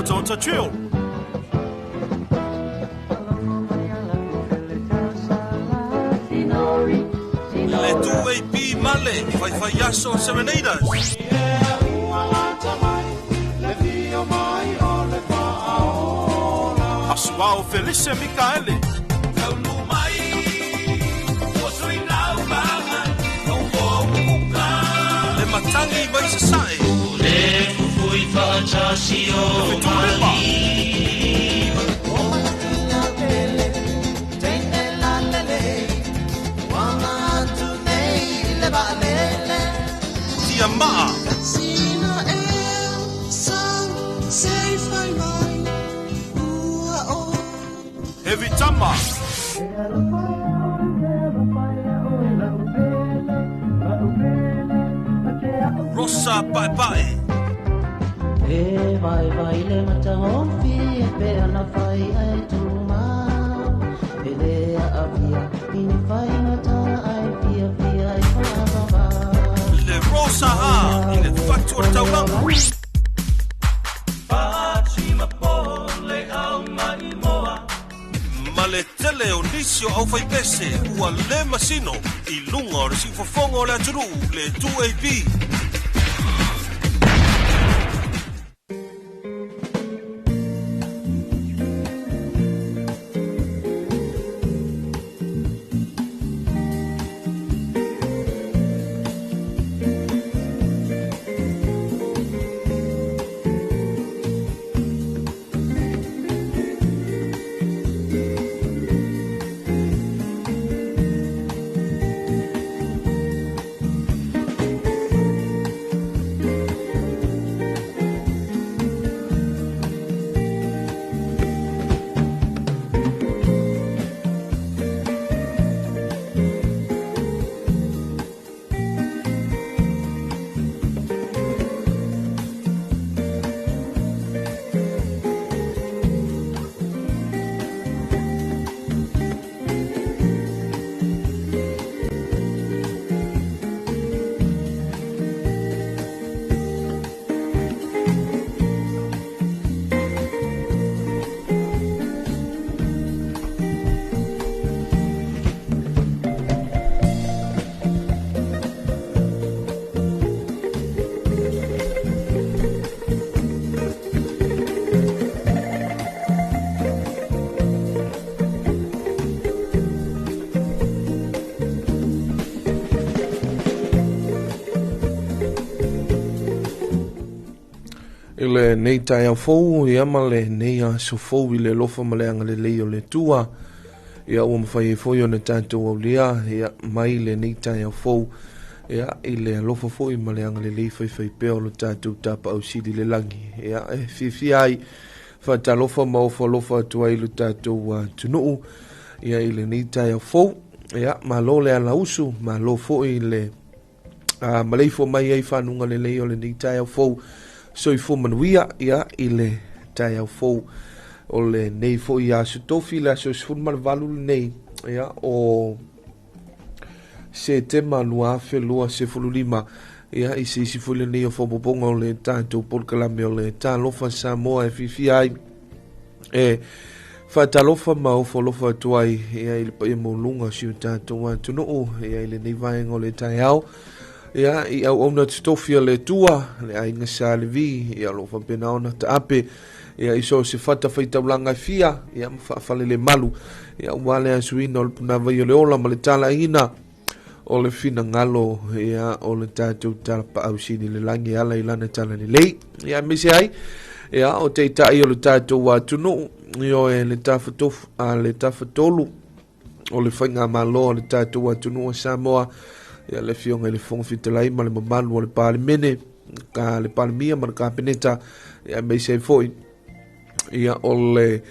Otaota Trail. Le 2AP Male, Faifai Aso Serenaders. Asuao Felice Mikaele. Le Matangi mai Sasae. Le Fetulima. Tia Maa. Heavy Tama. Rosa Paepae. E vai vai le matahofi e pe ana fai ai tuma E le a fia i fai ngata ai fia fia ai whaavava Le Rosa A i le Fatu o Taulaga. Ma le tele o nisi o aufaipese ua le masino i luga o le siufofoga o le atunuu le 2AP. I lenei taeao fou, ia ma lenei aso fou i le alofa ma le agalelei o le Atua, ia ua mafai ai foi ona tatou aulia, ia mai lenei taeao fou, ia i le alofa foi ma le agalelei faifaipea o lo tatou Tapaau Sili i le lagi. Ia e fiafia ai faatalofa ma ofo alofa atu ai i lo tatou atunuu, ia i lenei taeao fou. Ia malo le alausu, malo foi le maleifua mai ai fanuga lelei o lenei taeao fou. Soifua manuia ia i le taeao fou o lenei foi aso tofi, le aso 18 lenei ia o Setema 2025, ia i se isi foi lenei o faaopoopoga o le tatou polokalame o le Talofa Samoa e fiafia ai e faatalofa ma ofo alofa atu ai ia i le paia maualuga o si o tatou atunuu ia i lenei vaega o le taeao ia i auauna totofi a le Atua le aiga Sa Levi ia o lo o faapena ona taape ia i so o se fata faitaulaga e fia ia ma faafalelemalu ia aua le asuina o le punavai o le ola ma le talaiina o le finagalo ia o le tatou talapaau sili le lagi e ala i lana talalelei ia aemaise ai ia o taitai o le tatou atunuu ioe le tafatofu a le tafatolu o le faigamalo a le tatou atunuu o Samoa ia le afioga i le Fofoga Fetalai ma le mamalu o le Palemene ka le Palemia ma le Kapeneta ia aemaise ai foi ia o le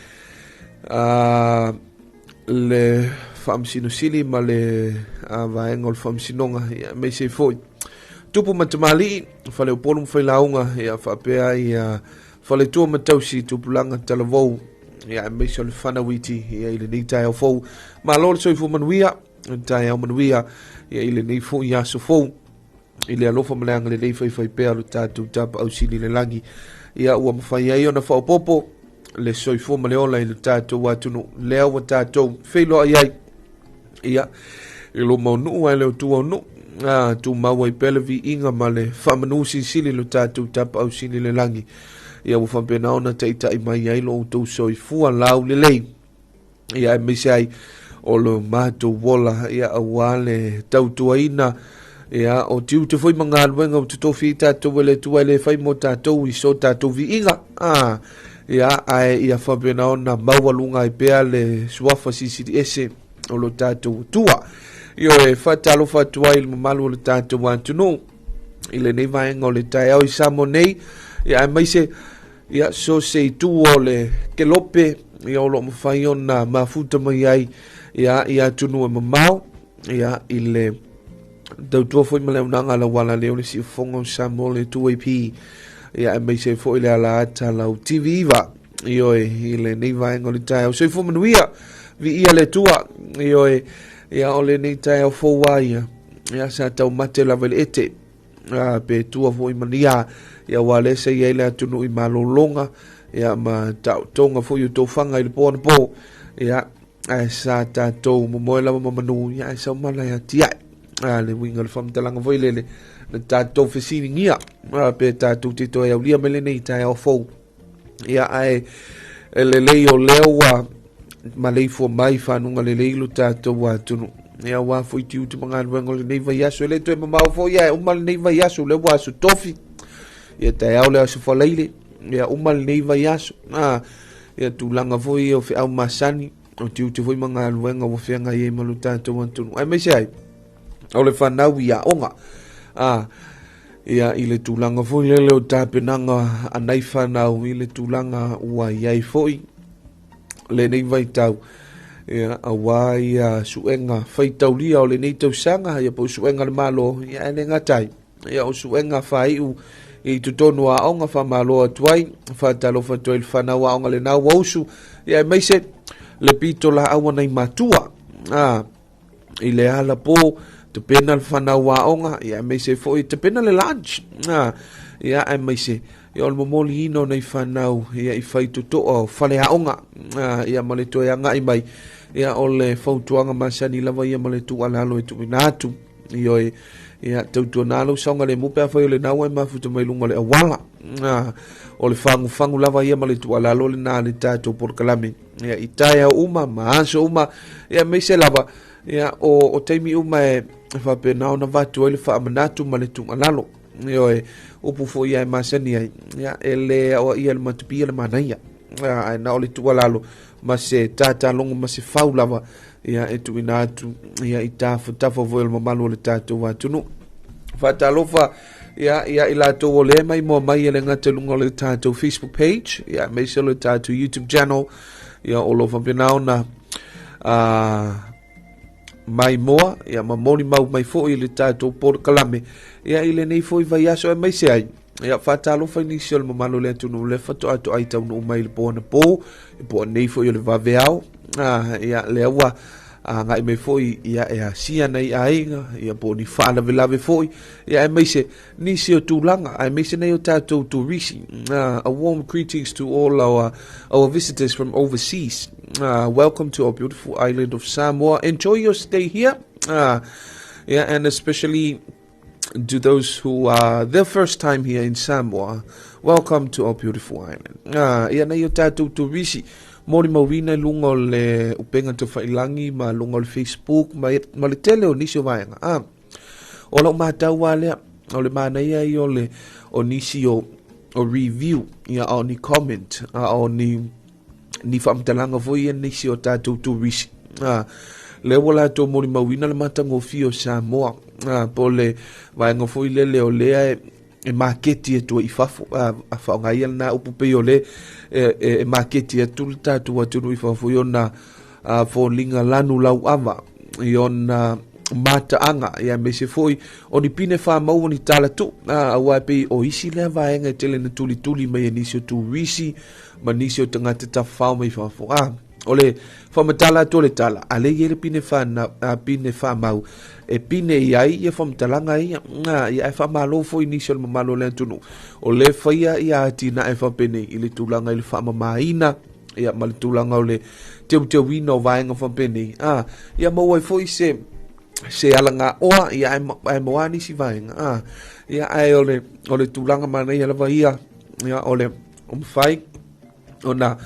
le Faamasino Sili ma le vaega o le Faamasinoga ia aemaise ai foi tupu ma tamalii faleupolu ma failauga ia faapea ia faletua ma tausi tupulaga talavou ia aemaise o le fanauiti ia i lenei taeao fou. Malo le soifua manuia, taeao manuia ia i lenei foi aso fou. I le alofa ma le agalelei faifaipea o le tatou Tapaau Sili i le lagi, ia ua mafai ai ona faaopoopo le soifua ma le ola i le tatou atunuu lea ua tatou feiloai ai ia i luma o nuu ae le o tua o nuu. A tumau ai pea le viiga ma le faamanu silisili i lo tatou Tapaau Sili i le lagi, ia ua faapena ona taitai mai ai lo outou soifua laulelei, ia aemaise ai o lo matou ola, ia aua le tautuaina ia o tiute foi ma galuega ua totofi ai tatou e le Atua e le fai mo tatou i so tatou viiga. Ia ae ia faapena ona maualuga ai pea le suafa silisili ese o lo tatou Atua. Ioe, faatalofa atu ai i le mamalu o le tatou atunuu i lenei vaega o le taeao i Samoa nei, ia aemaise ia so se itu o le kelope ia o lo o mafai ona mafuta mai ai ia i atunuu e mamao ia i le tautua foi ma le aunaga lau ala lea o le siufofoga o Samoa le 2AP ia aemaise foi le ala ata lau TV iva ioe i lenei vaega o le taeao. Soifua manuia, viia le Atua ioe ia o lenei taeao fou a ia ia sa taumate lava i le ete pe tua foi ma nia ia aua lea sa i ai le atunuu i malologa ia ma taotoga foi o tofaga i le po anapo ia ae sa tatou momoe lava ma manu ia ae saumala e atiae le uiga o le faamatalaga foi lele na tatou fesiligia pe tatou te toe aulia mai lenei taeao fou ia ae e lelei o lea ua maleifua mai fanuga lelei lo tatou atunuu ia aua foi tiute ma galuega o lenei vaiaso e le toe mamao foi ae uma lenei vaiaso lea ua aso tofi ia taeao le aso falaile ia uma lenei vaiaso ia tulaga foi ia o feau masani o tiute foi ma galuega ua feagai ai ma lo tatou atunuu aemaise ai o le fanau i aoga ia i le tulaga foi lele o tapenaga a nai fanau i le tulaga ua i ai foi lenei vaitau ia aua ia suega faitaulia o lenei tausaga ia po o suega a le Malo ia ae le gata ai ia o suega faaiu i totonu o aoga faamalo atu ai faatalofa atu ai i le fanau aoga lena ua usu ia aemaise le pito laau a nai matua i le ala po tapena le fanau aoga ia aemaise foi tapena le lunch ia aemaise ia o le momoliina o nei fanau ia i fai totoa o fale aoga ia ma le toe agai mai ia o le fautuaga masani lava ia ma le tuualalo e tuuina atu ioe ia tautuana lou saogalemu pe afai o lena ua e mafuta mai luga o le auala o le fagufagu lava ia ma le tuualalo lena le tatou polokalame ia i taeao uma ma aso uma ia aemaise lava ia o taimi uma e faapena ona avatu ai le faamanatu ma le tuualalo ioe upu foi ia e masani ai ia e le aoaia le matupia le manaia ae na o le tuualalo ma se tatalogo ma se fau lava ia e tuuina atu ia i tafatafa foi o le mamalu o le tatou atunuu. Faatalofa ia ia i latou o lea mai moa mai e le gata i luga o le tatou Facebook page ia aemaise o le tatou YouTube channel ia o lo o faapena ona mai moa ia ma molimau mai foi i le tatou polokalame ia i lenei foi vaiaso aemaise ai ia faatalofa i nisi o le mamalu o le atunuu lea faatoa toai taunuu mai i le po anapo po o nei foi o le vaveao ia lea ua agai mai foi ia e asia nai aiga ia po o ni faalavelave foi ia aemaise nisi o tulaga aemaise nei o tatou turisi. A warm greetings to all our visitors from overseas. Welcome to our beautiful island of Samoa. Enjoy your stay here. Yeah, and especially to those who are their first time here in Samoa, welcome to our beautiful island. Ia nei o tatou turisi, molimauina i luga o le upega tofailangi ma luga o le Facebook ma, ma le tele o nisi o vaega. O lau matau a lea, o le manaia ia o le o nisi o o review, ia a o ni comment, a o ni ni faamatalaga foi ia nisi o tatou turisi. Lea ua latou molimauina le matagofie o Samoa, po o le vaega foi lele o lea e maketi atu ai i fafo, a faaaoga ia lena upu pei o le e maketi atu le tatou atunuu i fafo i ona foliga lanu lauava, i ona mataaga, ia aemaise foi o ni pine famau o ni talatu, aua e pei o isi lea vaega e tele na tulituli mai e nisi o turisi ma nisi o tagata tafafao mai fafo. O le faamatala atu o le tala, a lea e i ai le pine whana, a pine whamau, e pine i ai ia faamatalaga ia, na, ia ae faamalo foi nisi o le mamalu o le atunuu. O le faia ia atinae faapenei i le tulaga i le faamamaina, ia ma le tulaga o le teuteuina o vaega faapenei. A, ia maua ai foi se se alagaoa ia ae maua nisi vaega. A, ia ae o le o le tulaga manaia lava ia, ia o le o mafai ona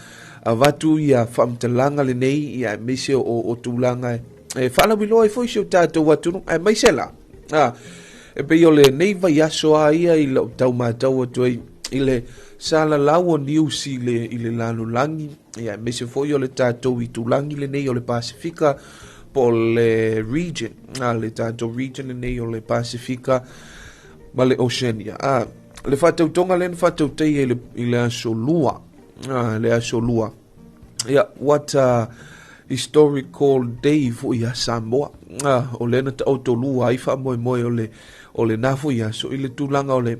avatu ia faamatalaga lenei ia aemaise o, o tulaga e faalauiloa ai foi si o tatou atunuu aemaise la a e pei o lenei vaiaso a ia i lau tau matau atu ai i le salalau o news i le, i le lalolagi ia aemaise foi o le tatou itulagi lenei o le Pasifika po o le region a le tatou region lenei o le Pasifika ma le Oceania a le faatautoga lea na faatautai i le, i le aso lua ah, le aso lua ia what a historical day foi ia Samoa ah, o lea na taoto lua ai faamoemoe o le o lena foi aso i le tulaga o le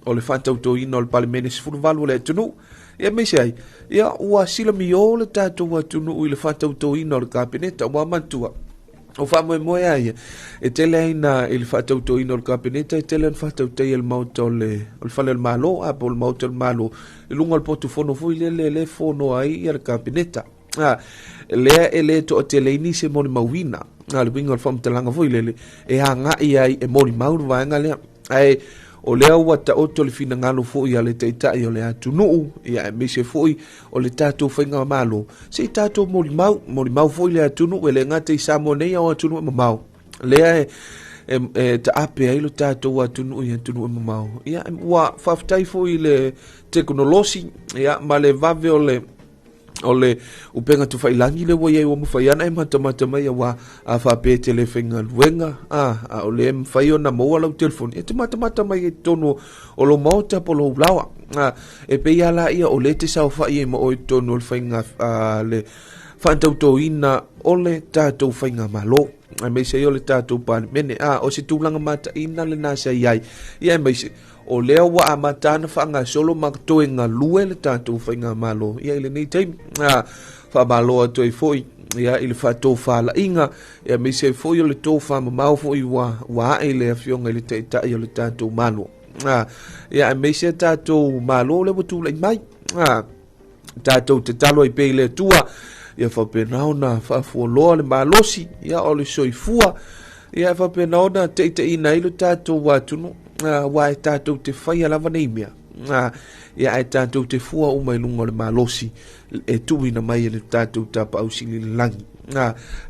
o le faatautoina o le Palemene 18 o le atunuu ia aemaise ai ia ua silamiō le tatou atunuu i le faatautoina o le Kapeneta ua manatua O faamoemoe a ia, e tele ai na i le faatautoina o le Kapeneta, e tele ona faatautai e le Maota o le, o le Fale o le Malo, a po o le Maota o le Malo, i luga o le potu fono foi lele le fono ai ia le Kapeneta. A, lea e le toatele ai nisi e molimauina, a le uiga o le faamatalaga foi lele, e agai ai e molimau le vaega lea. Ae o lea ua taoto le finagalo foi a le Taitai o le atunuu, ia aemaise foi o le tatou faigamalo, se i tatou molimau, molimau foi le atunuu e le gata i Samoa nei a o atunuu e mamao. Lea e, e, e taape ai lo tatou atunuu i atunuu e mamao. Ia, ua faafetai foi i le tekonolosi, ia, ma le vave o le o le upega tufailangi le ua iai ua mafai ana e matamata mai aua a faapea e te le faigaluega a a o le mafai ona maua lau telefoni e te matamata mai i totonu o lou maota po o lou laoa a e pei lava la ia o lea e te saofai ai ma oe i totonu o le faiga a, le faatautoina o le tatou faigamalo aemaise ai o le tatou Palemene a o se tulaga mataina lena sa i ai ia aemaise o lea ua amata ana faagasolo ma toe galue le tatou faigamalo ia i lenei taimi a faamalo atu ai foi ia i le faatofalaiga ia aemaise ai foi o le tofamamao foi ua ua ae i le afioga i le Taitai o le tatou Malo a ia aemaise tatou Malo lea ua tulai mai a tatou tatalo ai pea i le Atua ia faapena ona faafualoa le malosi ia o le soifua ia faapena ona taitaiina ai lo tatou atunuu aua e tatou te faia lava nei mea ia ae tatou te fua uma i luga o le malosi e tuuina mai e le tatou Tapaau Sili i le lagi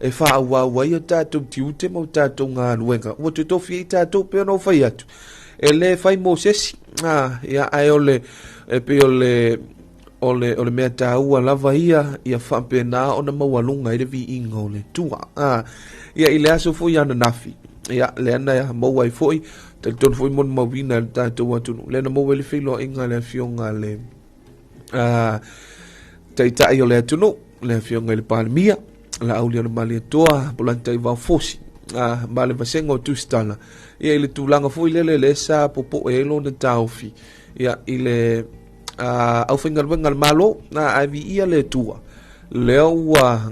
e faaauau ai o tatou tiute ma o tatou galuega ua totofi ai tatou pei ona ou fai atu e le fai mo se isi ia ae o le e pei o le o le, o le mea taua lava ia ia faapena ona maualuga ai le viiga o le Atua. Ia i le aso foi ananafi, ia lea na maua ai foi, talitonu foi molimauina e le tatou atunuu, lea na maua ai le feiloaiga a le afioga a le Taitai o le atunuu, le afioga i le Palemia, Laaulialemalietoa Polataivao Fosi, ma le vasega o Tusitala, ia i le tulaga foi lele lea sa popoe ai lona taofi, ia i le aufaigaluega a le Malo, ae viia le Atua, lea ua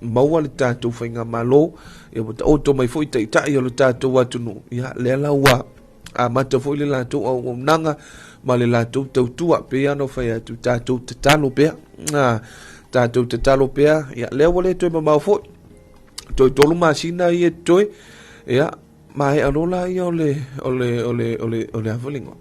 maua le tatou faigamalo, ia ua taoto mai foi taitai o le tatou atunuu, ia lea la ua amata foi le latou auaunaga ma le latou tautua. Pei lava ona fai atu, tatou tatalo pea, tatou tatalo pea, ia lea ua le toe mamao foi, toe 3 masina ia e totoe, ia maea loa laia o le, o le, o le, o le, o le a foi le igoa?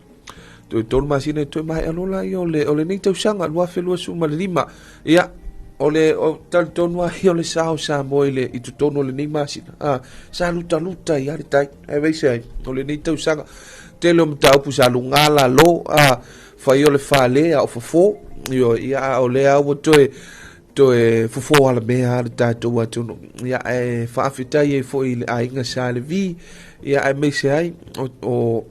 Toe 3 masina e toe maea loa laia o le, o lenei tausaga 2025. Ia, o le o, talitonu lava ia o le sa o Samoa i le i totonu o lenei masina. Ah, sa lutaluta ai lava le tai. Aemaise ai o lenei tausaga. Tele o mataupu sa luga lalo, ah, fai o le fale a o fofo. Ioe, ia a o lea ua toe toe fofo alamea le tatou atunuu. Ia ae faafetai ai foi i le aiga Sa Levi, ia aemaise ai o, o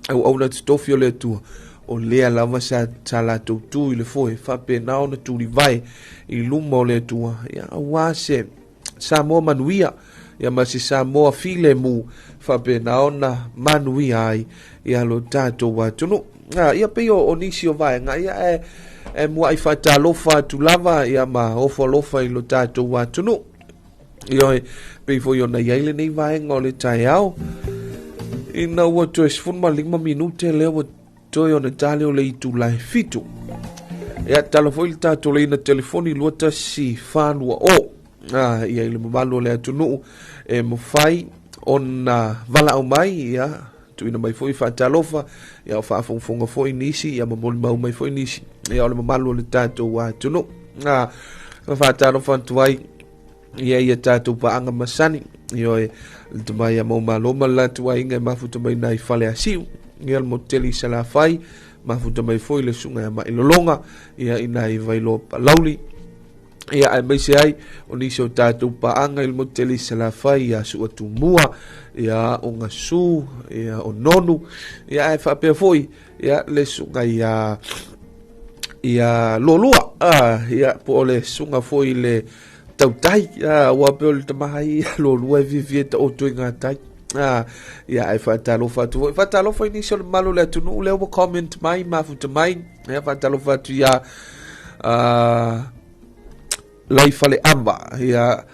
auauna totofi o le Atua, o lea lava sa, sa latou tu i le foe, faapena ona tulivae i luma o le Atua, ia aua se Samoa manuia, Ia ma se Samoa filemu faapena ona manuia ai ia lo tatou atunuu. Ia pei o nisi o vaega ia e muai faatalofa atu lava ia ma ofo alofa i lo tatou atunuu. Ioe, pei foi ona i ai lenei vaega o le taeao ina ua toe 15 minute lea ua toe ona tali o le itula e 7. Ia tala foi le tatou leina telefoni 2142 ia i le mamalu o le atunuu e mafai ona valaau mai, ia tuuina mai foi faatalofa, ia o faafogafoga foi nisi, ia molimau mai foi nisi, ia o le mamalu o le tatou atunuu. Faatalofa atu ai ia ia tatou paaga masani, ioe, le tamai a maumalo ma le latou aiga e mafuta mai nai fale asiu, ia le moteli Salafai, mafuta mai foi le susuga ia Mailologa, ia i nai Vailoa Palauli, ia aemaise ai o nisi o tatou paaga i le moteli Salafai, ia Sua Tumua, ia o Gasu, ia o Nonu, ia ae faapea foi ia le susuga ia Lualua, ia po o le susuga foi le tautai, ua pe o le tama ai Lualua e fiafia taoto i gatai. Ia ae faatalofa atu foi, faatalofa i nisi o le mamalu o le atunuu lea ua comment mai, mafuta mai, ia faatalofa atu ia Laifaleava, ia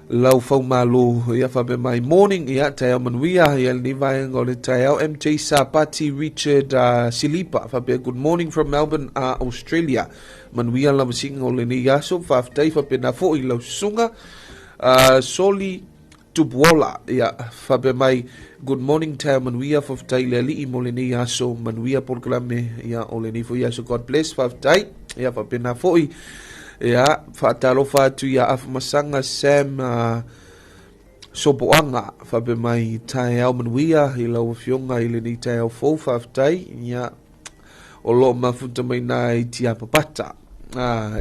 lau faumalo, ia faapea mai morning, ia taeao manuia, ia lenei vaega o le taeao. MJ Sapati Richard Silipa faapea good morning from Melbourne, Australia, manuia lavasiga o lenei aso, faafetai faapena foi lau susuga Soli Tupuola, ia faapea mai good morning, taeao manuia, faafetai le alii mo lenei aso, manuia polokalame ia o lenei foi aso, God bless, faafetai, ia faapena foi. Ia faatalofa atu ia Afamasaga Sam Sopoaga faapea mai taeao manuia i lau afioga i lenei taeao fou, faafetai, ia o loo mafuta mai nā i Tiapapata.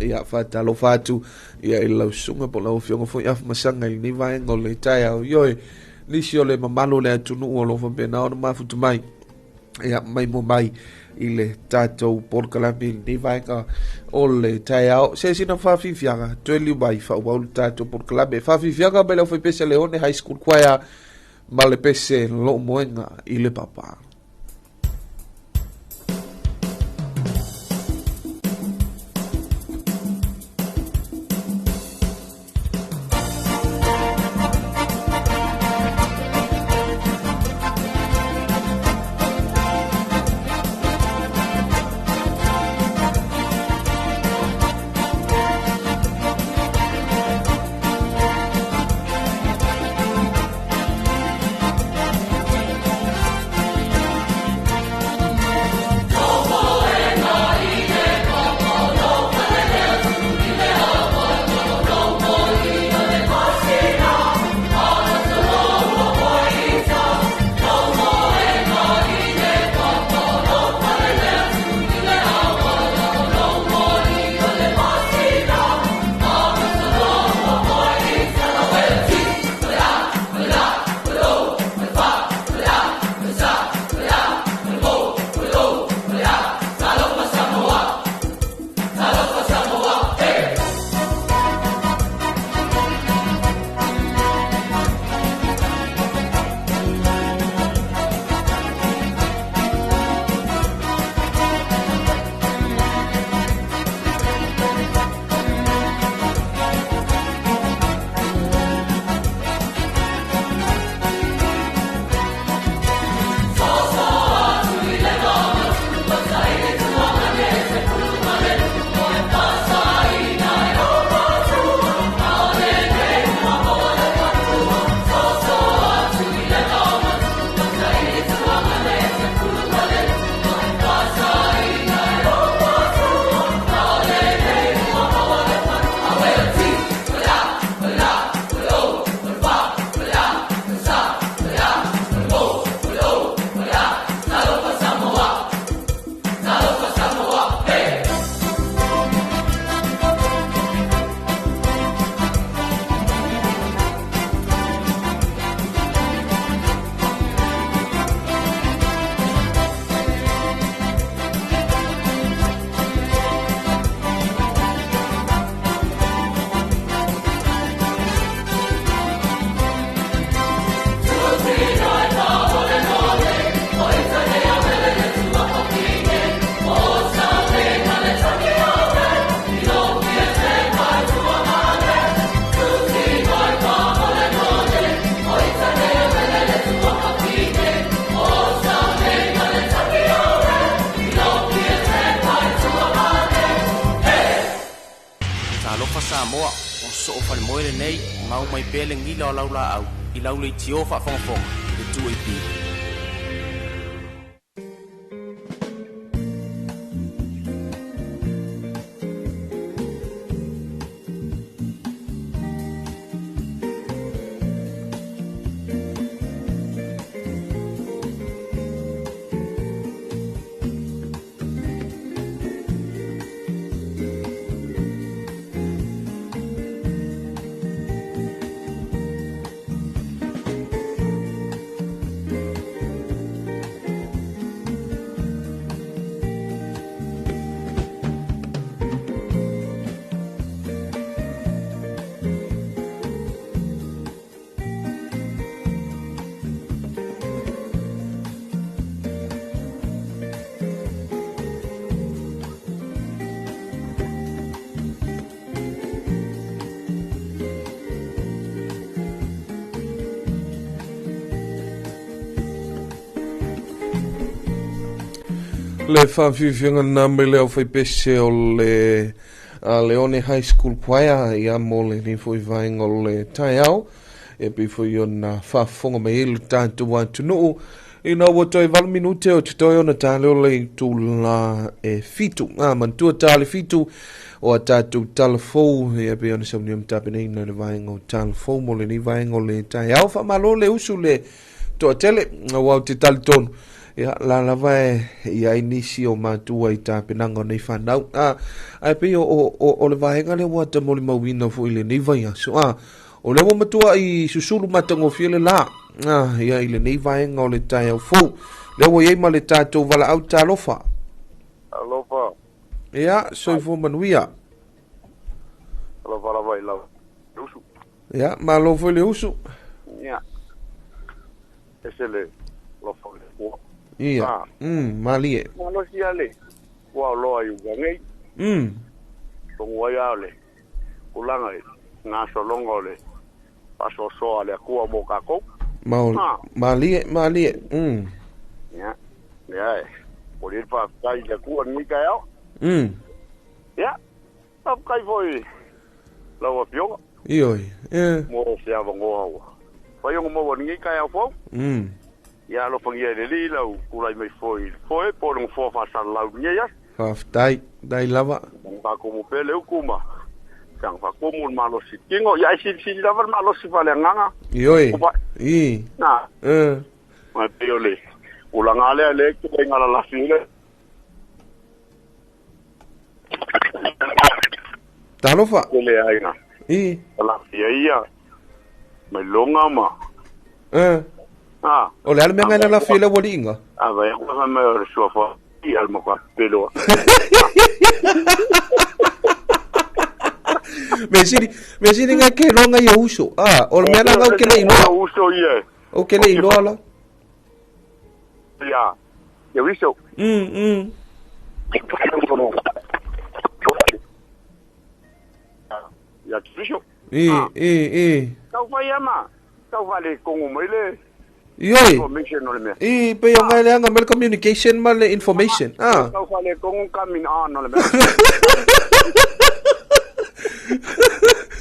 Ia faatalofa atu ia i lau susuga po lau afioga foi Afamasaga i lenei vaega o le taeao. Ioe, nisi o le mamalu o le atunuu o lo o faapena ona mafuta mai ia mai mo mai i le tatou polokalame i lenei vaega o le taeao. Se sina faafiafiaga toe liu mai faaauau le tatou polokalame. Faafiafiaga mai le aufaipese Leone High School Choir ma le pese loo moega i le papa. Samoa, ua soo falemoe lenei, mau mai pea le gila o lau laau i lau leitio faafogafoga i le 2AP. Le faafiafiaga lena mai le aufaipese o le Leone High School Choir ia mo lenei foi vaega o le taeao e pei foi ona faafofoga mai ai lo tatou atunuu ina ua toe 8 minute o totoe ona ta lea o le itula e 7. A manatua ta le 7 o a tatou tala fou ia pei ona saunia ma tapenaina le vaega o tala fou mo lenei vaega o le taeao. Faamalo le usu le toatele aua ou te talitonu ia la lava e i ai nisi o matua i tapenaga o nei fanau. A ae pei o le vaega lea ua ta molimauina foi i lenei vaiaso. A o lea ua matua i susulu matagofie le la a ia i lenei vaega o le taeao fou lea ua i ai ma le tatou valaau talofa. Alofa. Ia, soifua manuia. Alofa lava i lau usu. Ia, malo foi le usu. Ia. Ese le alofa o le Atua. Ia. Ah. Malie. Malosi a le ua o loa i uga nei. Tongu ai a o le tulaga i gasologa o le faasoasoa a le Atua mo tatou. Ah. Malie, malie. Ia, lea e momoli ai le faafetai i le Atua i lenei taeao. Ia, faafetai foi i lau Afioga. Ioe. E. Mo se avanoa ua fai ona maua i lenei taeao fou. Ia alofagia e le Alii lau tulai mai foi i le foe po o le nofoa faasalalau i lenei aso. Faafetai, dai lava. Saga faatumu pea le utu ma saga faatumu le malosi tino. Ia e silisili lava le malosi faaleagaga. Ioe. I. Na. E. Ma e pei o le tulaga lea lea e tulai galalafi ai le. Talofa. Tele aiga. I. Lalafi ai ia mailoga ma. E. Ah. O le a le mea ngai lalafi ai le aualiiga? A vai aku fa mai o le suafa i al mo ka pelo. Me sili, me sili ngai ke loa ngai o uso. Ah, o le mea la ngau ke le iloa. Uso ia. O ke le iloa la. Ia, ia uso. Ia uso. I, i, i. Tau fai ama. Tau fale kongo mai le. Ioi. Information o le mea. I, pe o ngai le anga mai le communication ma le information. Ah. Tau fale kongo coming on o le mea.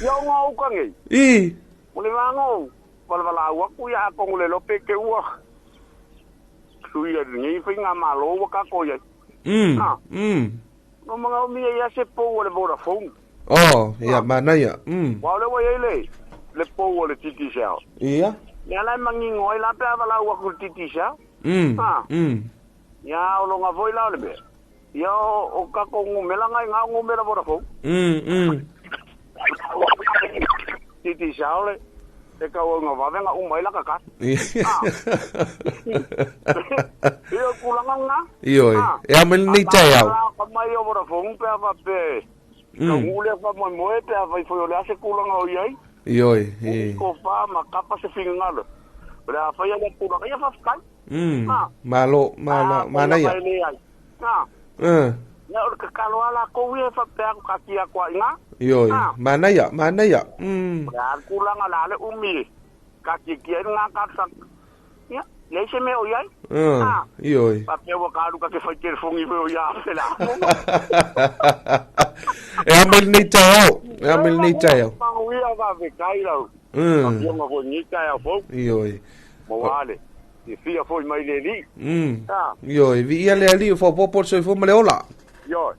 Ia o ngā uka nei. I. O le vānga o valavala aku ia a kongo le lope ke ua. Sui a nei whai ngā malo ua kako ia. Ah. No mga o mia ia se pou o le Vodafone. Oh, ia, manaia. Wa o le wa ia le, le pou o le Digicel. Ia. Ia lai mangingo ai la pe avala ua ku Digicel. Ah. Ia o longa foi la o le mea. Ia o kako ngumela ngai ngā ngumela Vodafone. Digicel le. E kau au ngā wawenga umai la kaka. Ah. Ia kulanga ngā. Ioi. Ah. E a mai nei tai au. Ka mai o Vodafone pe ava pe. Ka ngule fa moi moe pe ava i foi o le ase kulanga o iai. Ioi. I. Ko wha ma kapa se whingangalo. O le a whai a kulanga ia whawhikai. Ah. Malo, mana, Ah, manaia. koia mai le ai. Ah. Ia o le kakalo ala kou ia wha pea ko kakia kua inga. Ioi. Ah. Manaia, manaia. O le a kulanga la le umi. Ka kia kia ngā kasa. Ia, nei se mea o iai. Ah. Ioi. Pa pea ua karu ka ke whai telefongi fo o ia fe la. E a mai nei tai au. A me lenei taeao. Manuia faafetai lau afioga foi lenei taeao fou. Ioe. Maua le fiafia foi mai le Alii. Ioe, viia le Alii o faaopoopo le soifua ma le ola. Ioe.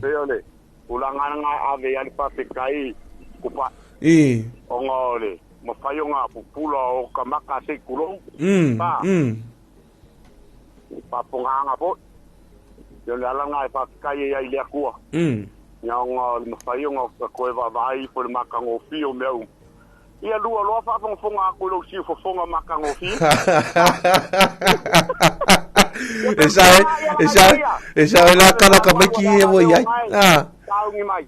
Pei o le tulaga lena e ave ai le faafetai kupae. Ona o le mafai ona pupula o ka maka se i tulou. Faapogaaga foi. Ia o le ala lena e faafetai ai i le Atua. Ia ona o le mafai ona toe vaavaai ifo i le matagofie o mea uma. Ia lua loa faafogafoga atu i lou siufofoga matagofie. E sa e sa e sa e la kala ka mai ki e ua i ai. Taungi mai.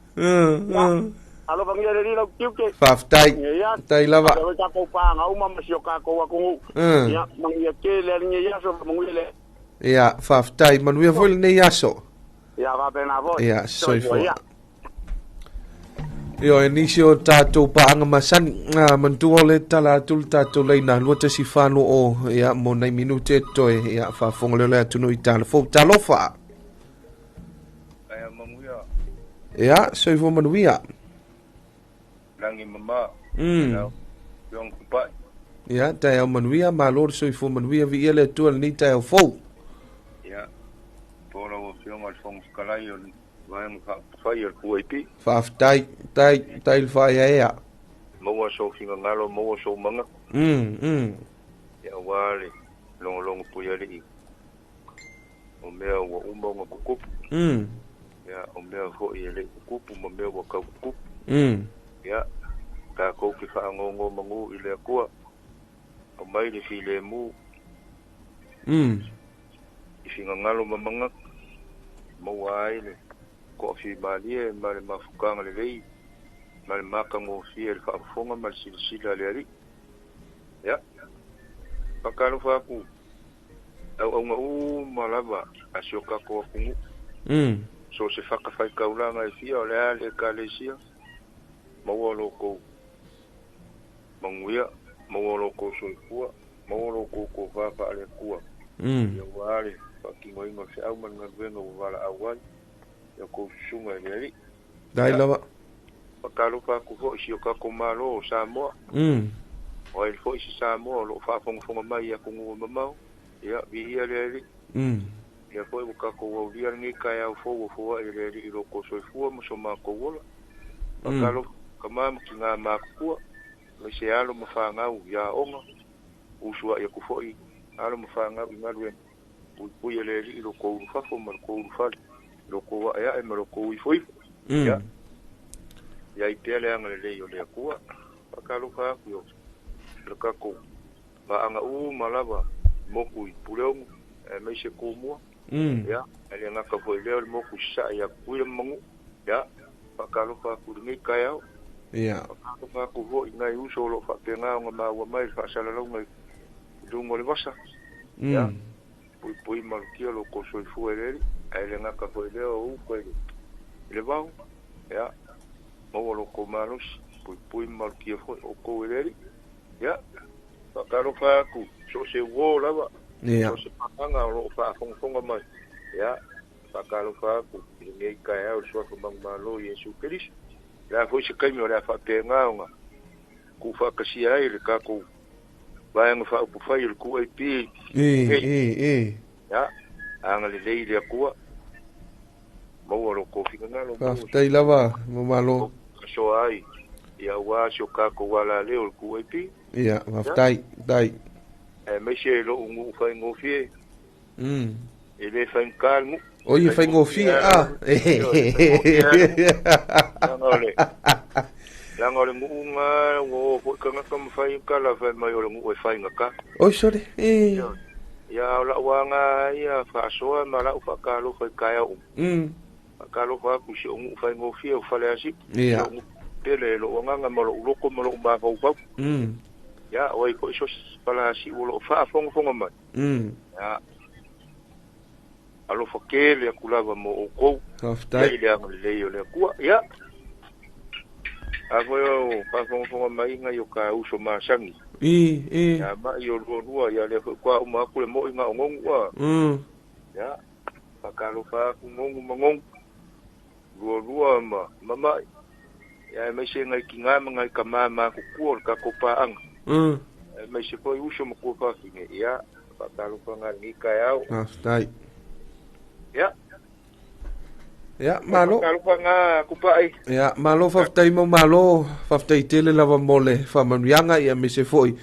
Alofagia le Alii lau tiute. Faafetai. Tai lava. Faafetai tatou paaga uma ma si o tatou atunuu. Ia, manuia tele lenei aso, manuia le. Ia, faafetai. Manuia foi lenei aso. Ia, faapena foi. Ia, soifua. Ioe, nisi o tatou paaga masani. Manatua o le tala atu le tatou laina 214 o, ia, mo nai minute e totoe, ia, faafofoga leo le atunuu i Talafou. Talofa! Aia manuia. Ia, soifua manuia. Lagi mama. Yong kupai. Ia, taeao manuia, malo le soifua manuia, viia le Atua i lenei taeao fou. Ia, po lau Afioga i le Fofoga Fetalai o le Vaega Faaupufai o le QAP. Faafetai, tai, tai le faaeaea. Maua sou finagalo, maua sou manatu. Ia, aua le logologo puialii o mea ua uma ona tutupu. Ia, o mea foi e le i tutupu ma mea ua tau tutupu. Ia, tatou te faanonomanu i le Atua, aumai le filemu i finagalo ma manatu, maua ai le toafimalie ma le mafutaga lelei ma le matagofie i le faafofoga ma le silasila a le Alii. Ia, faatalofa atu auauna uma lava a si o tatou atunuu. So o se fatafaitaulaga e fia o le a le Ekalesia, maua lo tou manuia, maua lo tou soifua, maua lo tou tofa faale-Atua. Ia ua le faatinoina o le feau ma le galuega ua valaau ai ia tou susuga i le Alii. Dai lava. Faatalofa atu foi i si o tatou Malo o Samoa. O ai foi se Samoa o lo o faafogafoga mai i atunuu e mamao. Ia, viia le Alii. Ia foi ua tatou aulia lenei taeao fou ua foai e le Alii i lo tou soifua ma so matou ola. Faatalofa tama ma tina matutua, aemaise alo ma fanau i aoga, usuai atu foi alo ma fanau i galuega. Puipui e le Alii i lo tou ulufafo ma lo tou ulufale, lo tou aeae ma lo tou ifoifo. Ia, i ai pea le agalelei o le Atua. Faatalofa atu i le tatou paaga uma lava i motu i Puleono, aemaise Tumua. Ia, e le gata foi lea o le motu i Sasae ia Tutuila ma Manua. Ia, faatalofa atu i lenei taeao. Ia. Faatalofa atu foi i nai uso o lo o faapena ona maua mai le faasalalauga i luga o le vasa. Ia, puipui malutia lo tou soifua e le Alii, ae le gata foi lea o uta i le vao. Ia, maua lo tou malosi, puipui malutia foi outou e le Alii. Ia, faatalofa atu so o se uo lava, so o se paaga o lo o faafogafoga mai. Ia, faatalofa atu i lenei taeao i le suafa manumalo Iesu Keriso. O le a foi se taimi o le a faapena ona tuufaatasia ai le tatou Vaega Faaupufai o le QAP. Ia, agalelei le Atua, maua lo tou finagalo, maua Faafetai lava, mamalo. asoa ai, ia aua si o tatou alaleo o le QAP. Ia, faafetai, tai. Aemaise lou nuu faigofie, e le faigata le nuu. O ia faigofie, a. Leaga o le nuu na ua o foi tagata ma fai tala fai mai o le nuu e faigata. Oi sole. Ia, o lau aga ia faasoa ma lau faatalofa i taeao uma. Faatalofa atu i si ou nuu faigofie o Faleasiu. Ia. Si ou nuu pele lou agaga ma lou loto ma lou mafaufau. Ia, o ai foi so Faleasiu o loo faafogafoga mai. Ia, alofa tele atu lava mo outou. Faafetai. Ia i le agalelei o le Atua. Ia, a foi o faafogafoga mai nai o ka uso masani. Ia mai o lua lua, ia lea foi kwa uma atu le moi nga o ngongu a. Ia, faatalofa atu ngongu ma ngongu. Lua lua ma mamai. Ia aemaise nai tigā ma nai tamā matutua o le tatou paaga. Aemaise foi uso ma tuafafine. Ia, faatalofa lena i lenei taeao. Faafetai. Ia. Ia, malo. Faatalofa lena Tupai. Ia, malo faafetai mo malo, faafetai tele lava mo le faamanuiaga ia aemaise foi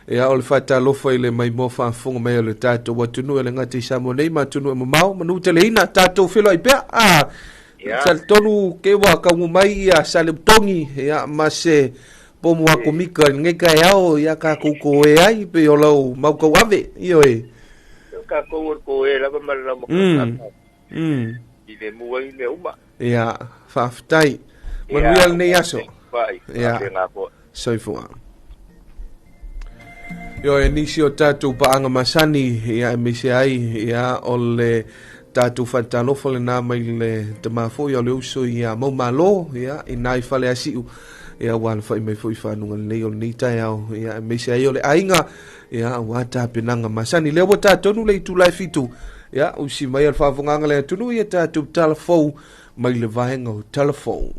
ia o le faatalofa i le maimoa faafofoga mai o le tatou atunuu e le gata i Samoa nei ma atunuu e mamao, manuteleina tatou feiloai pea. Ah, Ia. Talitonu ke ua kaugu mai ia Saleutogi ia ma se pomu akomika i lenei taeao ia tatou koe ai pei o lau mau tauave, ioe. O tatou o le koe lava ma le lau matata. I le mu ai mea uma. Ia, faafetai. Manuia lenei aso. Ia, faapena foi. Soifua. Ioe, nisi o tatou paaga masani, ia aemaise ai, ia, o le tatou faatalofa lena mai le tama foi o le uso ia Maumalo, ia, i nai Faleasiu, ia, ua alafai mai foi i fanuga lenei o lenei taeao, ia, aemaise ai o le aiga, ia, aua tapenaga masani. Lea ua tatonu le itula e 7, ia, usi mai a le faafofogaaga a le atunuu, ia tatou tala fou mai le vaega o tala fou.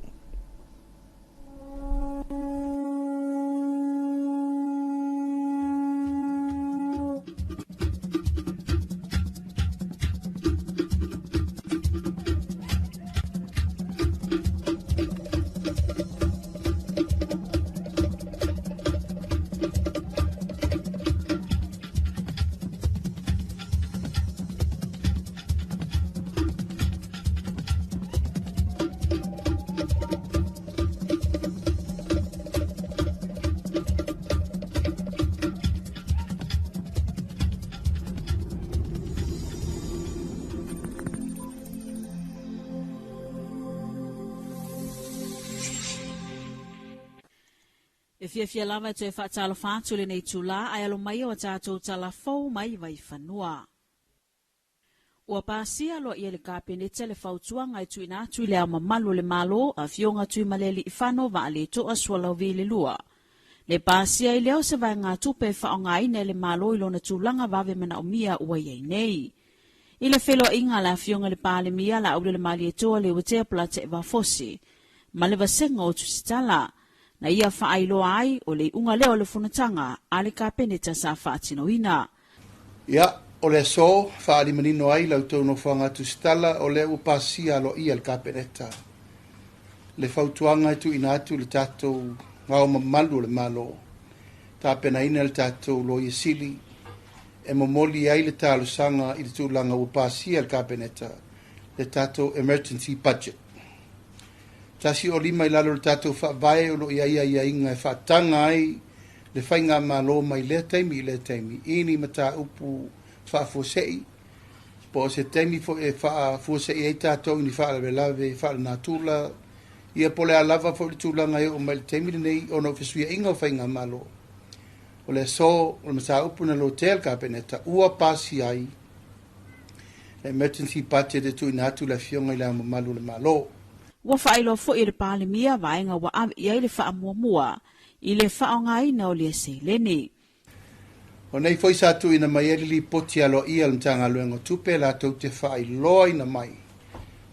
E fiafia lava e toe faatalofa atu i lenei itula ae alo mai o a tatou tala fou mai Vaifanua. Ua pasia loa le Kapeneta le fautuaga e tuuina atu i Le Ao Mamalu o le Malo, Afioga Tuimalealiifano Vaaletoa Sualauvi le Lua. Le pasia ai lea o se vaegatupe e faaaogaina e le Malo i lona tulaga vave manaomia ua i ai nei. I le feiloaiga a le Afioga i le Palemia Laaulialemalietoa Leuatea Polataivao Fosi ma le Vasega o Tusitala, na ia faailoa ai o le iuga lea o le fonotaga a le Kapeneta sa faatinoina. Ia, o le aso, faalimanino ai la outou nofoaga tusitala o lea ua pasia aloaia e le Kapeneta le fautuaga e tuuina atu i le tatou Ao Mamalu o le Malo, tapenaina le tatou Loia Sili e momoli ai le talosaga i le tulaga ua pasia e le Kapeneta le tatou Emergency Budget. 105 i lalo o le tatou Faavae o lo o i ai aiaiga e faataga ai le faigamalo mai lea taimi i lea taimi i ni mataupu faafuasei, po o se taimi foi e faafuasei ai tatou i ni faalavelave faalenatura, ia po o le a lava foi le tulaga e oo mai i le taimi lenei ona o fesuiaiga o faigamalo. O le aso o le mataupu na lotea e le Kapeneta ua pasia ai le emergency budget e tuuina atu i le Afioga i Le Ao Mamalu o le Malo. Ua faailoa foi e le Palemia vaega ua ave i ai le faamuamua i le faaaogaina o lea seleni. O nei foi sa tuuina mai ai le lipoti aloaia a le Matagaluega o Tupe latou te faailoaina mai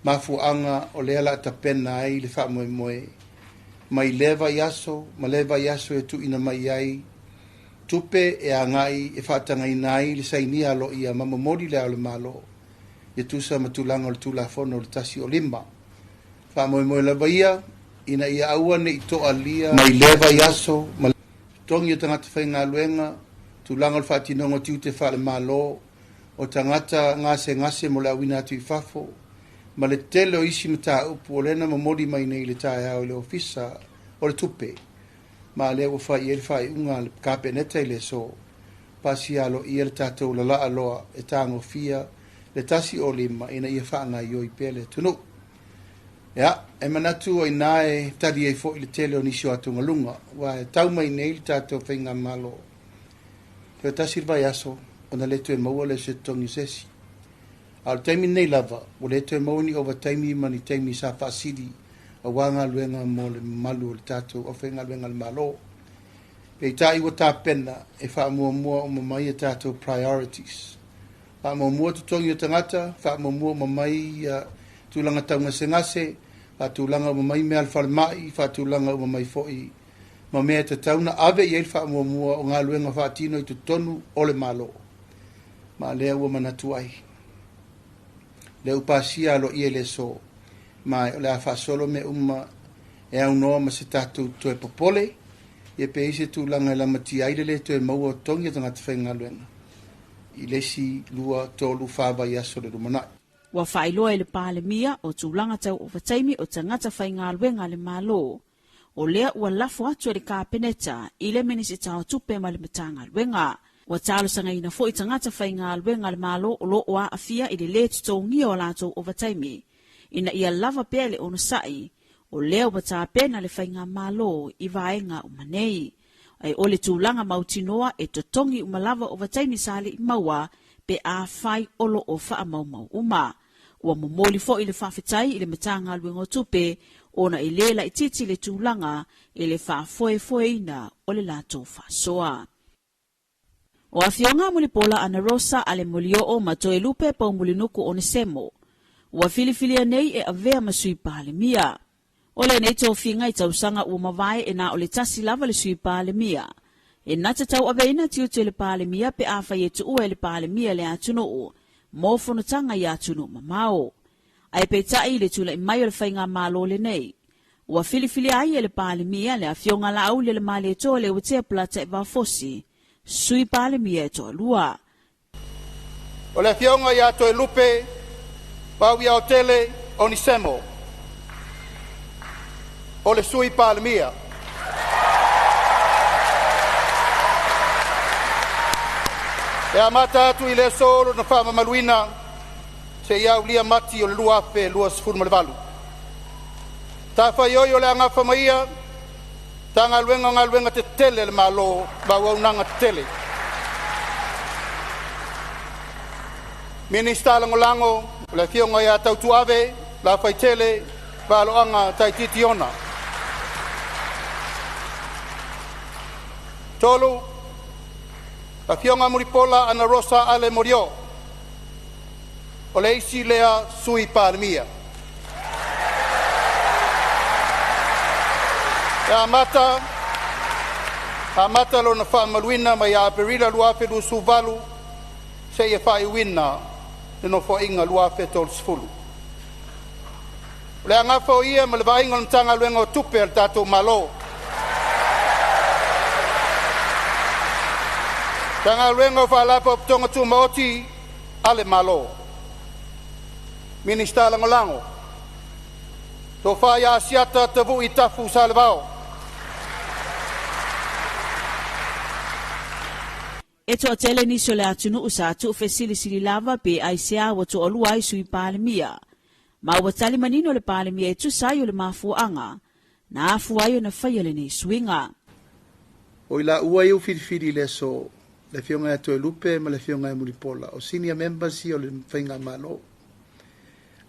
mafuaaga o lea la a tapena ai le faamoemoe mai lea vaiaso ma lea vaiaso e tuuina mai ai tupe e agai e faatagaina ai le sainia aloaia ma momoli le Ao o le Malo ia tusa ma tulaga o le Tulafono o le 105. Faamoemoe lava ia ina ia aua ne i toalia mai lea vaiaso ma totogi o tagata faigaluega, tulaga o le faatinoga o tiute faale-Malo, o tagata gasegase mo le auina atu i fafo, ma le tele o isi mataupu o lea na momoli mai nei i le taeao i le Ofisa o le Tupe, ma lea ua fai i ai le faaiuga a le Kapeneta i le aso, pasia aloaia le tatou lalaa loa e tagofia le 105 ina ia faagaoioi pea le atunuu. Ia, e manatu o i ina e tali ai foi le tele o nisi o atugaluga, aua e tau mai nei le tatou faigamalo, toe tasi le vaiaso ona le toe maua lea o se totogi o se isi. A o le taimi lenei lava, ua le toe maua ni ovataimi ma ni taimi sa faasili aua galuega mo le mamalu o le tatou aufaigaluega a le Malo. Peitai ua tapena e faamuamua uma mai a tatou priorities. Faamuamua totogi o tagata, faamuamua uma mai tulaga taugasegase, Faatulaga uma mai mea a le falemai, faatulaga uma mai foi ma mea e tatau ona ave i ai le faamuamua o galuega faatino i totonu o le Malo. Ma lea ua manatu ai. Lea ua pasia aloaia i le aso, ma o le a faasolo mea uma e aunoa ma se tatou toe popole, ia pe i ai se tulaga e lamatia ai le lē toe maua o totogi a tagata faigaluega i le isi 2, 3, 4 vaiaso le lumanai. Ua faailoa e le Palemia o tulaga tau ovataimi o tagata faigaluega a le Malo. O lea ua lafo atu e le Kapeneta i le Minisita o Tupe ma le Matagaluega. Ua talosagaina foi tagata faigaluega a le Malo o lo o aafia i le lē totogia o latou ovataimi ina ia lava pea le onosai, o lea ua tapena le faigamalo i vaega uma nei. Ai o le tulaga mautinoa e totogi uma lava ovataimi sa le i maua pe afai o lo o faamaumau uma. Ua momoli foi le faafetai i le Matagaluega o Tupe ona e lē laitiiti le tulaga i le faafoefoeina o le latou faasoa. O Afioga Mulipola Anarosa a le Molioo ma Toelupe Poumulinuku Onesemo, ua filifilia nei e avea ma Sui Palemia. O lenei tofiga i tausaga ua mavae e na o le tasi lava le Sui Palemia. E nata tauaveina tiute o le Palemia pe afai e tuua e le Palemia le atunuu mo fonotaga i atunuu mamao. Ae peitai i le tulai mai o le faigamalo lenei, ua filifilia ai e le Palemia le Afioga Laauli Lemalietoa Leuatea Polataivao-Fosi, Sui Palemia e toalua. O le Afioga ia Toelupe Pauiaotele Onesemo, o le Sui Palemia. E amata atu i le aso lona faamamaluina seia aulia Mati o le 2028. Matafaioi o le a gafa ma ia Matagaluega o Galuega Tetele a le Malo ma Auaunaga Tetele. Minisita Lagolago o le Afioga ia Tautuave Lafaitele Valoaga Taititi Ona. 3. Afioga Mulipola Anarosa Ale Molioo, o le isi lea Sui Palemia. E amata lona faamamaluina mai ia Aperila 2028 seia faaiuina le Nofoaiga 2030. O le a gafa o ia ma le vaaiga o le Matagaluega o Tupe a le tatou Malo. Matagaluega o Faalapotopotoga Tumaoti a le Malo. Minisita Lagolago, Tofa Asiata Tavui Tafu Salevao. E toatele nisi o le atunuu sa tuufesilisili lava pe aisea ua toalua ai Sui Palemia. Ma ua tali manino le Palemia e tusa ai o le mafuaaga na afua ai ona faia lenei suiga. O i laua ia ua filifili i le aso, le Afioga ia Toelupe ma le Afioga ia Mulipola, o senior members ia o le faigamalo.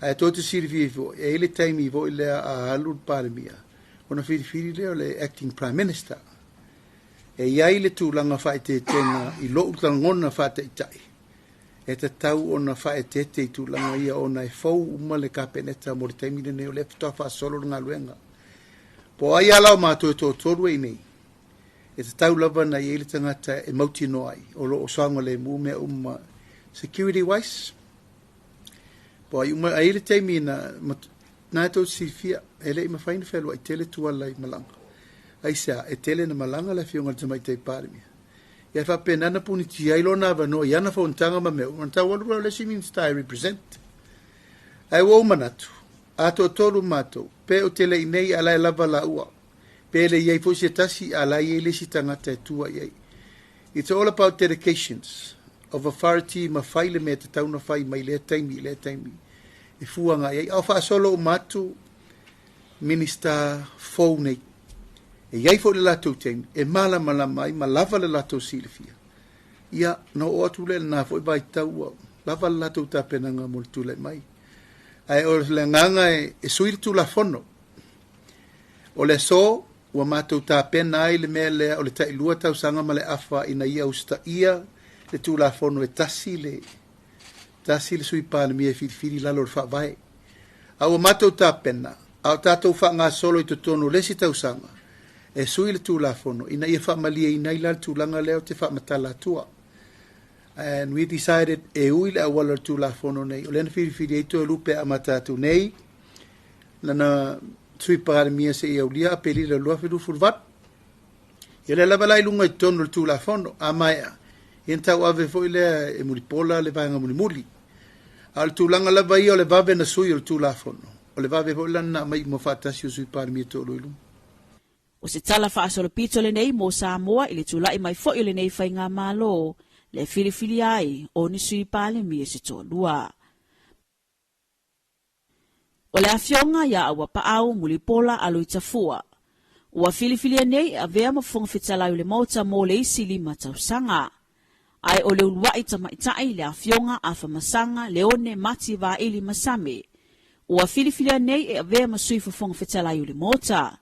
Ae tou te silafia foi, e i ai le taimi foi lea a alu le Palemia, ona filifili lea o le acting prime minister. E i ai le tulaga faaeteetega i lou lagona faataitai, e tatau ona faaeteete i tulaga ia ona e fou uma le Kapeneta mo le taimi lenei, o lea faatoa faasolo le galuega. Po o ai lava la o matou e toatolu e i nei, e tatau lava ona i ai le tagata e mautinoa ai o lo o saogalemu mea uma security wise. Po o ai uma, ai le taimi na, na e tou te silafia, e le i mafai ona fealuai tele Tuala i malaga. Aisea, e tele na malaga le Afioga i le Tamaitai Palemia. Ia e faapena na punitia ai lona avanoa i ana fonotaga ma mea uma, ona tau alu loa o le isi Minisita e represent. Ae ua ou manatu, a toatolu matou, pe ou te le i nei a la e lava laua, pe le i ai foi se tasi a la e i ai le isi tagata e tua i ai. It's all about dedications of authority ma fai le mea e tatau ona fai mai lea taimi i lea taimi e fua agai ai. A o faasolo uma atu Minisita fou nei, e i ai foi le latou taimi e malamalama ai ma lava le latou silafia, ia ona oo atu lea i lena foi vaitau ua lava le latou tapenaga mo le tulai mai. Ae o le agaga e sui le Tulafono. O le aso ua matou tapena ai le mea lea o le tailua tausaga ma le afa ina ia usitaia le Tulafono e tasi le Sui Palemia e filifili i lalo o le Faavae. A ua matou tapena, A o tatou faagasolo i totonu o le isi tausaga e sui le Tulafono ina ia faamalieina ai la le tulaga lea ou te faamatala atua. And we decided e ui le auala o le Tulafono nei, o lea na filifili ai Toelupe e amata atu nei, lana Sui Palemia seia aulia Aperila 2028. Ia lea lava la i luga i totonu o le Tulafono, a maea, ia na tauave foi lea e Mulipola le vaega mulimuli. A o le tulaga lava ia o le vave na sui o le Tulafono, o le vave foi la na aumai uma faatasi o Sui Palemia e toalua i luma. O se tala faasolopito lenei mo Samoa i le tula'i mai foi o lenei faigamalo le filifilia ai o ni Sui Palemia se toalua. O le afioga ia Auapaau Mulipola Aloitafua, ua filifilia nei e avea ma Fofoga Fetalai o le Maota mo le isi 5 tausaga. Ae o le ulua'i tamaitai le afioga Afamasaga Leone Mati Vaili Masame, ua filifilia nei e avea ma Sui Fofoga Fetalai o le Maota.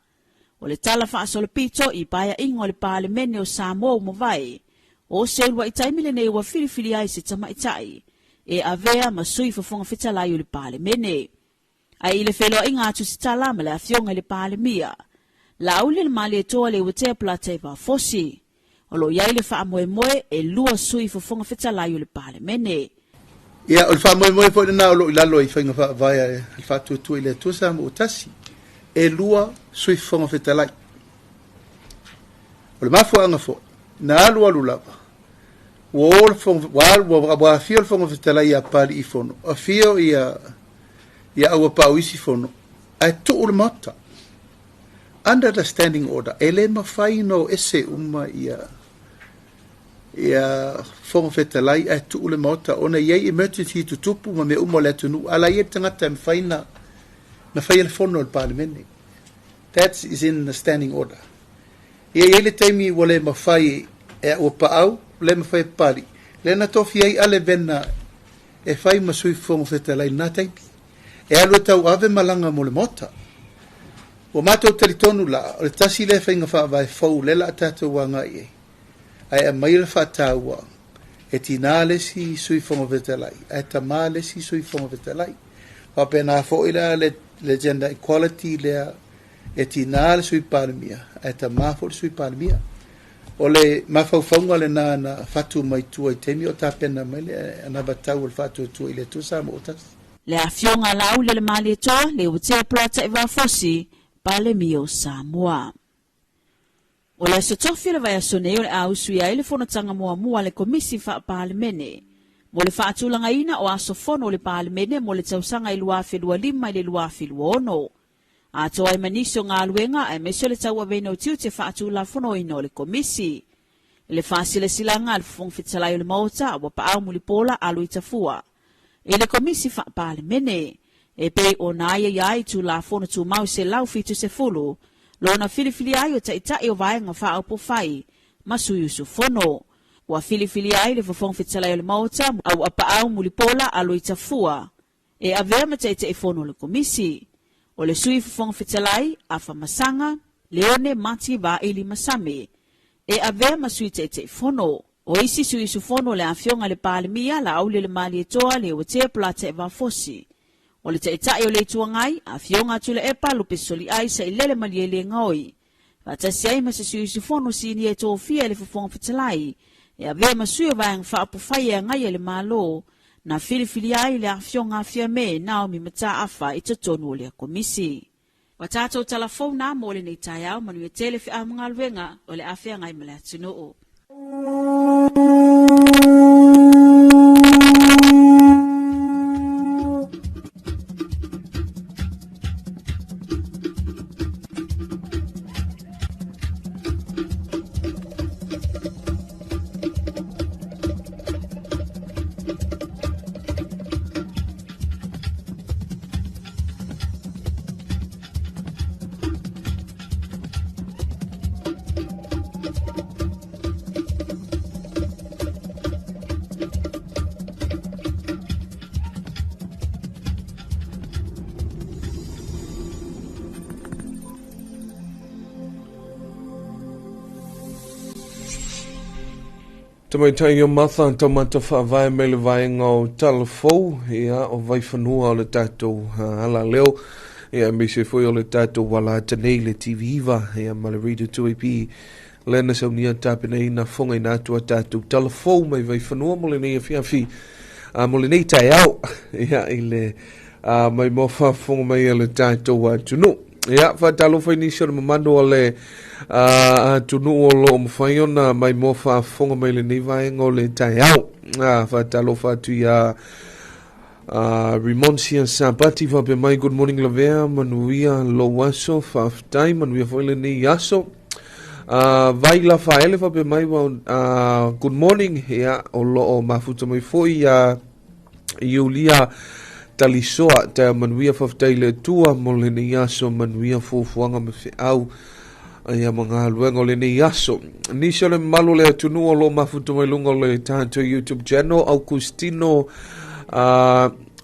O le tala faasolopito i paeaiga o le Palemene o Samoa ua mavae, o se ulua'i taimi lenei ua filifilia ai se tamaitai e avea ma Sui Fofoga Fetalai o le Palemene. Ae i le feiloaiga a Tusitala ma le Afioga i le Palemia, Laauli le Malietoa Leuatea Polataivao Fosi, o lo o i ai le faamoemoe e 2 Sui Fofoga Fetalai o le Palemene. Ia, o le faamoemoe foi lena o lo o i lalo i faiga faavae a le Faatuatua i le Atua Samoa ua Tasi, e 2 Sui Fofoga Fetalai. O le mafuaaga foi, na alualu lava, ua o le Fofoga, ua, ua, ua afio le Fofoga Fetalai ia Papaliifono, afio ia, ia Auapaau isi fono, ae tuu le Maota. Under the standing order, e le mafai ona o ese uma ia, ia Fofoga Fetalai ae tuu le Maota ona e i ai emergency tutupu ma mea uma o le atunuu, a la i ai le tagata e mafai na, na faia le fono a le Palemene. That is in the standing order. Ia i ai le taimi ua le mafai e Auapaau, le mafai e Papalii, lea na tofi ai Ale Vena e fai ma Sui Fofoga Fetalai i lena taimi. E alu e tauave malaga mo le Maota. Ua matou talitonu la, o le tasi lea faiga faavae fou lea la a tatou agai i ai, ae aumai le faataua e tinā le isi Sui Fofoga Fetalai, ae tamā le isi Sui Fofoga Fetalai. Faapena foi la le, le gender equality lea e tinā le Sui Palemia, ae tamā foi le Sui Palemia. O le mafaufauga lena na fatu mai tua i taimi o tapena mai le anavatau o le Faatuatua i le Atua Samoa ua Tasi. Le afioga a Laauli o le Malietoa, Leuatea Polataivao Fosi, Palemia o Samoa. O le aso tofi o le vaiaso nei o le a usuia ai le fonotaga muamua a le Komisi Faa-Palemene mo le faatulagaina o aso fono o le Palemene mo le tausaga i 2025 i le 2026. Atoa ai ma nisi o galuega aemaise o le tauaveina o tiute faatulafonoina o le Komisi. I le faasilasilaga a le Fofoga Fetalai o le Maota ua paau Mulipola Aluitafua i le Komisi Faa-Palemene e pei ona aiaia ai Tulafono Tumau 170 lona filifilia ai o Taitai o Vaega Faaopofai ma Sui Usufono. Ua filifilia ai le Fofoga Fetalai o le Maota Auapaau Mulipola Aluitafua e avea ma Taitaifono o le Komisi. O le Sui Fofoga Fetalai, Afamasaga, Leone Mati Vaili Masame, e avea ma Sui Taitaifono. O isi sui usufono o le Afioga i le Palemia, Laauli le Malietoa, Leuatea Polataivao Fosi. O le Taitai o le Itu Agai, Afioga Tuilaepa Lupe Soliai Sailele Malielegaoi. Faatasi ai ma se sui usufono sinia e tofia e le Fofoga Fetalai e avea ma sui o Vaega Faaupufai e agaia i le Malo, na filifilia ai le Afioga a Fiame Naomi Mataafa i totonu o lea Komisi. Ua tatou tala fou na mo lenei taeao, manuia tele feau ma galuega o le a feagai ma le atunuu. Tamaitai o Martha Taumata Faavae mai le vaega o Talafou, ia, o Vaifanua o le tatou alaleo. Ia aemaise foi o le tatou ala ata nei le TV9 ia ma le Radio 2AP lea na saunia tapenaina fogaina atu a tatou tala fou mai Vaifanua mo lenei afiafi a mo lenei taeao ia i le a mai mo faafofoga mai a le tatou atunuu. Ia, faatalofa i nisi o le mamalu o le atunuu o lo o mafai ona mai mo faafofoga mai lenei vaega o le taeao. Faatalofa atu ia Rimonsia Sapati faapea mai, good morning Lavea, manuia lou aso, faafetai, manuia foi lenei aso. Vai Lafaele faapea mai, good morning, ia, o lo o mafuta mai foi ia Iulia Talisoa, taeao manuia, faafetai i le Atua mo lenei aso, manuia fuafuaga ma feau ia ma galuega o lenei aso. Nisi o le mamalu o le atunuu o lo o mafuta mai luga o le tatou YouTube channel, Augustino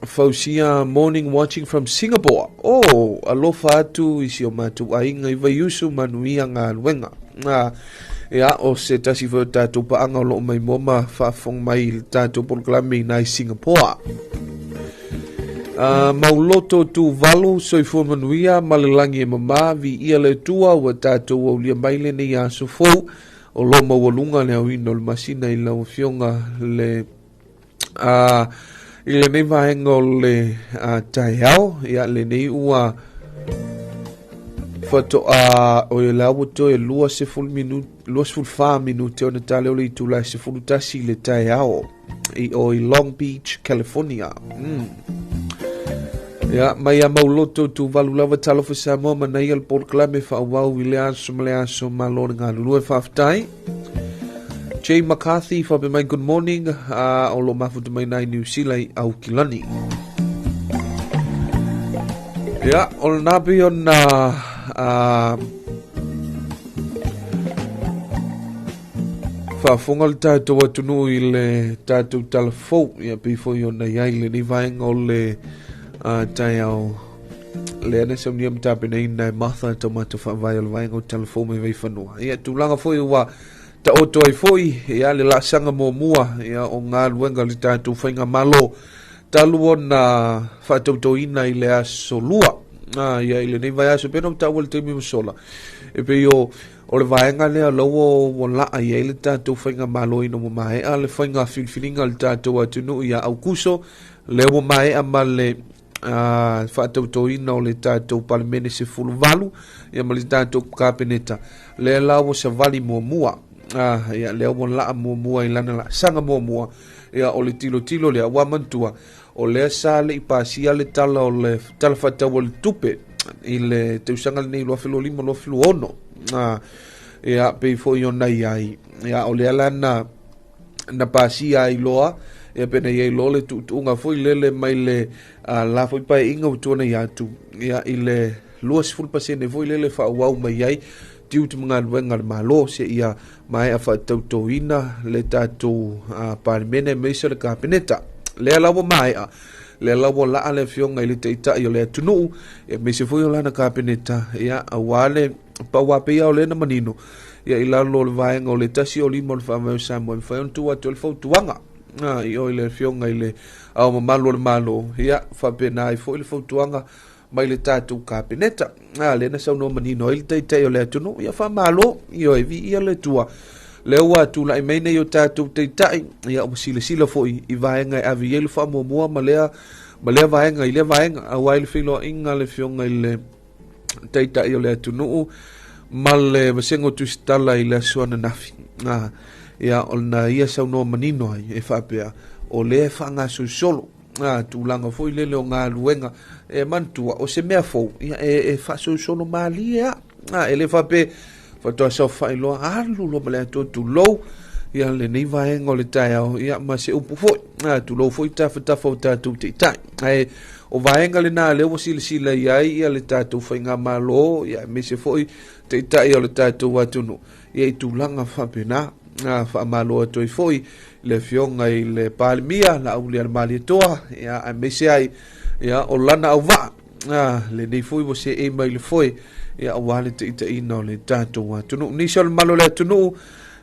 Fausia, morning watching from Singapore. Oh, alofa atu i si o matou aiga i Vaiusu, manuia galuega. Ia, o se tasi foi o tatou paaga o lo o maimoa ma faafofoga mai i le tatou polokalame i nai Singapore. Mauloto Tuvalu, soifua manuia ma le lagi e mamā, viia le Atua ua tatou aulia mai lenei aso fou o lo o maualuga le aoina o le masina i lau Afioga le i lenei vaega o le taeao. Ia, lenei ua faatoa o le ua toe 20 minute, 24 minute ona tale o le itula e 11 i le taeao i o i Long Beach, California. Ia, mai a Mauloto Tuvalu lava, talofa Samoa, manaia le polokalame faaauau i le aso ma le aso, malo le galulue, faafetai. Jay McCarthy faapea mai, good morning, o lo o mafuta mai nai New Zealand i Aukilani. Ia, o lena pei ona faafofoga le tatou atunuu i le tatou tala fou, ia pei foi ona i ai lenei vaega o le taeao lea na saunia ma tapenaina e Martha Taumato Faavae o le vaega o tala fou mai Vaifanua. Ia, tulaga foi ua taoto ai foi ia le laasaga muamua ia o galuega le tatou faigamalo talu ona faatautoina i le aso lua ia i lenei vaiaso pei ona ou taua i le taimi ua sola e pei o O le vaega lea o la ua laa i ai le tatou faigamalo ina ua maea le faiga filifiliga a le tatou atunuu ia Aukuso, lea ua maea ma le faatautoina o le tatou Palemene 18 ia ma le tatou Kapeneta, lea la ua savali muamua. Ia, lea ua laa muamua i lana laasaga muamua, ia, o le tilotilo lea, ua manatua, o lea sa le i pasia le tala o le tala faatatau o le tupe i le tausaga lenei 2025/2026. Ia, pei foi ona i ai, ia, o lea la na na pasia ai loa, ia pe na i ai loa le tuutuuga foi lele mai le la foi paeaiga ua tuanai atu, ia, i le 20% foi lele faaauau mai ai tiute ma galuega a le Malo seia maea faatautoina le tatou Palemene aemaise le Kapeneta. Lea la ua maea, lea la ua laa le afioga i le Taitai o le atunuu, aemaise foi o lana Kapeneta, ia, aua le pau a pei o lea na manino, ia, i lalo o le vaega o le 105 o le Faavae o Samoa, e mafai ona tuu atu ai le fautuaga i o i le afioga i le Ao Mamalu o le Malo, ia, faapena ai foi le fautuaga mai le tatou Kapeneta. A, lea na saunoa manino ai le Taitai o le atunuu, ia faamalo, ioe, viia le Atua. Lea ua tulai mai nei o tatou Taitai, ia ua silasila foi i vaega e ave i ai le faamuamua ma lea, ma lea vaega i lea vaega, aua i le feiloaiga a le Afioga i le Taitai o le atunuu ma le Vasega o Tusitala i le aso ananafi. A, ia, o na ia saunoa manino ai e faapea, o lea e faagasolosolo tulaga foi lele o galuega e manatua o se mea fou ia e faasolosolo malie a e le faapea faatoa saofai loa alu loa ma le atoa tulou ia lenei vaega o le taeao ia ma se upu foi tulou foi tafatafa o tatou taitai ae o vaega lena lea ua silasila i ai ia le tatou faigamalo ia aemaise foi taitai o le tatou atunuu ia i tulaga faapena. Faamalo atu ai foi le afioga i le Palemia Laaulialemalietoa, ia, aemaise ai ia, o lana auvaa lenei foi ua seei mai le foe ia, aua le taitaiina o le tatou atunuu. Nisi o le mamalu o le atunuu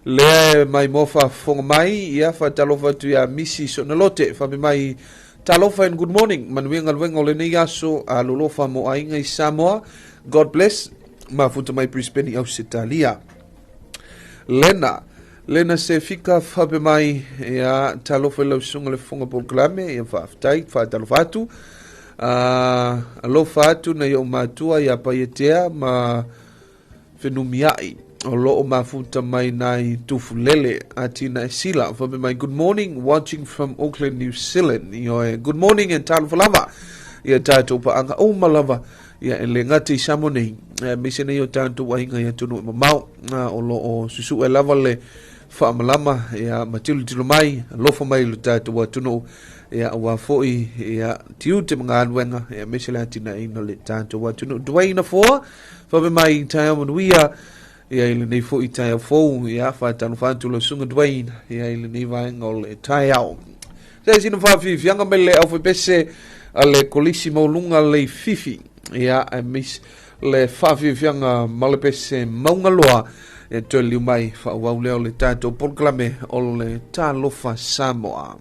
lea e maimoa faafofoga mai, ia, faatalofa atu ia Misi Sonalote, faapea mai. Talofa and good morning. Manuia galuega o lenei aso alolofa mo aiga i Samoa. God bless. Mafuta mai Brisbane i Ausetalia. Lena, Lena se fika fape mai ia talofa i lau susuga le fofoga polokalame ia faafetai faatalofa atu. Alofa atu nai ou matua ia Paietea ma Fenumiai o loo mafuta mai nai Tufulele atina e sila fape mai good morning watching from Auckland New Zealand ioe good morning and talofa lava ia tatou paaga uma lava ia e le gata i Samoa nei aemaise nei o tatou aiga i atunuu e mamao o loo susue lava le faamalama ia ma tilotilo mai alofa mai i lo tatou atunuu ia aua foi ia tiute ma galuega ia aemaise le atinaeina o le tatou atunuu. Dwayne Afoa faapea mai taeao manuia ia i lenei foi taeao fou ia faatalofa atu lau susuga Dwayne ia i lenei vaega o le taeao. Se sina faafiafiaga mai le aufaipese a le Kolisi Maualuga Leififi ia aemaise le faafiafiaga ma le pese Maugaloa e toe liu mai faaauau lea o le tatou polokalame o le Talofa Samoa.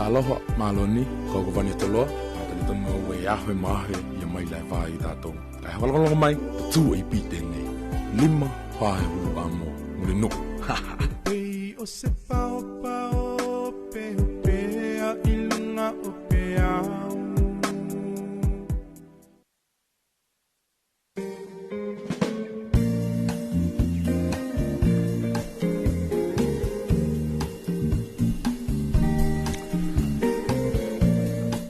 Aloha, maloni, kau ka vani toloa, a tali tonu au e aho e mahe ia mai lai wha i tātou. Kai hawalangolongo mai, tū e pi tēnei. Lima, whae hulu a mō, mure no. Pei o se pao pao, pe pea i lunga o pe au.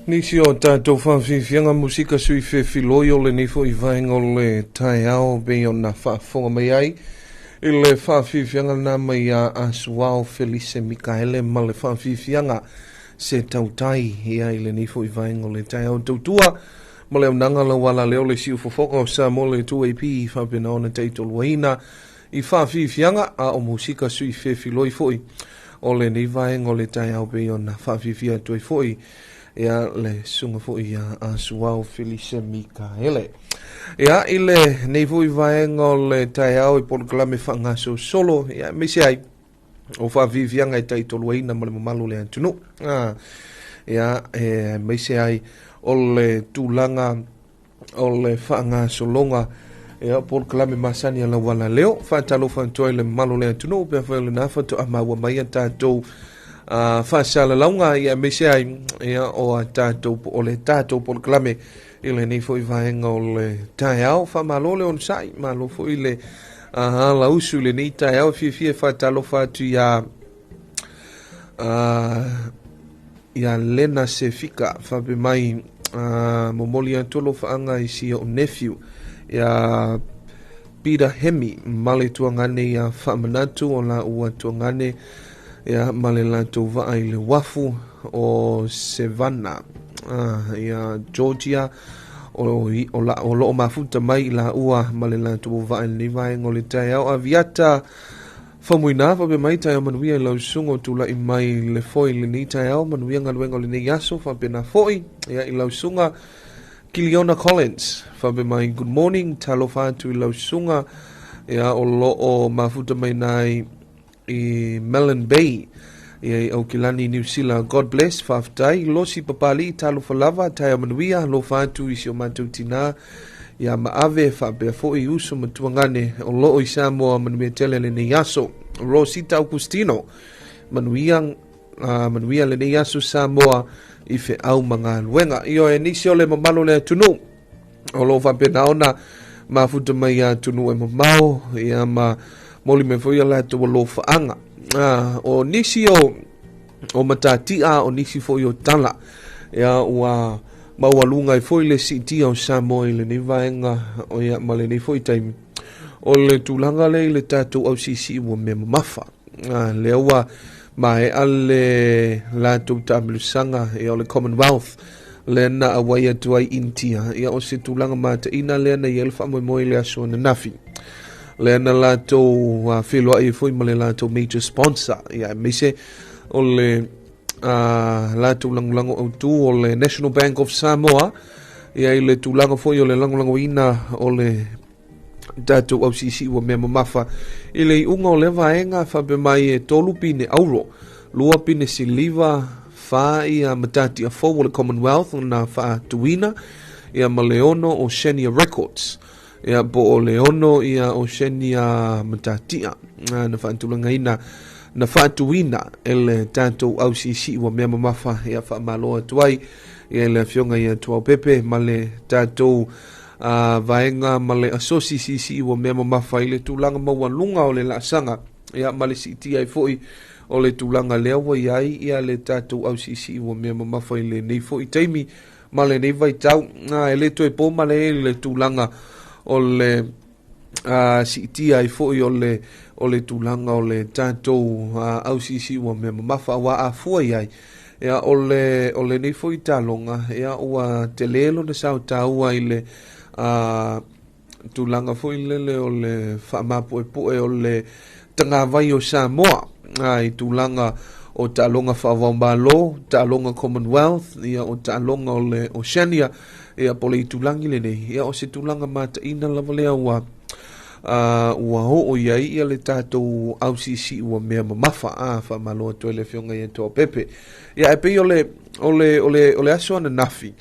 Nisi o tātou whawhiwhianga musika sui whewhiloi o le nifo i vaenga o le taeao be o nā whaafonga mai ai. I le whawhiwhianga nā mai a Asuao Felice Mikaele ma le whawhiwhianga se tautai ia i le nifo i vaenga o le taeao tautua. Ma le unanga la wala leo le siu fofoga o sa mo le 2AP i whapena ona teitoluaina i whawhiwhianga a o musika sui whewhiloi foi o le nei vaenga o le taeao be o nā whawhiwhia tuai foi. Ia le sunga foi ia Asuao Felice Mikaele. Ia i le nei foi vaenga o le taeao i polokalame whangaso solo, ia meise ai o whawhiwhianga i taitoluaina ma le mamalu le atunu. Ia e meise ai o le tulaga o le whangasolonga ia polokalame masani a lawala leo whātalofa atu ai le mamalu le atunu pea whai o le nā whatu a maua mai a tātou whasala launga ia meise ai ia o a tātou o le tātou polokalame i le nei foi vaenga o le taeao whamalo le onosai malo foi le la usu le nei taeao fiafia whātalofa atu ia ia Lena Sefika whape mai momoli atu lo whaanga i si o nephew ia Peter Hemi male tuangane ia whaamanatu o la ua tuangane ia male latou vaa i le wafu o Savannah ia Georgia o loo mafuta mai i la ua male latou vaa i lenei vaega o le taeao aviata famuina faapea mai taeao manuia i lau susuga o tula'i mai le foi lenei taeao manuia galuega o lenei aso faapena fo'i ia i lau susuga Kiliona Collins faapea mai good morning talofa atu i lau susuga ia o loo mafuta mai nai i Melon Bay ia i Aukilani New Zealand. God bless whaftai losi papali talofa lava taeao manuia lofa atu i si o matou tinā ia maave faapea fo'i uso ma tuagane o loo i Samoa manuia tele lenei aso. Rosita Augustino manuia manuia lenei aso Samoa i feau ma galuega. Io e nisi o le mamalu le atunuu o loo faapena ona mafuta mai ia atunuu e mamao ia ma moli me foi ia latou alofaanga. O nisi o matatia o nisi foi o tala ia ua maualuga ai foi le siitia o Samoa i lenei vaega o ia ma lenei foi taimi o le tulaga lea i le tatou ausiisii ua mea mamafa. Lea ua maea le latou taamilosaga ia o le Commonwealth lea na auai atu ai Intia ia o se tulaga mataina lea na ia le faamoemoe i le aso ananafi lea na latou feloai foi ma le latou major sponsor ia aemaise o le latou lagolago autū o le National Bank of Samoa ia i le tulaga foi o le lagolagoina o le tatou ausiisii ua mea mamafa i le iuga o le vaega faapea mai e 3 pine auro 2 pine siliva 4 ia matatia fou o le Commonwealth na faatuina ia ma le 6 Oceania Records ia po o le 6 ia Oceania matatia na faatulagaina na faatuina e le tatou ausiisii ua mea mamafa ia faamalo atu ai ia le afioga ia Tuau Pepe ma le tatou vaega ma le asosi siisii ua mea mamafa i le tulaga maualuga o le laasaga ia ma le siitia ai foi o le tulaga lea ua iai ia le tatou ausiisii ua mea mamafa i lenei foi taimi ma lenei vaitau. E le toe po ma le le tulaga o le siitia ai foi o le tulaga o le tatou ausiisii ua mea mamafa auā afua iai ia o lenei foi taloga ia ua tele lona saotaua i le tulaga foi lele o le faamapuepue o le tagavai o Samoa i tulaga o taaloga faavaomalo, taaloga Commonwealth, ia o taaloga o le Oceania, ia po le itulagi lenei, ia o se tulaga mataina lava lea ua Ua oo i ai ia le tatou ausiisii ua mea mamafa a faamalo atu ai le afioga ia Toapepe. Ia ae pei o le o le o le o le aso ananafi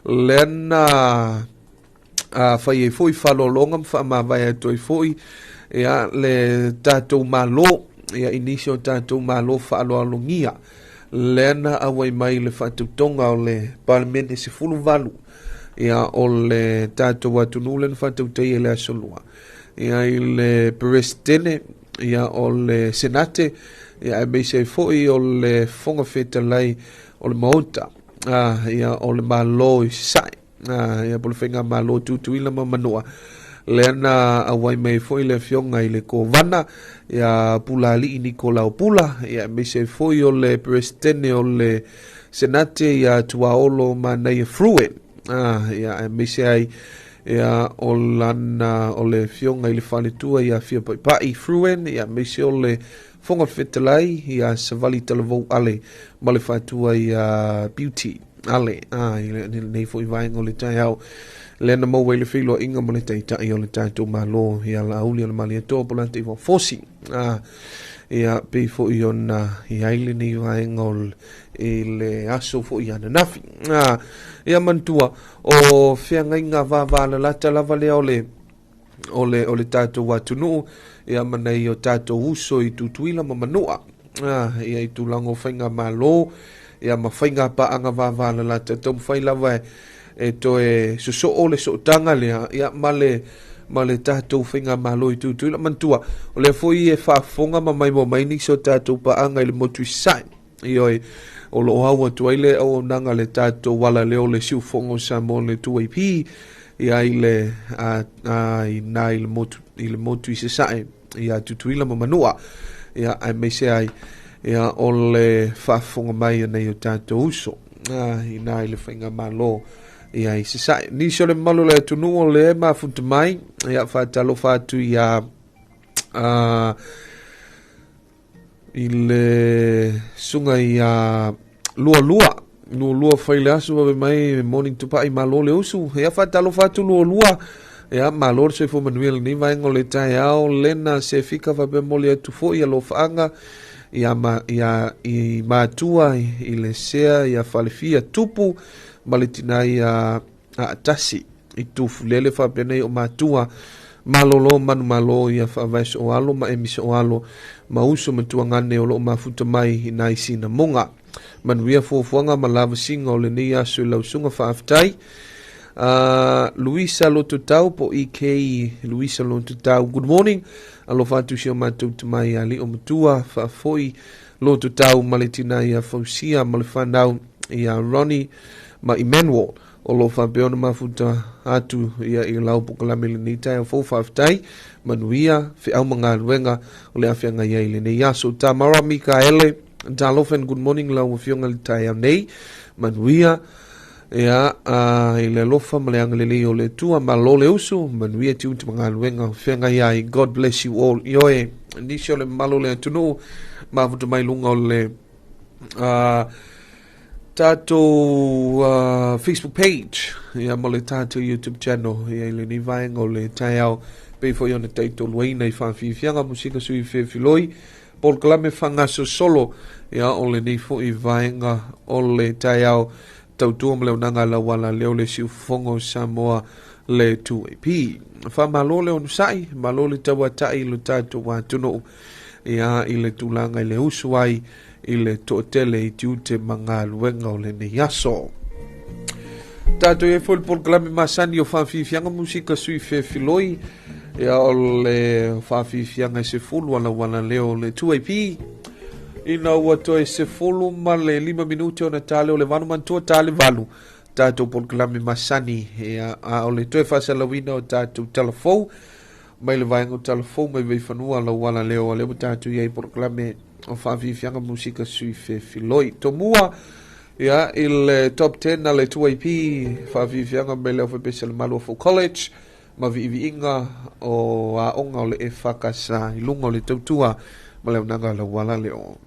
lea na fai ai foi faalologa ma faamavae atu ai foi ia le tatou Malo ia i nisi o tatou Malo faaaloalogia lea na auai mai le faatautoga o le Palemene 18 ia o le tatou atunuu lea na faatautaia i le aso Lua ia i le Peresetene ia o le Senate ia aemaise ai foi o le Fofoga Fetalai o le Maota ia o le Malo i Sasae ia po o le Faigamalo Tutuila ma Manua lea na auai mai foi le afioga i le Kovana ia Pulalii Nikolao Pula ia aemaise ai foi o le Peresetene o le Senate ia Tuaolo Manaia Frue ia aemaise ai ia o lana o le afioga i le faletua ia Fia Paipai Fruen ia aemaise o le Fofoga Fetalai ia Savali Talavou Ale ma le fatua ia Beauty Ale i lenei foi vaega o le taeao lea na maua ai le feiloaiga ma le taitai o le tatou Malo ia Laauli o le Malietoa po o Lataivao Fosi ia pei foi ona i ai lenei vaega o i le aso foi ananafi. Ia manatua o feagaiga vavalalata lava lea o le o le o le tatou atunuu ia ma nai o tatou uso i Tutuila ma Manua ia i tulaga o faigamalo ia ma faiga paaga vavalalata taumafai lava e toe sosoo le sootaga lea ia ma le ma le tatou faigamalo i Tutuila. Manatua o lea foi e faafofoga ma maimoa mai nisi o tatou paaga i le motu i Sasae. Ioe, o lo o au atu ai le auaunaga le tatou alaleo le siufogo o Samoa le 2AP ia i le i na i le motu i le motu i Sasae ia Tutuila ma Manua ia aemaise ai ia o le faafofoga mai a nei o tatou uso i na i le faigamalo ia i Sasae. Nisi o le mamalu o le atunuu o le mafuta mai ia faatalofa atu ia i le suga ia Lualua Lualua fai le aso vave mai morning tupai malo le usu ia faatalofa atu Lualua ia malo le soifua manuia lenei vaega o le taeao lena se fika faapea moli atu foi alofaaga ia ma ia i matua i le sea ia falefia tupu ma le tina ia aatasi i tufulele faapea nei o matua malolo manumalo ia faavae so'oalo ma emi so'oalo ma uso ma tuagane o loo mafuta mai i nai sinamoga. Manuia fuafuaga ma lavasiga o lenei aso i lau susuga faafetai. Luisa Lototau po EK Luisa Lototau, good morning. Alofa atu si o matou tamai alii o matua faafoi Lototau ma le tina ia Fausia ma le fanau ia Ronnie ma Emmanuel o lo o faapea ona mafuta atu ia i lau polokalame i lenei taeao fou. Faafetai, manuia, feau ma galuega o le a feagai ai i lenei aso. Tamara Mikaele, talofa and good morning lau afioga i le taeao nei. Manuia, ia, i le alofa ma le agalelei o le Atua, malo le usu, manuia tiute ma galuega o feagai ai. God bless you all. Ioe, nisi o le mamalu o le atunuu, mafuta mai luga o le tatou Facebook page ia ma le tatou YouTube channel ia i lenei vaega o le taeao pei foi ona taitoluaina i faafiafiaga musika sui fefiloi polokalame faagasosolo ia o lenei foi vaega o le taeao tautua ma le auaunaga lauala leo le siufofoga o Samoa le 2AP. Faamalo le onosai, malo le tauatai i lo tatou atunuu ia i le tulaga i le usu ai i le toatele i tiute ma galuega o lenei aso. Tatou i ai foi le polokalame masani o faafiafiaga musika sui fefiloi ia o le faafiafiaga e 10 alauala leo le 2AP ina ua toe 15 minute ona tale o le vanu mantua tale valu tatou polokalame masani ia a o le toe faasalauina o tatou talafou mai le vaega o talafou mai Vaifanua lauala leo a lea ua tatou i ai polokalame o faafiafiaga musika sui fefiloi. Tomua ia i le top 10 a le 2AP faafiafiaga mai le Aufaipeisa le Malu o College ma viiviiga o aoga o le EFKS i luga o le tautua ma le auaunaga lauala leo.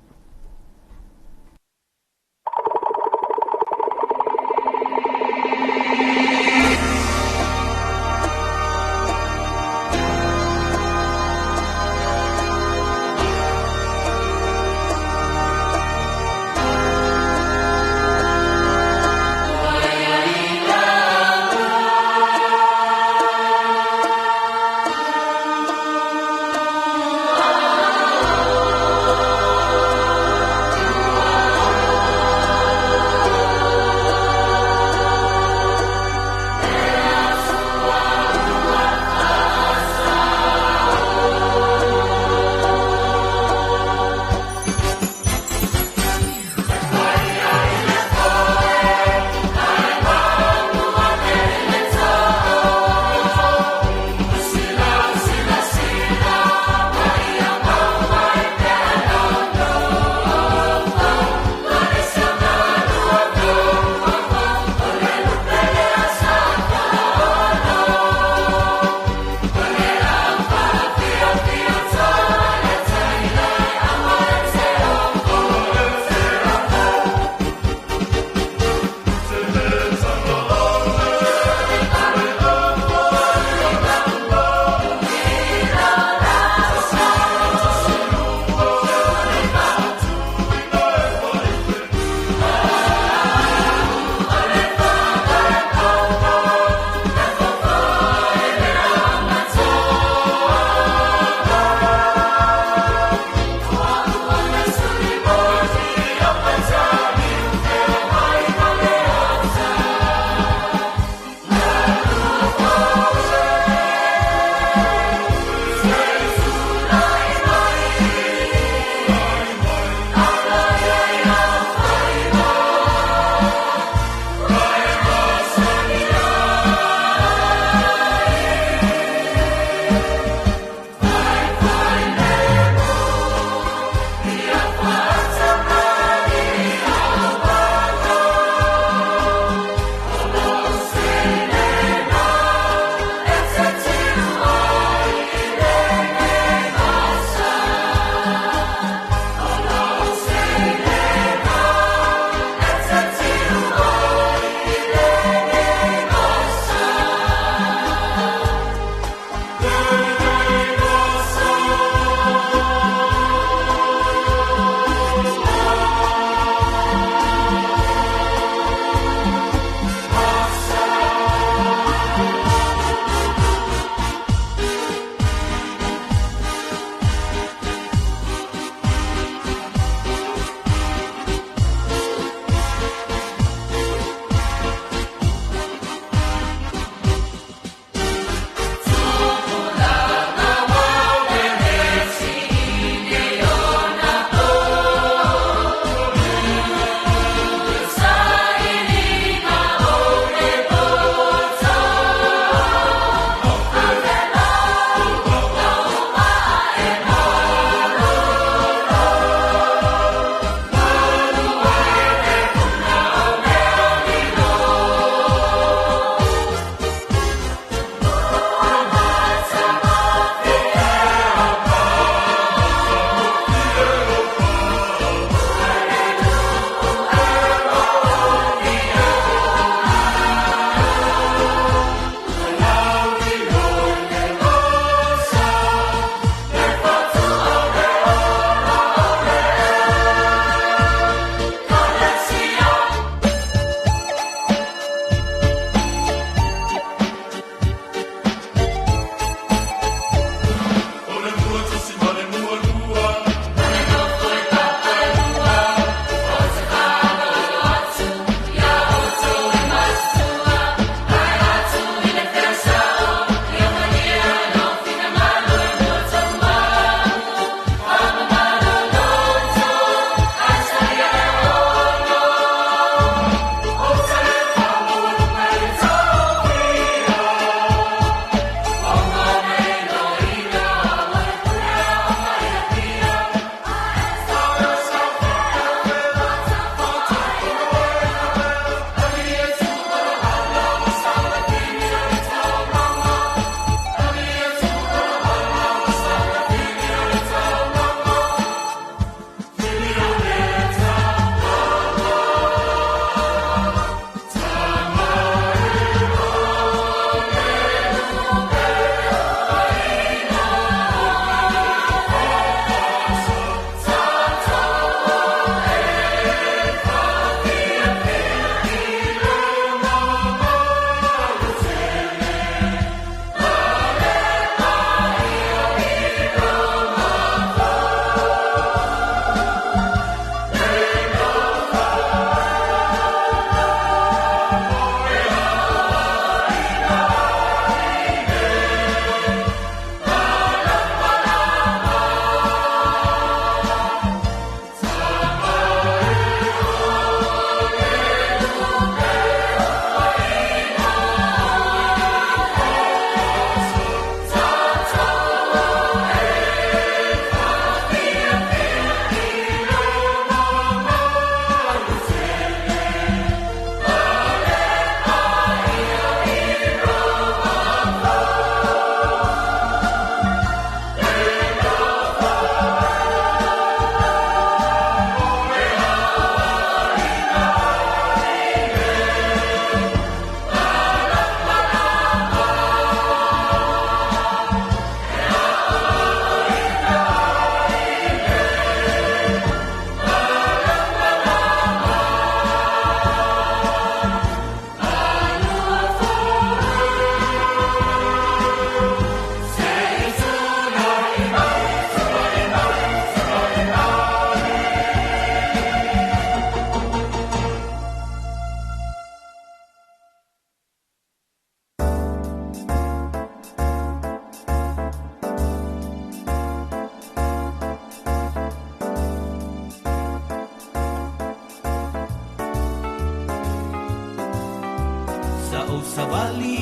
o savali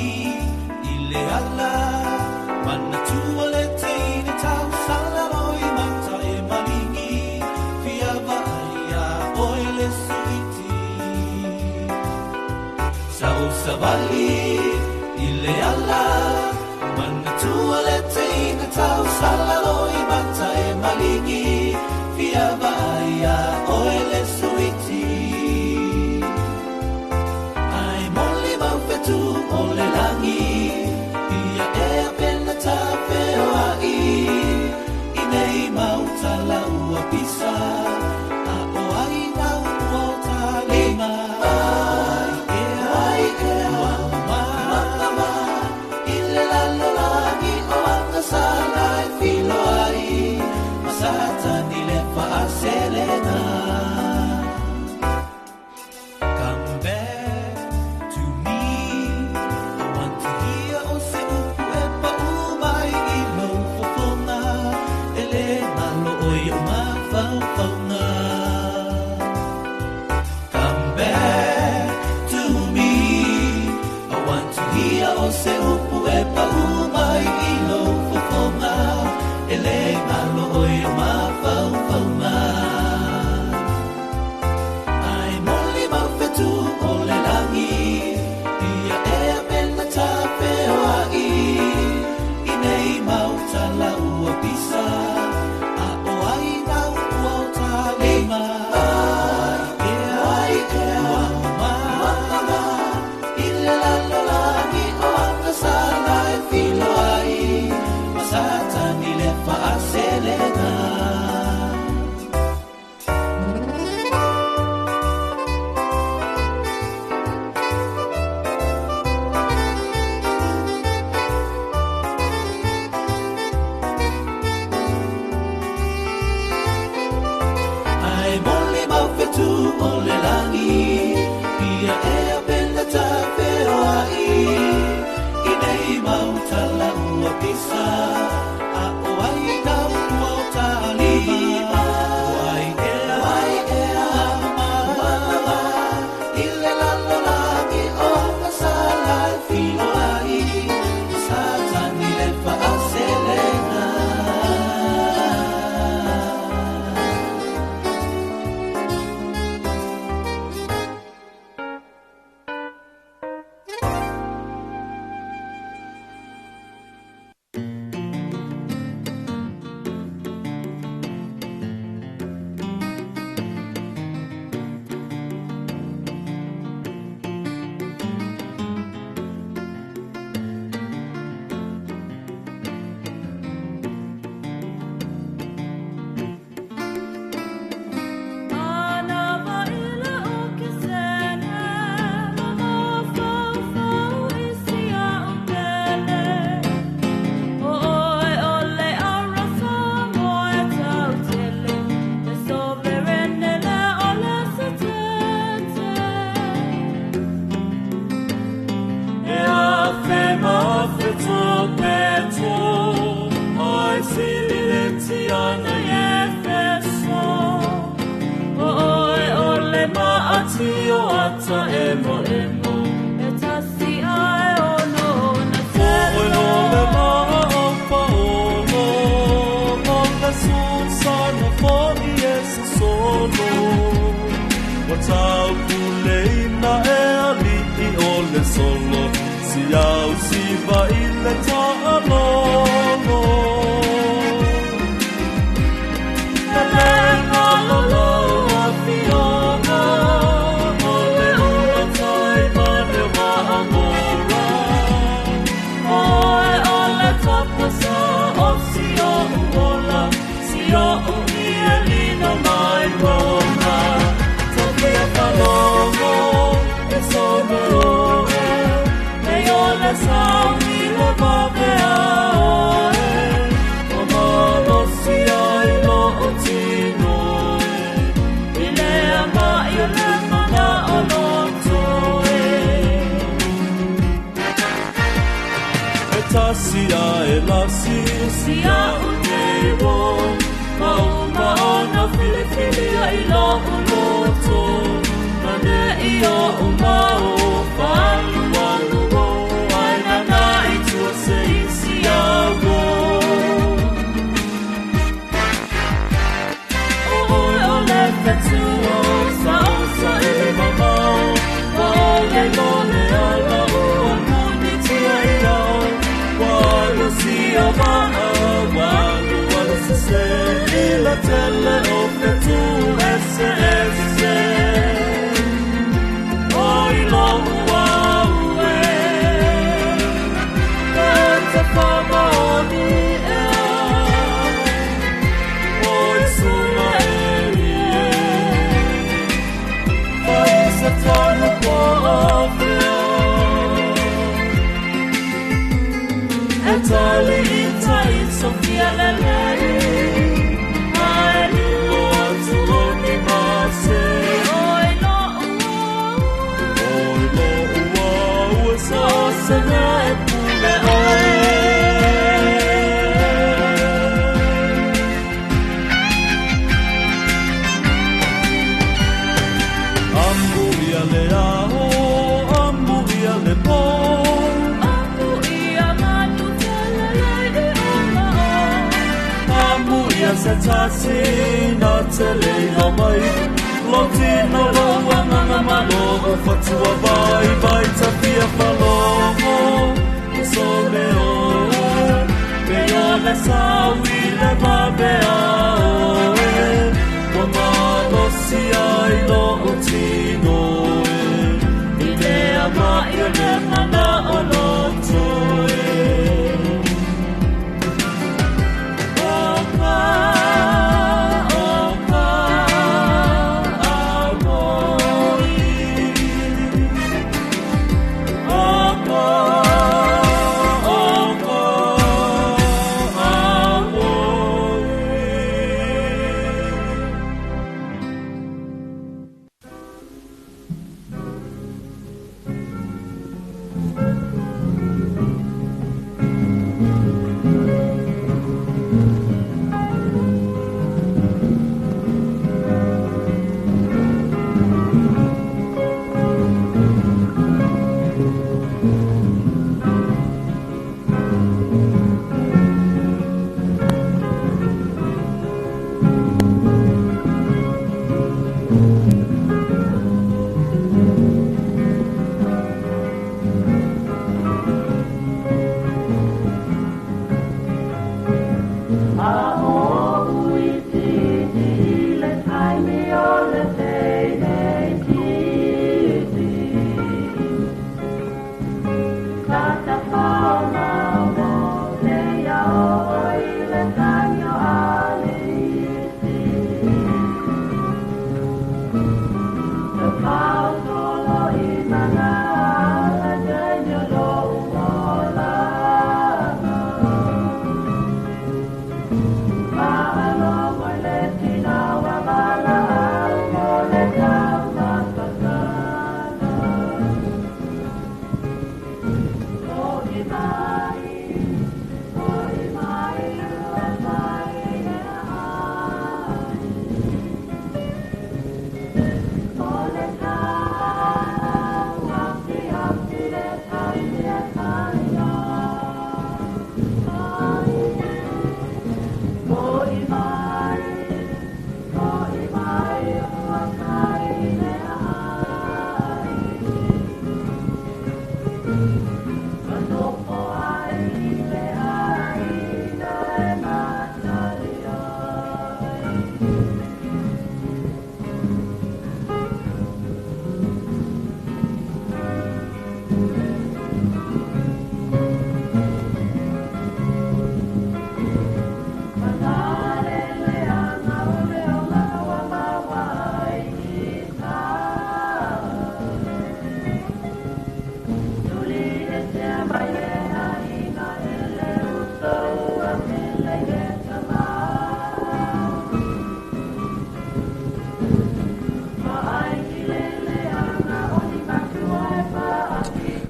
i le ala manatua le teine tausala loi mata e maligi fia vaai oe le suiti. Sa o savali i le ala manatua le teine tausala loi mata e maligi fia vaai oe le suiti. Ai moli mau fetu o le langi ia ea pena tapeo ai i nei mau tala ua pisa a o ai nau ua o talima. Ai ea ua ma i le lalo lagi o agasala e filo ai masatani le faaselena. Come back to me, I want to hear o se upu e pau mai i lou fofoga e le malo o i o mafaufauga. Come back to me, I want to hear o se upu e pau mai i lou fofoga e le malo o i o mafaufauga. Ai moli mau fetu o le langi ia ea pena tapeo ai i nei mau tala ua pisa a o ai nau ua o talima. Ai ea ua ma i le lalo lagi o agasala e filo ai masatani le faaselena. Ai moli mau fetu o le langi ia ea pena tapeo ai i nei mau tala ua pisa a o ai nau ua o talima. Ai ea ma i le lalo lagi o agasala e filo ai satani le faaselena. Tasia e lasi sia o nei wo ma ona fili ai lo loto na ne ia o mao falu alu. tali tai Sofia lelei Ai lilo atu o ni mase Oi lo ua ua so se na e pule oe. Amu ia le aho, amu ia le po, amu ia manu telelei i ola o. Amu ia se tasi na te leilo mai, lo tino lo wanganga malo o fatua vai vai tafia falogo i so me o pe o le saui le mabea o e wa malo si ai lo o tino e i lea mai o le mana o loto e.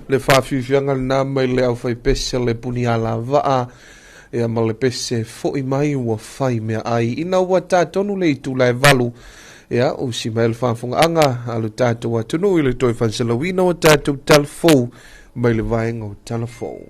Le whawhiwhianga nā mai le au whai pese le puni ala waa e ma le pese foi mai ua whai mea ai. Ina ua tātonu le itu lai valu ia o si mai le whafunga anga alu tātou atunu i le toi whanselawina o tātou talafou mai le vaenga o talafou.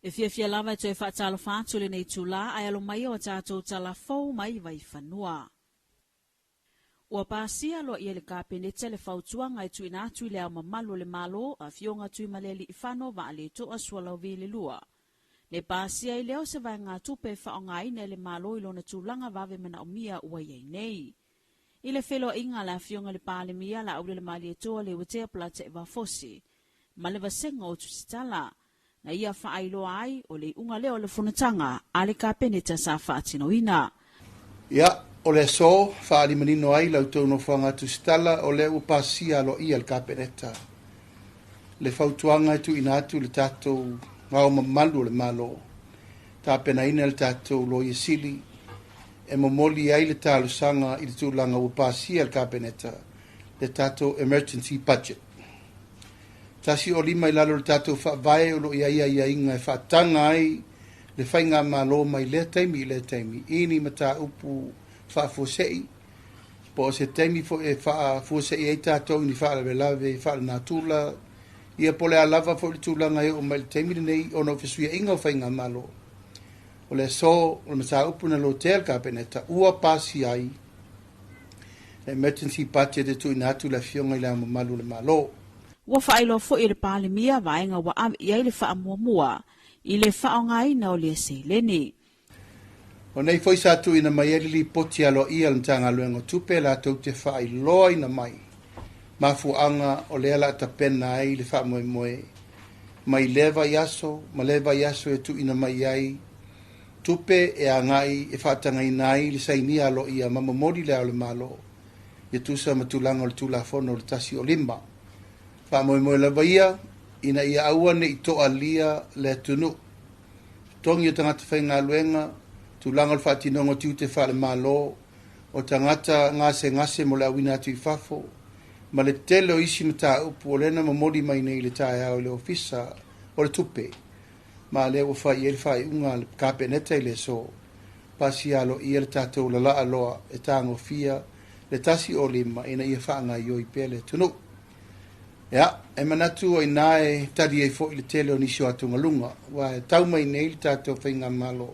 E fiafia lava e toe faatalofa atu lenei itulā ae alo mai o tatou tala fou mai Vaifanua. Ua pasia aloaia e le Kapeneta le fautuaga e tuuina atu i Le Ao Mamalu o le Malo, Afioga Tuimalealiifano Vaaletoa Sualauvi le Lua. Le pasia ai lea o se vaegatupe e faaaogaina e le Malo i lona tulaga vave manaomia ua i ai nei. I le feiloaiga a le Afioga i le Palemia Laaulialemalietoa Leuatea Polataivao Fosi ma le vasega o Tusitala, na ia faailoa ai o le iuga lea o le fonotaga a le Kapeneta sa faatinoina. Ia, o le aso, faalimanino ai la outou nofoaga tusitala o lea ua pasia aloaia e le Kapeneta le fautuaga e tuuina atu i le tatou Ao Mamalu o le Malo, tapenaina e le tatou Loia Sili e momoli ai le talosaga i le tulaga ua pasia e le Kapeneta le tatou Emergency Budget. 105 i lalo o le tatou Faavae o lo o i ai aiaiga e faataga ai le faigamalo mai lea taimi i lea taimi i ni mataupu faafuasei po o se taimi foi e faafuasei ai tatou i ni faalavelave faalenatura ia po o le a lava foi le tulaga e oo mai i le taimi lenei ona o fesuiaiga o faigamalo. O le aso o le mataupu na lotea le Kapeneta ua pasia ai le Emergency Budget e tuuina atu i le Afioga i Le Ao Mamalu o le Malo. Ua faailoa foi e le Palemia vaega ua ave i ai le faamuamua i le faaaogaina o lea seleni. O nei foi sa tuuina mai ai le lipoti aloaia a le Matagaluega o Tupe latou te faailoaina mai mafuaaga o lea la tapena ai le faamoemoe mai lea vaiaso ma lea vaiaso e tuuina mai ai tupe e agai e faatagaina ai le sainia aloaia ma momoli le Ao o le Malo ia tusa ma tulaga o le Tulafono o le 105. Faamoemoe lava ia ina ia aua ne i toalia le atunuu. Totogi o tagata faigaluega, tulaga o le faatinoga o tiute faale-Malo, o tagata gasegase mo le auina atu i fafo, ma le tele o isi mataupu o lea na momoli mai nei i le taeao i le Ofisa o le Tupe, ma lea ua fai i ai le faaiuga a le Kapeneta i le aso, pasia aloaia le tatou lalaa loa e tagofia le 105 ina ia faagaioi pea le atunuu. Ia, e manatu o i ina e tali ai foi le tele o nisi o atugaluga, aua e tau mai nei le tatou faigamalo,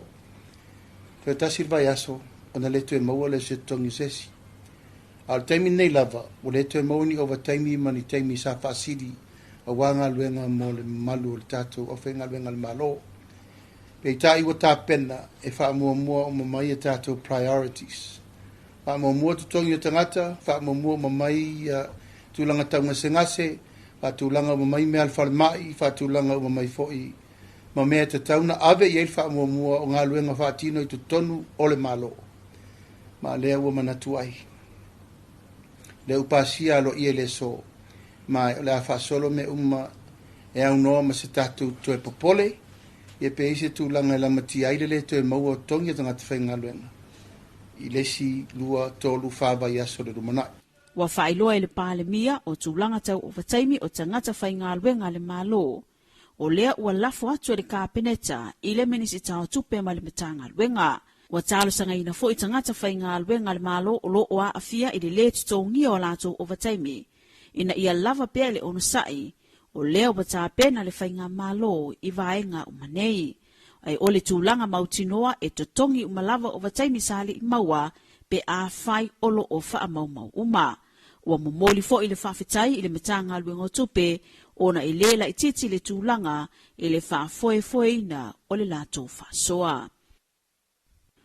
toe tasi le vaiaso ona le toe maua lea o se totogi o se isi. A o le taimi lenei lava, ua le toe maua ni ovataimi ma ni taimi sa faasili aua galuega mo le mamalu o le tatou aufaigaluega a le Malo. Peitai ua tapena e faamuamua uma mai a tatou priorities. Faamuamua totogi o tagata, faamuamua uma mai tulaga taugasegase, faatulaga uma mai mea a le falemai, faatulaga uma mai foi ma mea e tatau na ave i ai le faamuamua o galuega faatino i totonu o le Malo. Ma lea ua manatu ai. Lea ua pasia aloaia i le aso, ma o le a faasolo mea uma e aunoa ma se tatou toe popole, ia pe i ai se tulaga e lamatia ai le le toe maua o totogi o tagata faigaluega i le isi 2, 3, 4 vaiaso o le lumanai. Ua faailoa e le Palemia o tulaga tau ovataimi o tagata faigaluega a le Malo. O lea ua lafo atu e le Kapeneta i le Minisita o Tupe ma le Matagaluega. Ua talosagaina foi tagata faigaluega a le Malo o lo o aafia i le lē totogia o latou ovataimi ina ia lava pea le onosai o lea ua tapena le faigamalo i vaega uma nei. Ae o le tulaga mautinoa e totogi uma lava ovataimi sa le i maua pe afai o lo o faamaumau uma. Ua momoli foi le faafetai i le Matagaluega o Tupe ona e lē laitiiti le tulaga i le faafoefoeina o le latou faasoa.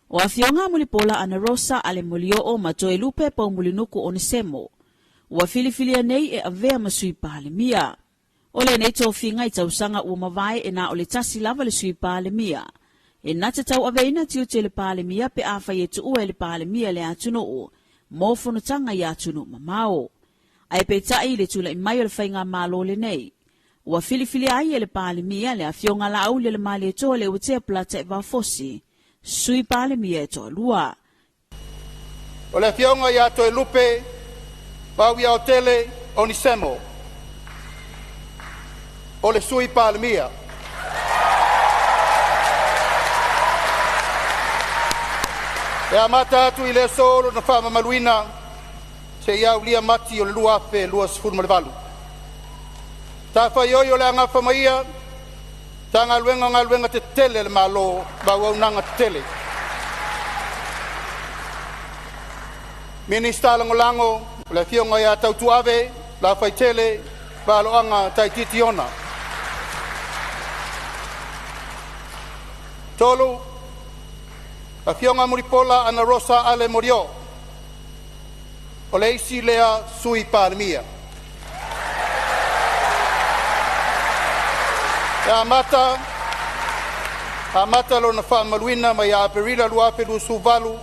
O Afioga Mulipola Anarosa a le Molioo ma Toelupe Poumulinuku Onesemo ua filifilia nei e avea ma Sui Palemia. O lenei tofiga i tausaga ua mavae e na o le tasi lava le Sui Palemia. E na te tauaveina tiute le Palemia pe afai e tuua e le Palemia le atunuu mo fonotaga i atunuu mamao. Ae peitai i le tulai mai o le faigamalo lenei, ua filifilia ai e le Palemia le Afioga Laaulialemalietoa Leuatea Polataivao Fosi, Sui Palemia e toalua. O le Afioga ia Toelupe Pauiaotele Onisemo, o le Sui Palemia. E amata atu i le aso lona faamamaluina seia aulia Mati o le 2028. Tafaioi o le a gafa ma ia Matagaluega o Galuega Tetele a le Malo ma Auaunaga Tetele. Minisita Lagolago, o le Afioga ia Tautuave Lafaitele Valoaga Taititi Ona. 3. Afioga Mulipola Anarosa Ale Morioo, o le isi lea Sui Palemia. E amata lona faamamaluina mai ia Aperila 2028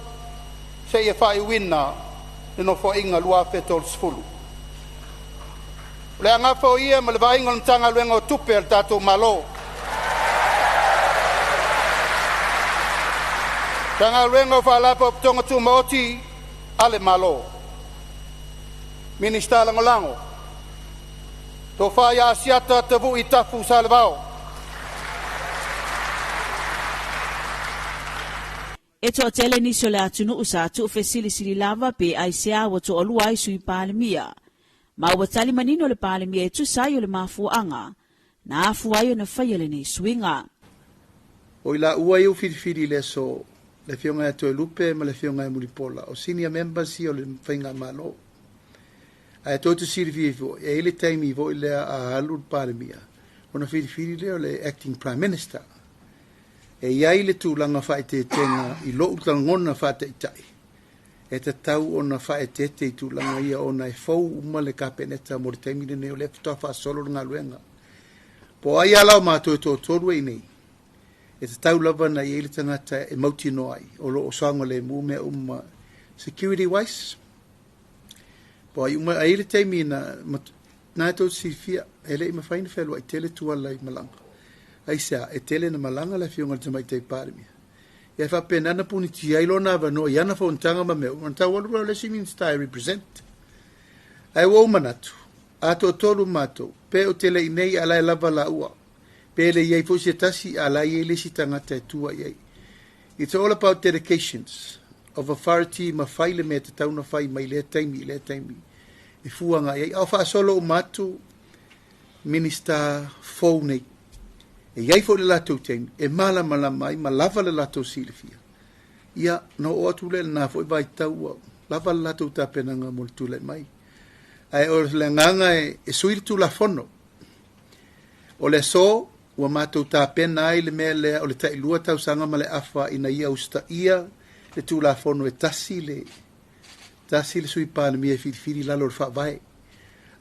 seia faaiuina le Nofoaiga 2030. O le a gafa o ia ma le vaaiga o le Matagaluega o Tupe a le tatou Malo, Matagaluega o Faalapotopotoga Tumaoti a le Malo. Minisita Lagolago: Tofa Asiata Tavui Tafu Salevao. E toatele nisi o le atunuu sa tuufesilisili lava pe aisea ua toalua ai Sui Palemia. Ma ua tali manino le Palemia e tusa ai o le mafuaaga na afua ai ona faia lenei suiga. O i la ua iu filifili le aso le Afioga ia Toelupe ma le Afioga ia Mulipola, o senior members ia o le faigamalo. Ae tou te silafia foi, e i ai le taimi foi lea a alu le Palemia, ona filifili lea o le acting prime minister. E i ai le tulaga faaeteetega i lou lagona faataitai, e tatau ona faaeteete i tulaga ia ona e fou uma le Kapeneta mo le taimi lenei o lea faatoa faasolo le galuega. Po o ai lava la o matou e toatolu e i nei, e tatau lava ona i ai le tagata e mautinoa ai o lo o saogalemu mea uma security wise. Po o ai uma, ai le taimi na na e tou te silafia, e le i mafai ona fealuai tele Tuala i malaga. Aisea? E tele na malaga le Afioga i le Tamaitai Palemia. Ia e faapena na punitia ai lona avanoa i ana fonotaga ma mea uma, ona tau alu loa o le isi Minisita e represent. Ae ua ou manatu, a toatolu matou, pe ou te le i nei a la e lava laua, pe le i ai foi se tasi a la e i ai le isi tagata e tua i ai. It's all about dedications of authority ma fai le mea e tatau ona fai mai lea taimi i lea taimi e fua agai ai. A o faasolo uma atu Minisita fou nei, e i ai foi le latou taimi e malamalama ai ma lava le latou silafia. Ia, ona oo atu lea i lena foi vaitau ua lava le latou tapenaga mo le tulai mai. Ae o le agaga e sui le Tulafono. O le aso ua matou tapena ai le mea lea o le tailua tausaga ma le afa ina ia usitaia le Tulafono e tasi le tasi le Sui Palemia e filifili i lalo o le Faavae.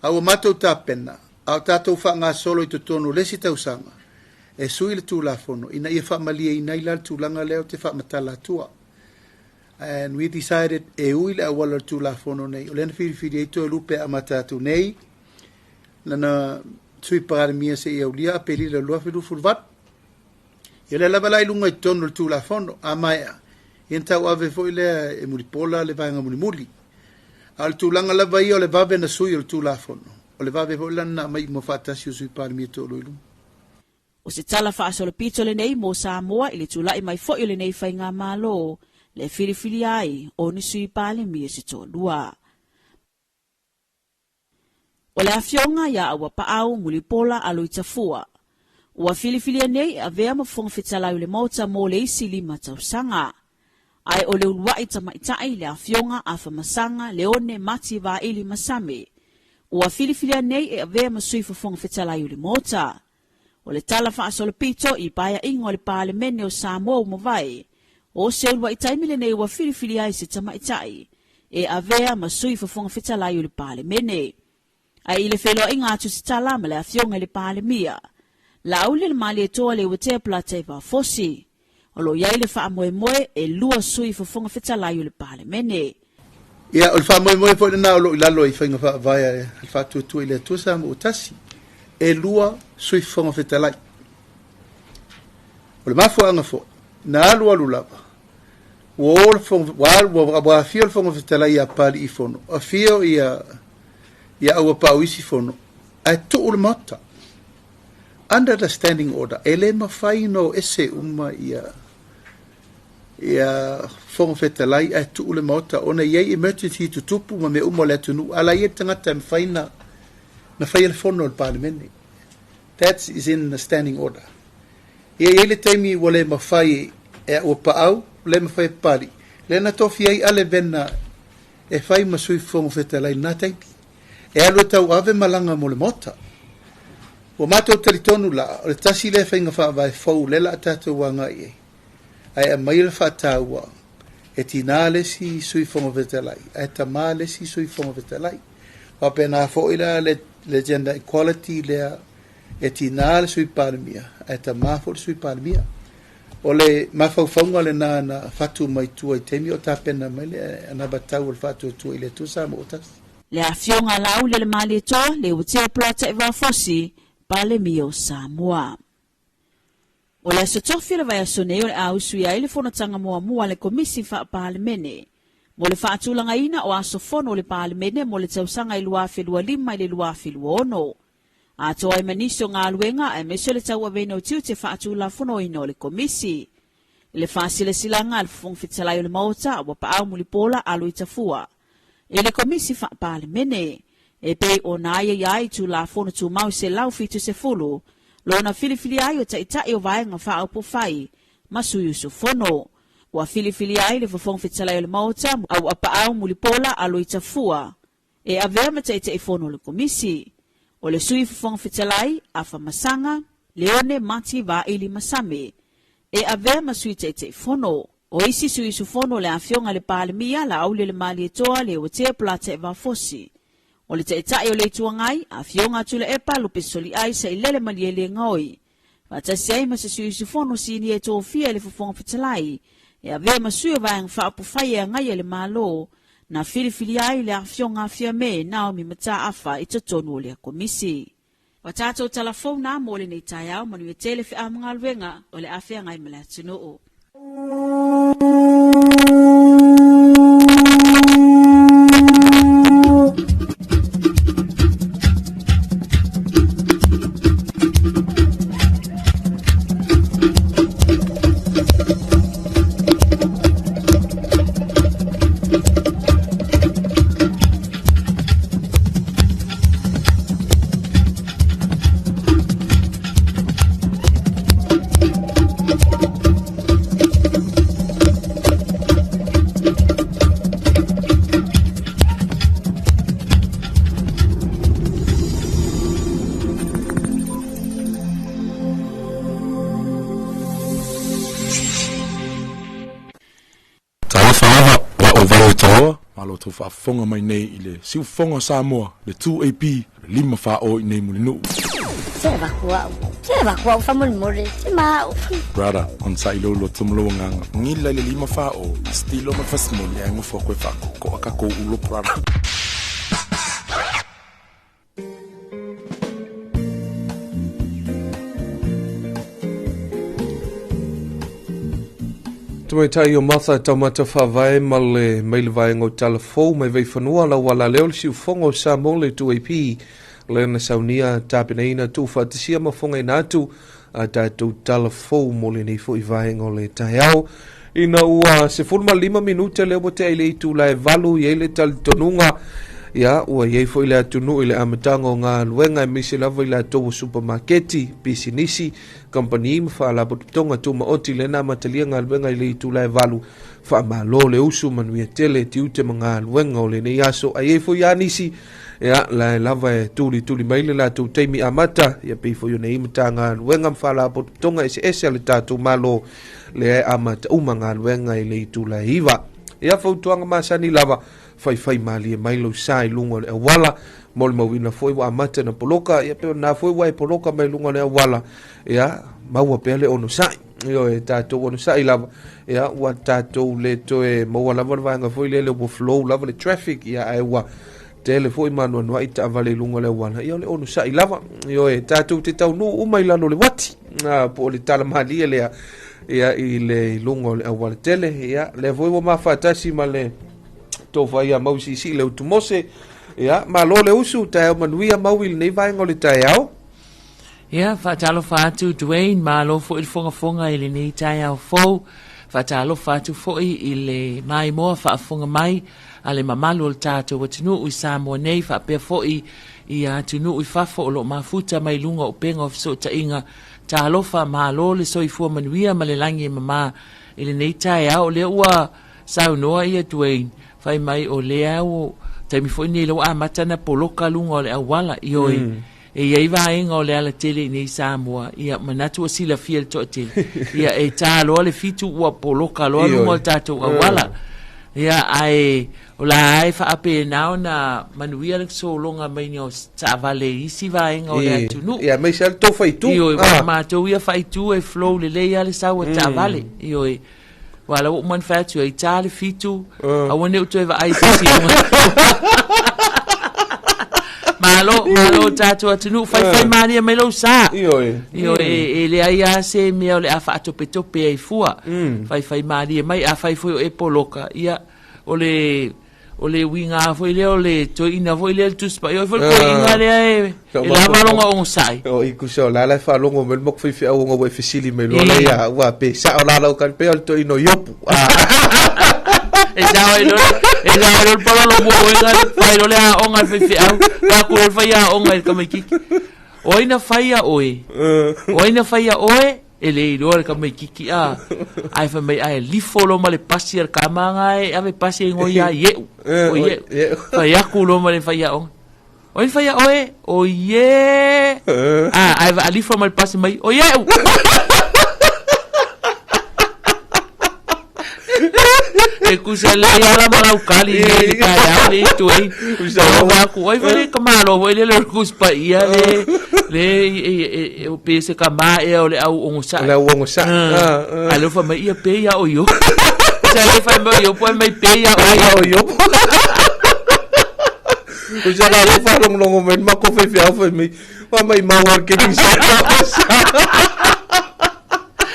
A ua matou tapena, a o tatou faagasolo i totonu o le isi tausaga, e sui le Tulafono ina ia faamalieina ai la le tulaga lea ou te faamatala atua. And we decided e ui le auala o le Tulafono nei, o lea na filifili ai Toelupe e amata atu nei, lana Sui Palemia seia aulia Aperila 2028. Ia lea lava la i luga i totonu o le Tulafono, a maea, ia na tauave foi lea e Mulipola le vaega mulimuli. A o le tulaga lava ia o le vave na sui o le Tulafono, o le vave foi la na aumai uma faatasi o Sui Palemia toalua i luma. O se tala faasolopito lenei mo Samoa i le tula'i mai foi o lenei faigamalo le filifilia ai o ni Sui Palemia se toalua. O le afioga ia Auapaau Mulipola Aloitafua, ua filifilia nei e avea ma Fofoga Fetalai o le Maota mo le isi 5 tausaga. Ae o le uluai tamaitai le afioga Afamasaga Leone Mati Vaili Masame, ua filifilia nei e avea ma Sui Fofoga Fetalai o le Maota. O le tala faasolopito i paeaiga o le Palemene o Samoa ua mavae, o se uluai taimi lenei ua filifilia ai se tamaitai e avea ma Sui Fofoga Fetalai o le Palemene. Ae i le feiloaiga atu se tala ma le afioga i le Palemia, Laauli le Malietoa Leuatea Polataivao Fosi, o lo o i ai le faamoemoe e 2 Sui Fofoga Fetalai o le Palemene. Ia, o le faamoemoe foi lena o lo o i lalo i faiga faavae a le Faatuatua i le Atua Samoa ua Tasi, e 2 Sui Fofoga Fetalai. O le mafuaaga foi, na alualu lava, ua o le Fofoga, ua, ua afio le Fofoga Fetalai ia Papali'i Fono, afio ia, ia Auapaau isi Fono, ae tuu le Maota. Under the standing order, e le mafai ona o ese uma ia, ia Fofoga Fetalai ae tuu le Maota ona e i ai emergency tutupu ma mea uma o le atunuu, a la e i ai le tagata e mafai na faia le fono a le Palemene. That is in the standing order. Ia i ai le taimi ua le mafai e a'u paau, le mafai e Papalii, lea na tofia ai Ale Vena e fai ma Sui Fofoga Fetalai i lena taimi. E alu e tauave malaga mo le Maota. Ua matou talitonu la, o le tasi lea faiga faavae fou lea o le a tatou agai i ai, ae aumaia le faataua e tinā le isi Sui Fofoga Fetalai ae tamā le isi Sui Fofoga Fetalai. Faapena foi la le gender equality lea e tinā le Sui Palemia ae tamā foi le Sui Palemia. O le mafaufauga lena na fatu mai tua i taimi o tapena mai le anavatau o le Faatuatua i le Atua Samoa ua Tasi. Le afioga a Laauli o le Malietoa, Leuatea Polataivao Fosi, Palemia o Samoa. O le Aso Tofi o le vaiaso nei o le a usui ai le fonotaga muamua a le Komisi Faa-Palemene mo le faatulagaina o aso fono o le Palemene mo le tausaga e 2025 i le 2026. Atoa ai ma nisi o galuega aemaise o le tauaveina o tiute faatulafonoina o le Komisi. I le faasilasilaga a le Fofoga Fetalai o le Maota ua paau mulipola a Luitafua i le Komisi Faa-Palemene e pei ona aiaia ai Tulafono Tumau 170 lona filifilia ai o Taitai o Vaega Faaupufai ma Sui Usufono. Ua filifilia ai le Fofoga Fetalai o le Maota Auapaau Mulipola Aloitafua e avea ma Taitaifono o le Komisi. O le Sui Fofoga Fetalai, Afa Masaga, Leone Mati Vaili Masame, e avea ma Sui Taitaifono. O isi sui usufono o le Afioga i le Palemia, Laaulialemalietoa Leuatea Polataivao Fosi. O le Taitai o le Itu Agai, Afioga Tuilaepa Lupe Soliai Sailele Malielegaoi, faatasi ai ma se sui usufono sinia e tofia e le Fofoga Fetalai e avea ma sui o Vaega Faaupufai e agaia le Malo, na filifilia ai le Afioga a Fiame Naomi Mataafa i totonu o lea Komisi. Ua tatou tala fou na mo lenei taeao, manuia tele feau ma galuega o le a feagai ma le atunuu. Talofa lava la o vale taloa, malo tou faafofoga mai nei i le siufofoga o Samoa, le 2AP, le lima faa-o i nei Mulinuu. Se avatu au, se avatu au faamolemole, se ma au. Brother, on sa ilo lo tumu lo nganga. Ngila le lima faa-o, stilo ma fasimoli ai ngofo koe faakokoa ka kou ulo brother. Tamaitai o Martha Taumata Faavae ma le mai le vaega o Talafou mai Vaifanua lau ala lea o le siufofoga o Samoa le 2AP lea na saunia tapenaina tuufaatasia ma fogaina atu a tatou Talafou mo lenei foi vaega o le taeao. Ina ua 15 minute lea ua tea i le itula e 8 i ai le talitonuga ia ua i ai foi le atunuu i le amataga o galuega aemaise lava i latou o supamaketi, pisinisi, kamupani ma faalapotopotoga tumaoti lea na amatalia galuega i le itula e 8. Faamalo le usu, manuia tele tiute ma galuega o lenei aso. Ae i ai foi lava nisi ia la e lava e tulituli mai le latou taimi amata ia pei foi ona i ai Matagaluega ma Faalapotopotoga eseese a le tatou Malo lea e amata uma galuega i le itula e 9. Ia fautuaga masani lava, faifai malie mai lou sa i luga o le auala, molimauina foi ua amata na poloka, ia pe o lena foi ua e poloka mai luga o le auala, ia maua pea le onosai. Ioe, tatou onosai lava, ia ua tatou le toe maua lava le vaega foi lele ua flow lava le traffic, ia ae ua tele foi manuanuai taavale i luga o le auala, ia o le onosai lava. Ioe, tatou te taunuu uma i lalo o le uati, po o le tala malie lea, ia i le i luga o le auala tele, ia lea foi ua mafaatasi ma le tofa ia Mausiisii le Utumose. Ia, malo le usu, taeao manuia Maui i lenei vaega o le taeao. Ia, faatalofa atu Dwayne, malo foi le fogafoga i lenei taeao fou. Faatalofa atu foi i le maimoa faafofoga mai a le mamalu o le tatou atunuu i Samoa nei faapea foi i atunuu i fafo o lo o mafuta mai luga o upega o fesootaiga. Talofa, malo le soifua manuia ma le lagi e mamā i lenei taeao. O lea ua saunoa ia Dwayne, fai mai o lea ua taimi foi nei lea ua amata ona poloka luga o le auala. Ioe, e i ai vaega o le alatele i nei Samoa, ia manatu ua silafia e le toatele. Ia e tā loa le 7 ua poloka loa luga o le tatou auala. Ia ae o la e faapena ona manuia le sologa mai o taavale i isi vaega o le atunuu. Ia, aemaise lava le tou faaitu. Ioe, ua matou ia faaitu e flow lelei lava le sau a taavale. Ioe. Aua la ua uma ona fai atu ai, tā le 7, aua ne i ou toe vaai i se isi luga. Malo, malo tatou atunuu, faifai malie mai lou sa. Ioe. Ioe, e leai lava se mea o le a faatopetope ai fua. Faifai malie mai, afai foi o e poloka, ia, o le, o le uiga foi lea o le toeaina foi lea le Tusi Paia, o ai foi le toeaina lea e, e lava lona onosai. O i kusa o la la e faalogo mai le maku faifeau ona ua e fesili mai loa lea ia ua pe sao la lau kali pei o le toeaina o Iopu. E sao ai loa, e sao ai loa le palolo mua o ega, fai loa le aoga a le faifeau, faatu loa le faiaoga i le tamaitiiti. O ai na faia oe? O ai na faia oe? E le iloa le tamaititi a, ae fai mai ae lifo loa ma le pasi a le tama na e ave pasi e igoa ia Ie'u. O Ie'u. Fai atu loa ma le faiaoga. O ai na faia oe? O Ie. A, ae vaalifo ma le pasi mai, o Ie'u. E kusa le ala ma lau kali i le taeao le itu ai. O aku ai foi le ka malo foi le le kus pa ia le le e o pe se ka ma e o le au ongo sa. Le au ongo sa. A le fa mai ia pe ia o yo. Sa le fa mai yo po mai pe ia o yo. O yo. O sa la le fa long long mai ma ko fe fe au fe mi. Wa mai mau al ke ni sa.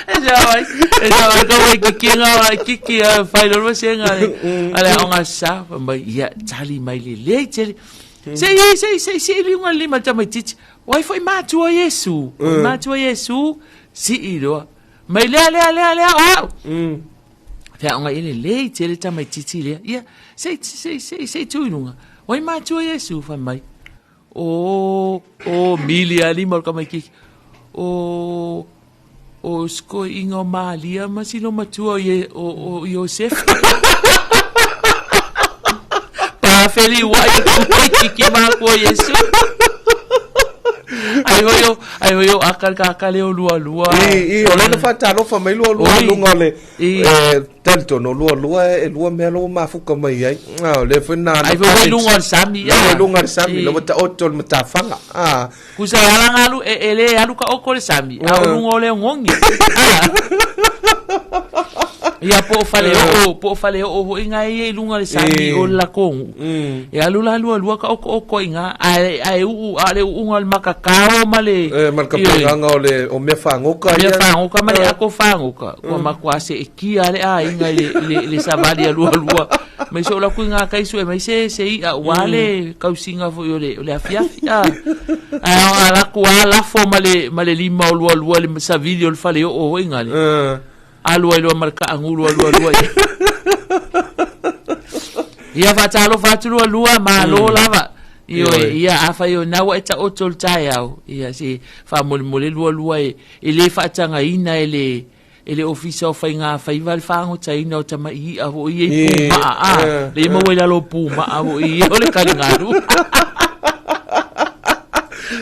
E sa ai, e sa ai ka wai kiki ngā wai kiki a whai lolo se ngā le. A le aonga sa, fa mai, ia, tali mai le le tele. Se i, se i, se i, se i liunga lima tamaitiiti. Wai foi mātua Iesu, o mātua Iesu, si i loa. Mai lea, lea, lea, lea, o au. Fea aonga i le le tele tamaitiiti lea. Ia, se i, se i, se i, se i tū i lunga. Wai mātua Iesu, fa mai. O, o, mili a lima o le tamaitiiti. O, o sikoiga o Malia ma silo matua o, Ie, o, o Iosefa. Pāwheli wai o tamaitiki mākua Iesu. Ai hoi o, ai hoi o akal ka kale o lua lua. I, i, o lena whātalofa mai lua lua lunga o le, e, talitonu, lua lua e lua mea lo mafuka mai ai. Ah, o lea foi na... Ai foi mai lunga o le sami. Mai lunga o le sami, la wata oto le matawhanga. Ah. Kusa e ala ngalu, e, e le alu ka oko le sami, a o lunga o le ngongi. Ah. Ia po o fale o, po o fale o hoi ngā e i lunga le sami o la kongu. E alu la lua lua ka oko oko i ngā, a, a e uu, a le uunga o le makakao ma le... E, ma le kapenganga o le, o mea whangoka. Mea whangoka ma le ako whangoka. Kua makua se e kia le a inga i le, le, le savali a lua lua. Mai so la kui ngā kaisu e mai se se i a ua le kausinga foi o le, o le afiafi. A, a, a la kua lafo ma le, ma le lima o lua lua le savili o le fale o o hoi ngā le. Alu ai loa ma le kaagulu a lua lua ia. Ia faatalofa atu lua lua, malo lava. Ioe, ia afai o na ua e taoto le taeao, ia se faamolemole lua lua e, e le faatagaina e le e le ofisa o faiga faiva le faagotaina o tama'i i'a fo'i ia i puma'a a le maua i lalo o puma'a fo'i ia o le kaligalu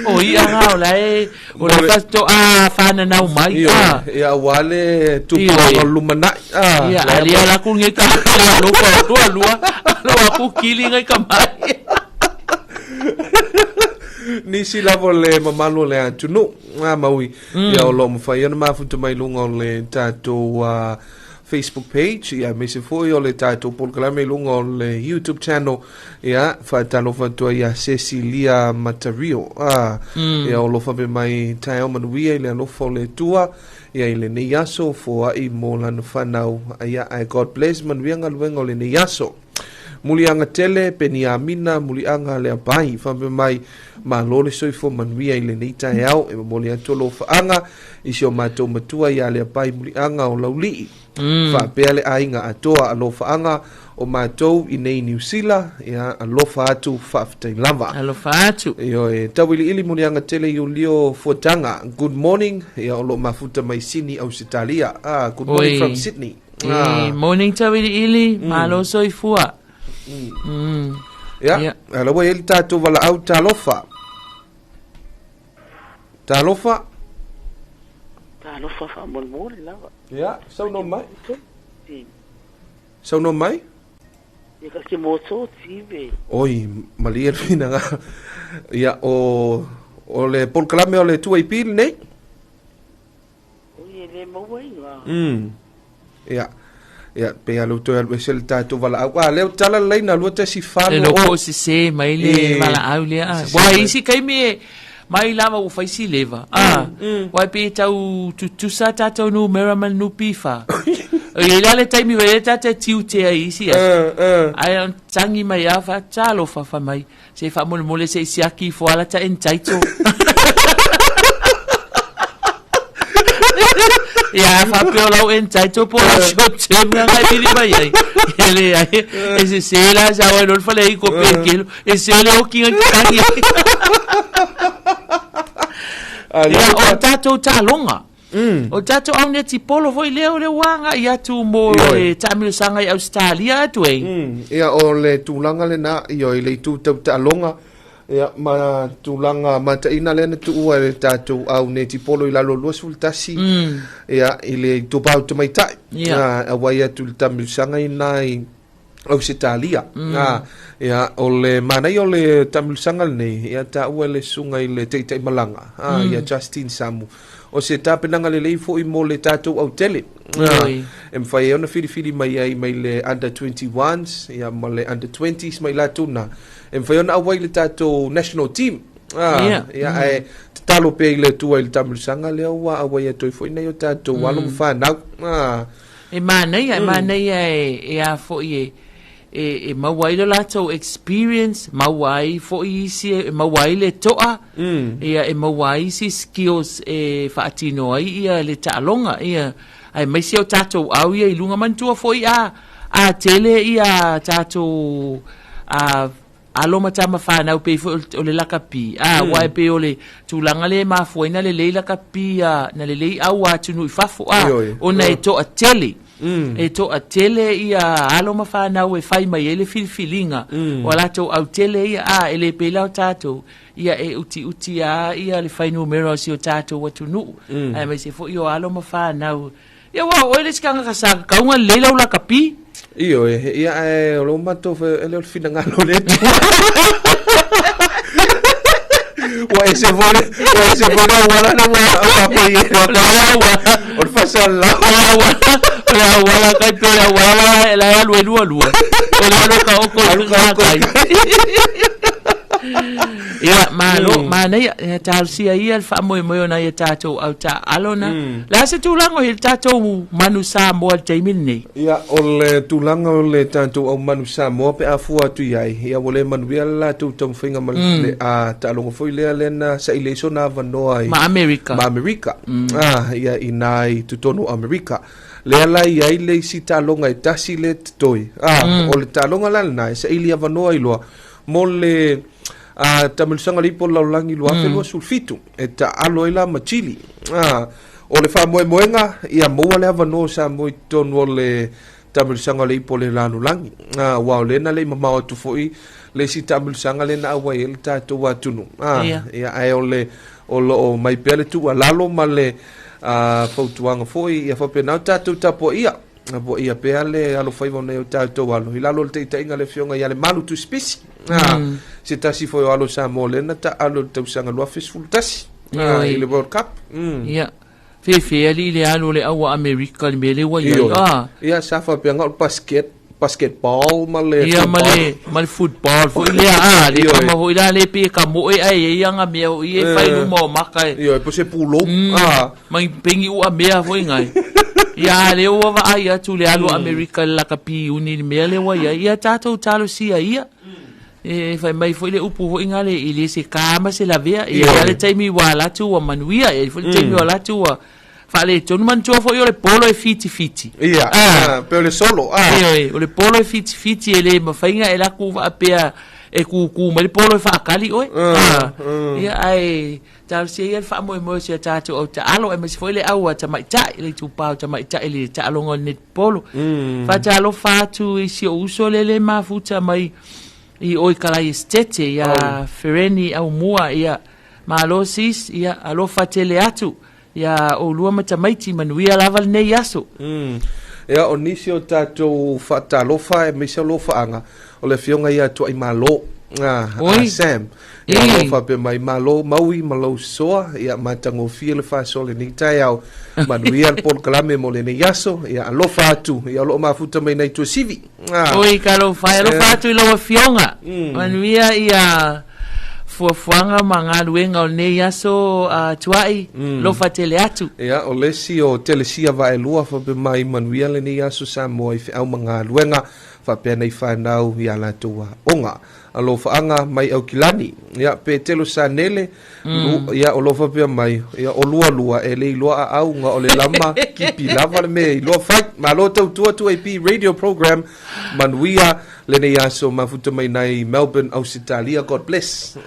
o i'a ga o la e O le faatoa fananau mai. Ioe, ah. ia aua le tupulaga o le lumanai. Ah, Ia, a lia la ku ngai ka lo pa lua lua. Lo aku kili ngai ka mai. Nisi lava o le mamalu o le atunuu, a maui, ia o lo o mafai ona mafuta mai luga o le tatou Facebook page, ia aemaise foi o le tatou polokalame i luga o le YouTube channel, Ia, faatalofa atu ai ia Cecilia Matario. Ah, Ia o lo faapea mai taeao manuia i le alofa o le Atua, ia i lenei aso, foai mo lana fanau. Ia, ae God bless manuia galuega o lenei aso. Muliaga Tele, Peniamina, Muliaga Leapai, faapea mai, Malo le soifua manuia i lenei taeao, e momoli atu alofaaga i si o matou matua ia Leapai Muliaga o Laulii. Faapea le aiga atoa, alofaaga o matou i nei Niu Sila, ia alofa atu, faafetai lava. Alofa atu. Ioe, Tauiliili Muliaga Tele Iulio Fuataga, good morning, ia o lo o mafuta mai Sini, Ausetalia. Ah, good morning Oi. from Sydney. Ah. Morning Tauiliili, malo soifua. Ia, ala ua i ai le tatou valaau talofa. Talofa. Talofa faamolemole lava. Ia, saunoa mai. Saunoa mai. Ia ka ke moto tive. Oi, malie le finagalo. Ia, o, o le polokalame o le 2AP lenei. Oi, e le maua i ngā. Ia. Ia, pe alu toe alu ese le tatou valaau. Ah, lea ua tala le laina, 2 1 4 Le loko sese mai le valaau lea. Sese Ua mai. isi kaimi e mai lava ua fai si leva. Ah, ua pe tau tutusa tatou numera ma le nupifa. E la le taimi wele tate tiute ai isi aso. Ai on tangi mai a fa talofa fa mai. Se faamolemole se i siaki ifo ala ta entitle. Ia, faapea o lau entitle po o lau short term nga ngai vili mai ai. E le ai, e se se la sa wai lol fale i ko pekelo. E se le oki ngai tangi. Ia, o tātou tālonga. O tatou au netipolo foi lea o le ua agai atu mo le taamilosaga i Ausetalia atu ai. Ia, o le tulaga lena, ioe, i le itu tau taaloga, ia, ma tulaga mataina lea na tuua e le tatou au netipolo i lalo o 21, ia, i le itupa o tamaitai, auai atu i le taamilosaga i na i Ausetalia. Ia, o le manaia o le taamilosaga lenei, ia taua e le susuga i le Taitaimalaga, ia Justine Samu. O se tapenaga lelei foi mo le tatou autele. E mafai ai ona filifili mai ai mai le under 21s, ia, ma le under 20s mai latou na. E mafai ona auai le tatou national team. Ia, ae tatalo pea i le Atua i le taamilosaga lea ua auai atu ai foi nai o tatou alo ma fanau. E manaia, e manaia e, e a foi e, e, e maua ai lo latou experience, maua ai foi isi, e maua ai le toa, ia, e maua ai isi skills e faatino ai ia le taaloga, ia, aemaise o tatou au ia i luga manatua foi a, a tele ia tatou a, alo ma tama fanau pei foi o le lakapi, a, aua e pei o le tulaga lea e mafua ai na lelei lakapi a, na lelei au a atunuu i fafo, a, ona e toatele, e toatele ia alo ma fanau e fai mai ai le filifiliga o a latou autele ia, a, e le pei la o tatou, ia e utiuti lava ia le fuainumera o si o tatou atunuu, aemaise foi o alo ma fanau. Ia ua oe le isi tagata sa kakauga lelei lau lakapi. Ioe, ia ae o lo matou fai e le o le finagalo o le Atua. Ua ese foi le, ua ese foi le auala na ua faapei e O le auala. O le faasalalau. O le auala, o le auala kai pe o le auala la la e alu e lua lua. O le alu ka oko i Alu ka oko i kai. Ia, malo, manaia, ia talosia ia le faamoemoe o nai a tatou au taaalo na. Le a se tulaga o i ai le tatou manu Samoa i le taimi lenei? Ia, o le tulaga o le tatou au manu Samoa pe a fua atu i ai, ia ua le manuia le latou taumafaiga ma le taaloga foi lea lea na saili ai sona avanoa i Ma Amerika. Ma Amerika. Ah, ia i nā i totonu o Amerika. Lea la i ai le isi taaloga e tasi lea e totoe. Ah, o le taaloga la lena e saili avanoa ai loa mo le taamilosaga o le Ipu o le Lalolagi 2027 e taaalo ai la ma Chile. O le faamoemoega ia maua le avanoa o Samoa i totonu o le taamilosaga o le Ipu o le Lalolagi. Aua o lea na le i mamao atu foi le isi taamilosaga lea na auai ai le tatou atunuu. Ia, ae o le o lo o mai pea le tuualalo ma le fautuaga foi ia faapena o tatou tapuaia. Tapuaia pea le alofaiva o nai o tatou alo i lalo o le taitaiga a le Afioga ia Lemalu Tusipisi. Se tasi foi o alo Samoa lea na taaalo i le tausaga 2011 i le World Cup. Ia. Fefe alii le alu o le au a Amerika i le mea lea ua i ai. Ah. Ia, sa faapea na o le basket, basketball ma le Ia, ma le, ma le football foi lea, a, le tama foi la le pei e kamoe ae i ai ana mea foi e fai i luma o maka e. Ioe, po o se pulou. Ma ni pengi ua mea foi ngai. Ia, lea ua vaai atu le alu a Amerika i le lakapi iuni i le mea lea ua i ai. Ia tatou talosia ia. E fai mai foi le upu foi ngale i le se ka ma se lavea. Ia ia le taimi ua ala atu ua manuia. E i ai foi le taimi ua ala atu ua faaletonu. Manatua foi o le polo e fitifiti. Ia, pe o le solo. Ioe, o le polo e fitifiti e le mafai ona e laku faapea e kukū mai le polo e faakali oe. Ia, ae talosia ia le faamoemoe o si a tatou au taalo, aemaise foi le au a tamaitai, le itupa o tamaitai i le taaloga o le netball. Faatalofa atu i si ou uso lele e mafuta mai i o i Kalaiestete, ia Fereni Aumua, ia malo sis, ia alofa tele atu ia oulua ma tamaiti, manuia lava lenei aso. Ia, o nisi o tatou faatalofa aemaise o alofaaga, o le afioga ia Tuaimalo, a Sam. Ia, o lo o faapea mai, malo Maui ma lou soa, ia matagofie le faasoa o lenei taeao, manuia le polokalame mo lenei aso, ia alofa atu, ia o lo o mafuta mai nai Tuasivi. Oi, talofa e, alofa atu i lau afioga. Manuia ia fuafuaga ma galuega o lenei aso, Tuai, alofa tele atu. Ia, o le isi o Telesia Vaelua faapea mai, manuia lenei aso Samoa i feau ma galuega, faapea nei fanau i a latou aoga. Alofaaga mai Aukilani, ia, Petelo Sanele, ia, o lo o faapea mai, ia, o lua lua, e le iloa a auga o le lama, kipi lava le mea iloa fai. Malo tautua 2AP Radio Program, manuia lenei aso mafuta mai nai Melbourne, Ausetalia, God bless.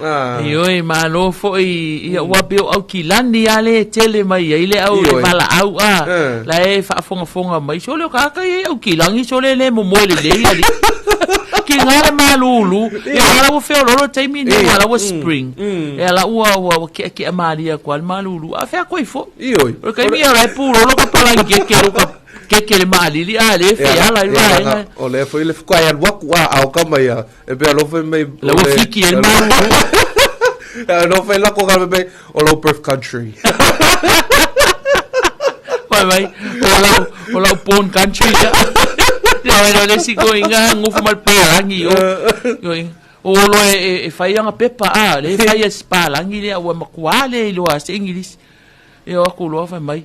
Ioe, malo foi, ia, ua pei o Aukilani lava le tele mai ai le au le valaau, a, la e faafogafoga mai, sole o ka kai Aukilani, sole le momoe lelei alii. Ki ngā le malulu, ia ala ua feololo taimi nei, ala ua spring. E ala ua ua ua kea kea malia kwa le malulu. A fea koe fo. Ioi. O kai mi ala e pūlolo ka palangi ke ke ka ke ke le maalili a le fe ala i vaenga. O le foi le fukai alu aku a ao ka mai a. E pe alo foi mai. La ua fiki e le malulu. Alo foi lako ka mai o lau birth country. Mai mai, o lau, o lau born country. Ia wai le si ko inga ngufu mal palangi o. Yo inga. O lo e e fai anga pepa a, le fai e palangi le ua makua le iloa se English. E o aku loa fai mai.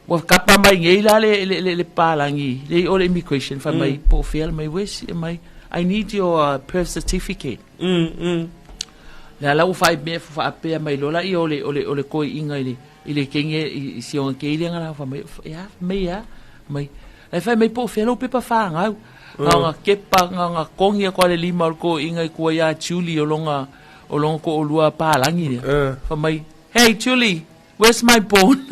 Ua kapa mai nei la le le le, le palangi, le o le immigration fai mai po fea mai wes mai I need your birth certificate. Le ala ua fai mea faapea mai loa laia o le o le o le koiiga i le i le kenge i si ona kei le ngala fa mai ia mai ia mai e fai mai po fea lou pepa whāngau nga nga kepa nga nga kongi a koa le lima o le koiiga i kua ia Julie o longa o longa ko olua pālangi lea fa mai hey Julie where's my bone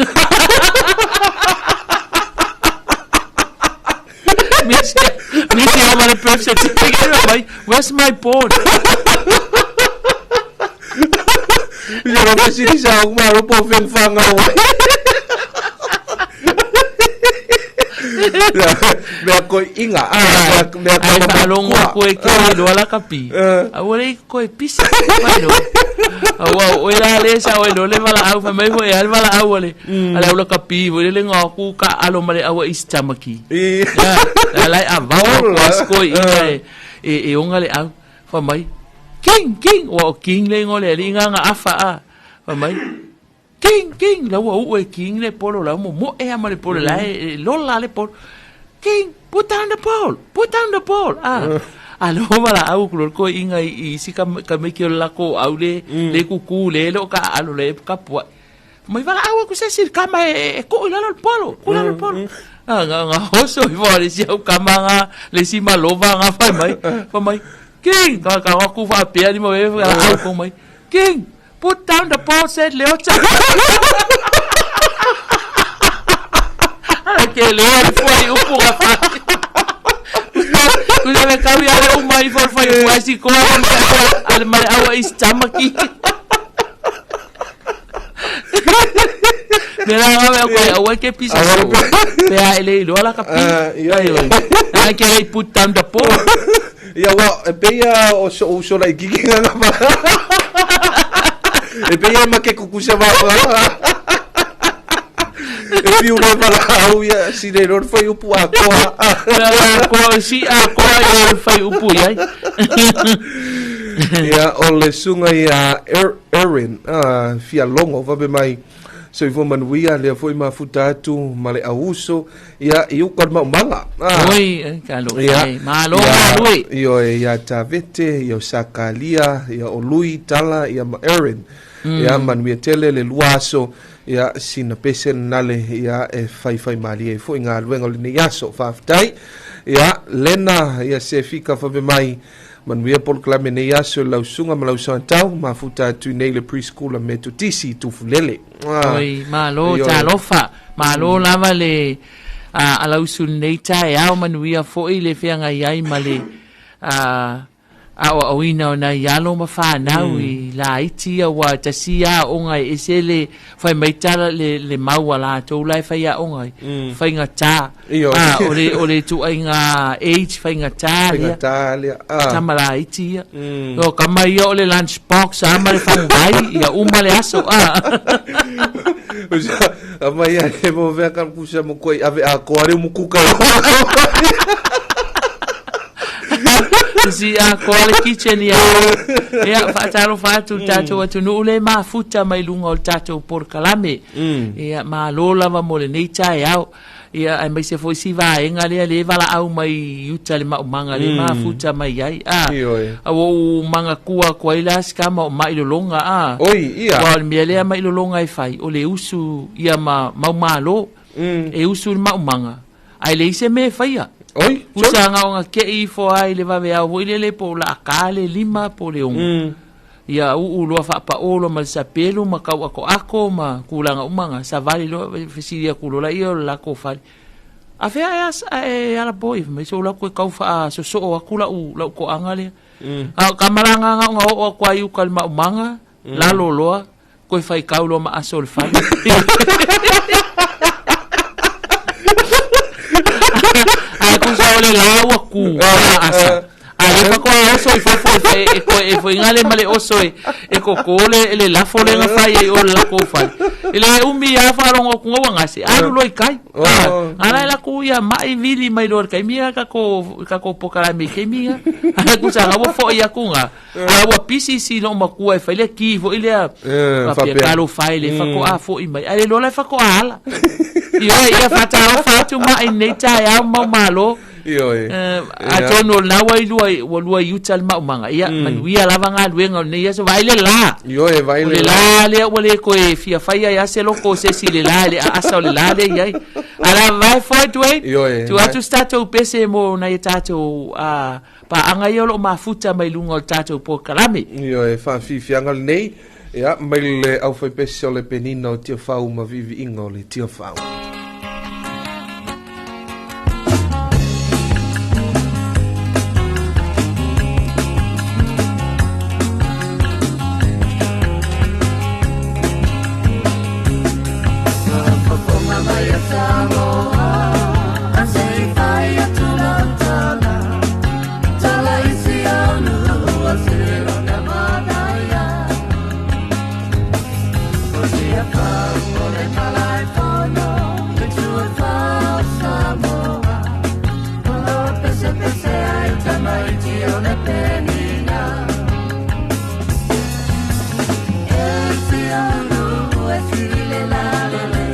Misi o ma le birth certificate mai where's my bone Ia ro fesili sa o malo po feng whanga o. Mea koi inga. Mea koi whalongo koe ke loa la kapi. A ua lei koe pisa. Aua o la le sa o lo le wala au fa mai ho e al wala au ale. Ale au la kapi wo le ngā ku ka alo male aua i stamaki. Ya la a vau ko asko i e e onga le au. Fa mai King King ua o King le ingoa le alii nga nga afa a. Fa mai King King la ua uu e King le polo la momoe a ma le polo la e lola le polo. King put down the pole put down the pole a. A lo wala au kulo ko inga i si ka ka me ki o la ko au le le kuku le lo ka alo le ka pua. Mai wala au aku se si kama e ko i lalo le polo, ko lalo le polo. A nga nga hoso i fo le si au kama nga le si malova nga fai mai. Fai mai King ka ka aku fa pea ni mo e au ko mai. King put down the ball said Leota. Ala ke le le fo i upu nga fa. Kusa le kau ia le uma i fo fai upu ai si koa ale male aua i stamaki. Me la wa ko aua ke pisa so. Pe a ele iloa la ka pi. Ia ia. A ke le put down the ball. Ia wa e pe ia o so o so la ikiki nga nga pa. E pe ia ma ke kukusa va. E piu le vala au ia si le lor fai upu a koa. La koa si a koa ia fai upu ia. Ia o le sunga ia Erin Fialongo faapea mai. Soifua manuia lea foi mafuta atu ma le auuso ia i uka o le maumaga. Oi, e, talofa Ia, e. Malo ia, galue. Ioe, ia Tavete, ia o Sakalia, ia o Lui, Tala, ia ma Erin. Ia, manuia tele le lua aso, ia, sina pese nale, ia, e faifai malie ai foi galuega o lenei aso. Faafetai. Ia, Lena, ia se fika fape mai, manuia polokalame nei aso i lau susuga ma lau soatau, mafuta atu i nei le preschool a Metotisi i Tufulele. Oi, malo, Ioe. talofa. Malo lava le a, a lau usu lenei taeao, manuia foi le feagai ai ma le a, aoaoina o nai alo ma fanau i laiti ia, ua tasi ia aoga e ese le fai mai tala le, le mau a latou la e fai aoga ai. Faigata. Ioe. Ah, o le, o le ituaiga age faigata lea. Faigata lea. Ah. Tama laiti ia. O kama ia o le lunch box a ma le faguvai, ia uma le aso. Ah. Ama ia e mo vea ka kusa mo koi ave a koa reo mukuka. Si a koa le kitchen ia. Ia, faatalofa atu le tatou atunuu le mafuta mai luga o le tatou polokalame. Ia, malo lava mo lenei taeao. Ia, aemaise foi si vaega lea le valaau mai i uta le maumaga le mafuta mai ai. A, Ioe. a ua ou manatua atu ai la si tama o Mailologa, a. Oi, ia. Aua o le mea lea Mailologa e fai, o le usu ia ma maumalo. E usu i le maumaga, ae leai se mea e faia. Oi, Usa na ona kei ifo ai le vaveao foi lele po o laaka le 5 po o le 6. Ia uu loa faapao loa ma le sapelu ma tau atoato ma tulaga uma na, savali loa fesili atu loa laia o le latou fale. A fea e as, e ala poi, fai mai se o latou e tau faasosoo atu lau, lau toaga lea. A o ka malaga na ona oo atu ai i uka i le maumaga, lalo loa, toe faitau loa ma aso o le fale. Ae tusa o le la ua ku, a asa. A le faatoa oso i fafo e fai- e toe e foi gale ma le oso e e koko le le lafo le na fai ai o le lakou fale. I le umi a faalogo atu ua gase, alu loa i kai. A la e lakou ia mai vili mai loa i le taimi a tatou tatou polokalame i taimi ia. Ae tusa na ua foi atu na. A ua pisi si lou matua e fai le ki foi lea. Faapea Faapea. talofa e le faatoa foi mai. Ae le iloa la e faatoa ala. Ioe, ia faatalofa atu mai nei taeao mau malo. Ioe. Atonu o lena ua i lua, ua lua i uta le maumaga. Ia, manuia lava galuega o lenei aso. Vaai le la. Ioe, vaai O le le la lea ua le toe fia faia ai se loko o se isi i le la, i le aasa o le la lea i ai. A la vae foi, Dwayne. Ioe. Tuu atu se tatou pese mo nai a tatou paaga ia o lo o mafuta mai luga o le tatou polokalame. Ioe, faafiafiaga lenei, ia, mai le aufaipese o le penina o Tiafau ma viiviiga o le Tiafau. Fofoga mai a Samoa, a se i fai atu lau tala, tala i si au nuu o se lona manaia. O Tiafau o le malaefono, le tuafau Samoa. O lo pesepese ai tamaiti o le penina. E si au nuu e si le la le le.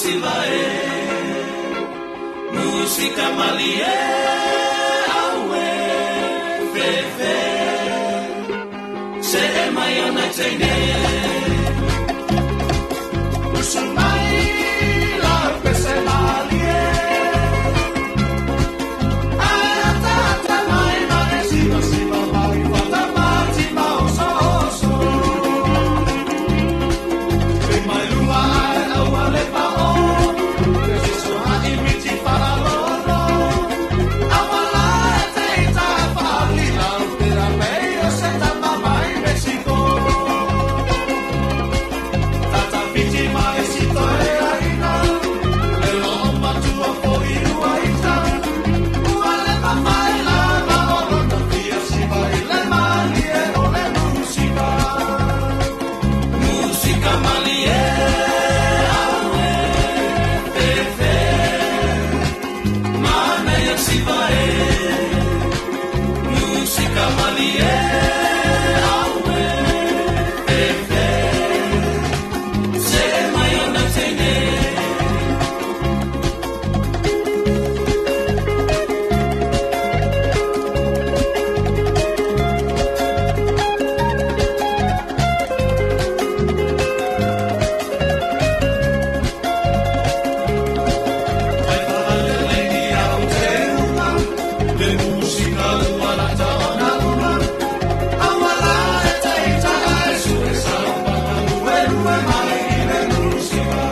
siva e Musika malie aue fefe Se e mai ona teine Usu mai la pese malie Ai tata mai mai siva siva mai fata mati ma oso oso Te mai lunga ai aua le pa o Te so ha i miti wharalolo Awala e te ita whaali lau Te ra pei o se tama mai Mexico Tata whiti mai si toe aina Le lo o matua fo i ua ita Ua le mawhai la ma o lona fia siva i le malie o le musika Musika malie aue fefe Manaia siva e Musika malie aue fefe Se mai ona teine Le musika ua lata ona uma Awala e te ita ai sue saupata Lue lue mai i le musika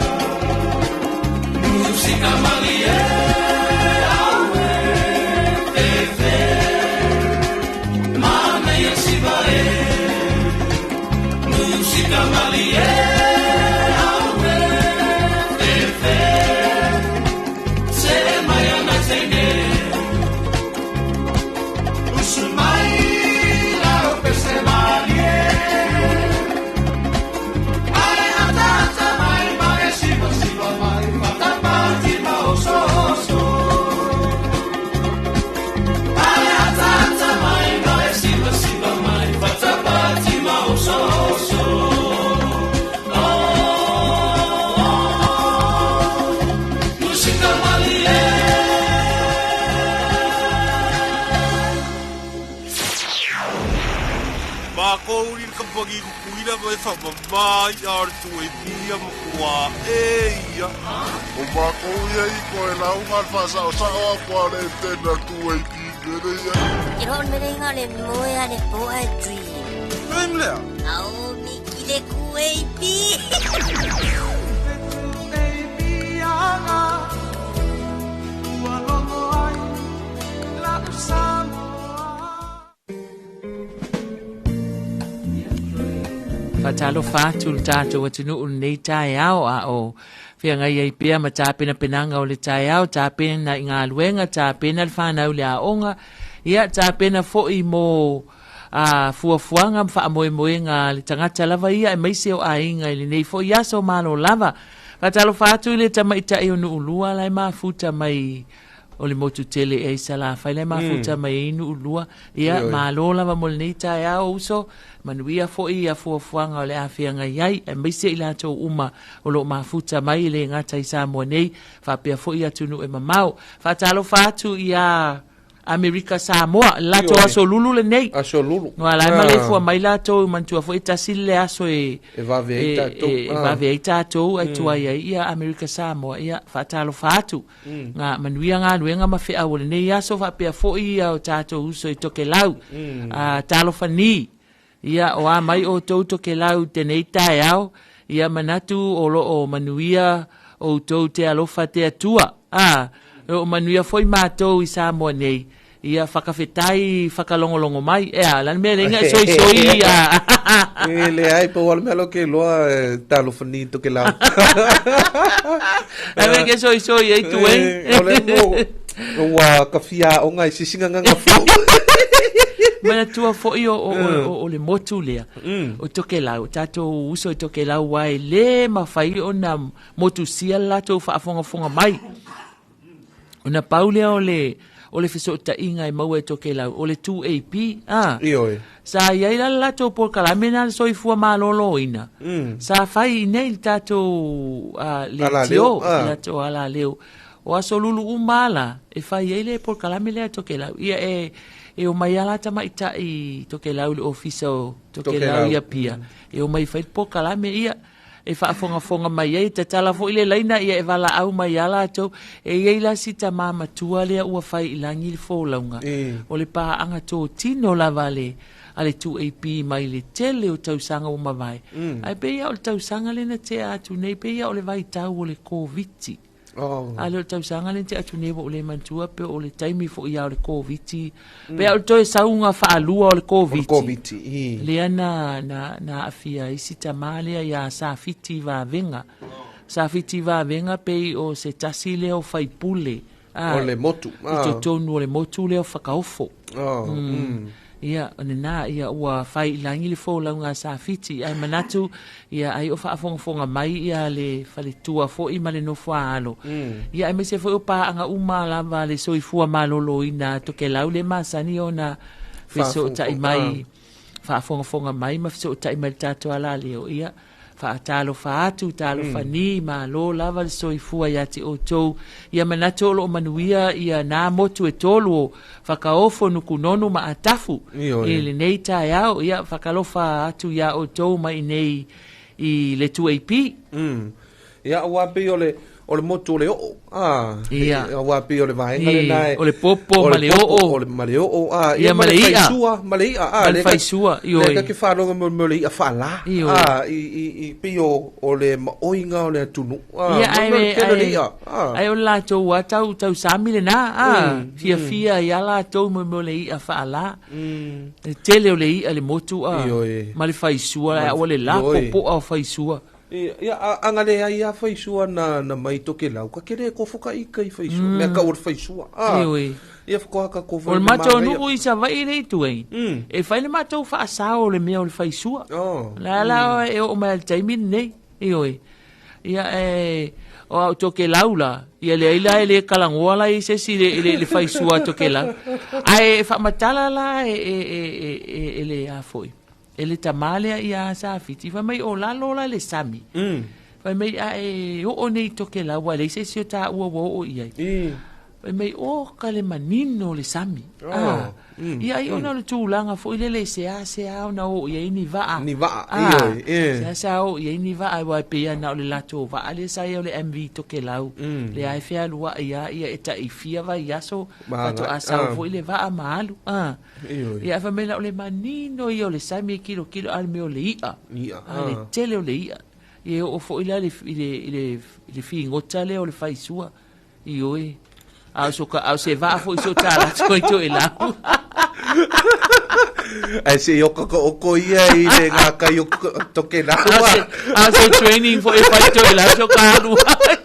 Musika malie aue fefe Manaia siva e Musika malie aue fefe Se mai ona teine Usu mai lau pese malie Ai atata mai mai siva siva mai Fata pati ma oso oso Ai atata mai mai siva siva mai Fata pati ma oso oso Oh, oh, oh. Musika malie Mākou i le kamupani kukuila ma e faamamā i a le tuaipia ma kua e ia. O mākou ia i koe lauga le faasaosao aku a le tena tuaipi mele ia. Ke hon mele inga le moe a le po a dream. Dream lea? Ao miki le ku eipi. Whatalo whātu le tātou atunuu lenei taeao a o whiangai ai pea ma tāpenapenanga o le taeao, tāpena i ngā luenga, tāpena le whānau le aonga, ia tāpena foi mō a fuafuaga ma faamoemoega le tagata lava ia e maise o aiga i lenei foʻi aso malo lava. Faatalofa atu i le tamaitaʻi o Nuʻulua la e mafuta mai o le motu tele e Salafai la e mafuta mai ai Nuʻulua. Ia malo lava mo lenei taeao uso, manuia foʻi ia fuafuaga o le afeagai ai, e maise i latou uma o loo mafuta mai i le gata i Samoa nei, faapea foʻi atunuu e mamao. Faatalofa atu ia Amerika Samoa, le latou aso lulu lenei. Aso lulu. Ua la e maleifua mai latou, manatua foi tasi le aso e E vave ai tatou. E vave ai tatou ai tuai ai ia Amerika Samoa. Ia faatalofa atu. Nga manuia galuega ma feau o lenei aso faapea foʻi ia o tatou uso i Tokelau. Talofa ni. Ia o a mai outou Tokelau tenei taeao. Ia manatu o loo manuia outou te alofa te Atua. O manuia foi matou i Samoa nei. Ia whakawhetai, whakalongolongo mai. Ea, la mea le inga e soi soi. E le ai, pa wala mea lo ke loa talofa ni Tokelau. Ai mea ke soi soi ei tu ei. O le mo, ua ka fia onga i sisinga nganga fo. Manatua foi o le motu lea. O Tokelau, tātou uso i Tokelau wai le mawhai o na motu sia le latou faafogafoga mai. Ona pau lea o le o le fesootaiga e maua e Tokelau, o le 2AP, a. Ioe. Sa i ai la le latou polokalame lena le soifua maloloina. Sa fai i inei i le tatou leitio, le latou alaleo. O aso lulu uma lava la e fai ai le polokalame lea a Tokelau. Ia e e omai lava la tamaitai Tokelau i le ofisa o Tokelau i Apia, e omai e fai le polokalame. Ia e faafogafoga mai ai, e tatala foi le laina, ia e valaau mai lava latou. E i ai la si tama matua lea ua fai i lagi le folauga, o le paaga totino lava a le, a le 2AP mai le tele o tausaga ua mavae. Ae pei lava o le tausaga lea na tea atu nei, pei lava o le vaitau o le Koviti. Oh. A lea o le tausaga lea na tea atu nei ua ou le manatua pe o le taimi foi lava o le Koviti. Pe o le toe sauga faalua o le Koviti. O le Koviti, i. Lea na, na, na aafia ai si tamā lea iā Safiti Vavega. Safiti Vavega pei o se tasi lea o faipule. A, o le motu. I totonu o le motu lea o Fakaofo. Oh, Ia, o lena, ia, ua fai i lagi le folauga a Safiti, ae manatu, ia, ai o faafogafoga mai ia le faletua foi ma le nofoaalo. Ia, aemaise foi o paaga uma lava a le soifua maloloina a Tokelau le masani ona fesootai mai, faafogafoga mai ma fesootai mai i le tatou alaleo, ia, Faatalofa atu, talofa ni, malo lava le soifua ia te outou. Ia manatu o lo o manuia ia nā motu e tolu o Fakaofo, Nukunonu ma Atafu i lenei taeao. Ia whakalofa atu iā outou mai inei i le 2AP. Ia, aua pei o le, o le motu o le oo, a. Ia. Aua pei o le vaega lena e. O le popo ma le oo. O le, ma le oo, a. Ia, ma le i'a. Faisua, ma le i'a, a. Ma le faisua, ioe. Lea ta te faalogo mo le i'a faala. Ioe. A, i, i, pei o, o le maoiga o le atunuu, a. Ia, ae, Mo le tele o le i'a, a. Ae o le latou a tau, tausami lena, a. Fiafia ai a latou mo mea o le i'a faala. Le tele o le i'a i le motu, a. Ioe. Ma le faisua, ae aua le la popo'a o faisua. Ia, a, aga leai a faisua na, na mai Tokelau, ka kele e kofo ka ika i faisua, mea kau o le faisua. A, Ioe. ia whakoa ka kofo O le i le matou manaia. nuu i Savaii le itu ai, e fai le matou faasao o le mea o le faisua. Oh. La la e oo mai i le taimi lenei, ioe. Ia e, o au Tokelau la, ia leai la e le kalagoa la i se isi i le, le faisua a Tokelau. Ae e faamatala la e, e, e, e, e, e le a foi. E le tamā lea ia Safiti, fai mai o lalo la le sami. Fai mai a e oo nei i Tokelau, ua leai se isi o taua ua oo i ai. Fai mai o ka le manino o le sami. Oh. Ah. Ia ai ona o le tulaga foi lele e seasea ona oo i ai ni vaa. Ni vaa, Ah. ioe, eh. Seasea oo i ai ni vaa, aua e pei lava na o le latou vaa lea sa i ai o le MV Tokelau. Lea e fealuai lava ia e tai fia vaiaso, Ma faatoa agai, sau ah. foi le vaa ma alu. Ah. Ioe. Ia, fai mai la o le manino ia o le sami e kilokilo a le mea o le i'a. I'a, A le ah. tele o le i'a. Ia e oo foi la i le, i le, i le, i le figota lea o le faisua. Ioe. A o so ka, a o se vaa foi so tā latou ai Toelau. Ae se i oka ka oko ia i le ngā kai o Tokelau. A o se, a o se training foi e fai Toelau so ka alu ai.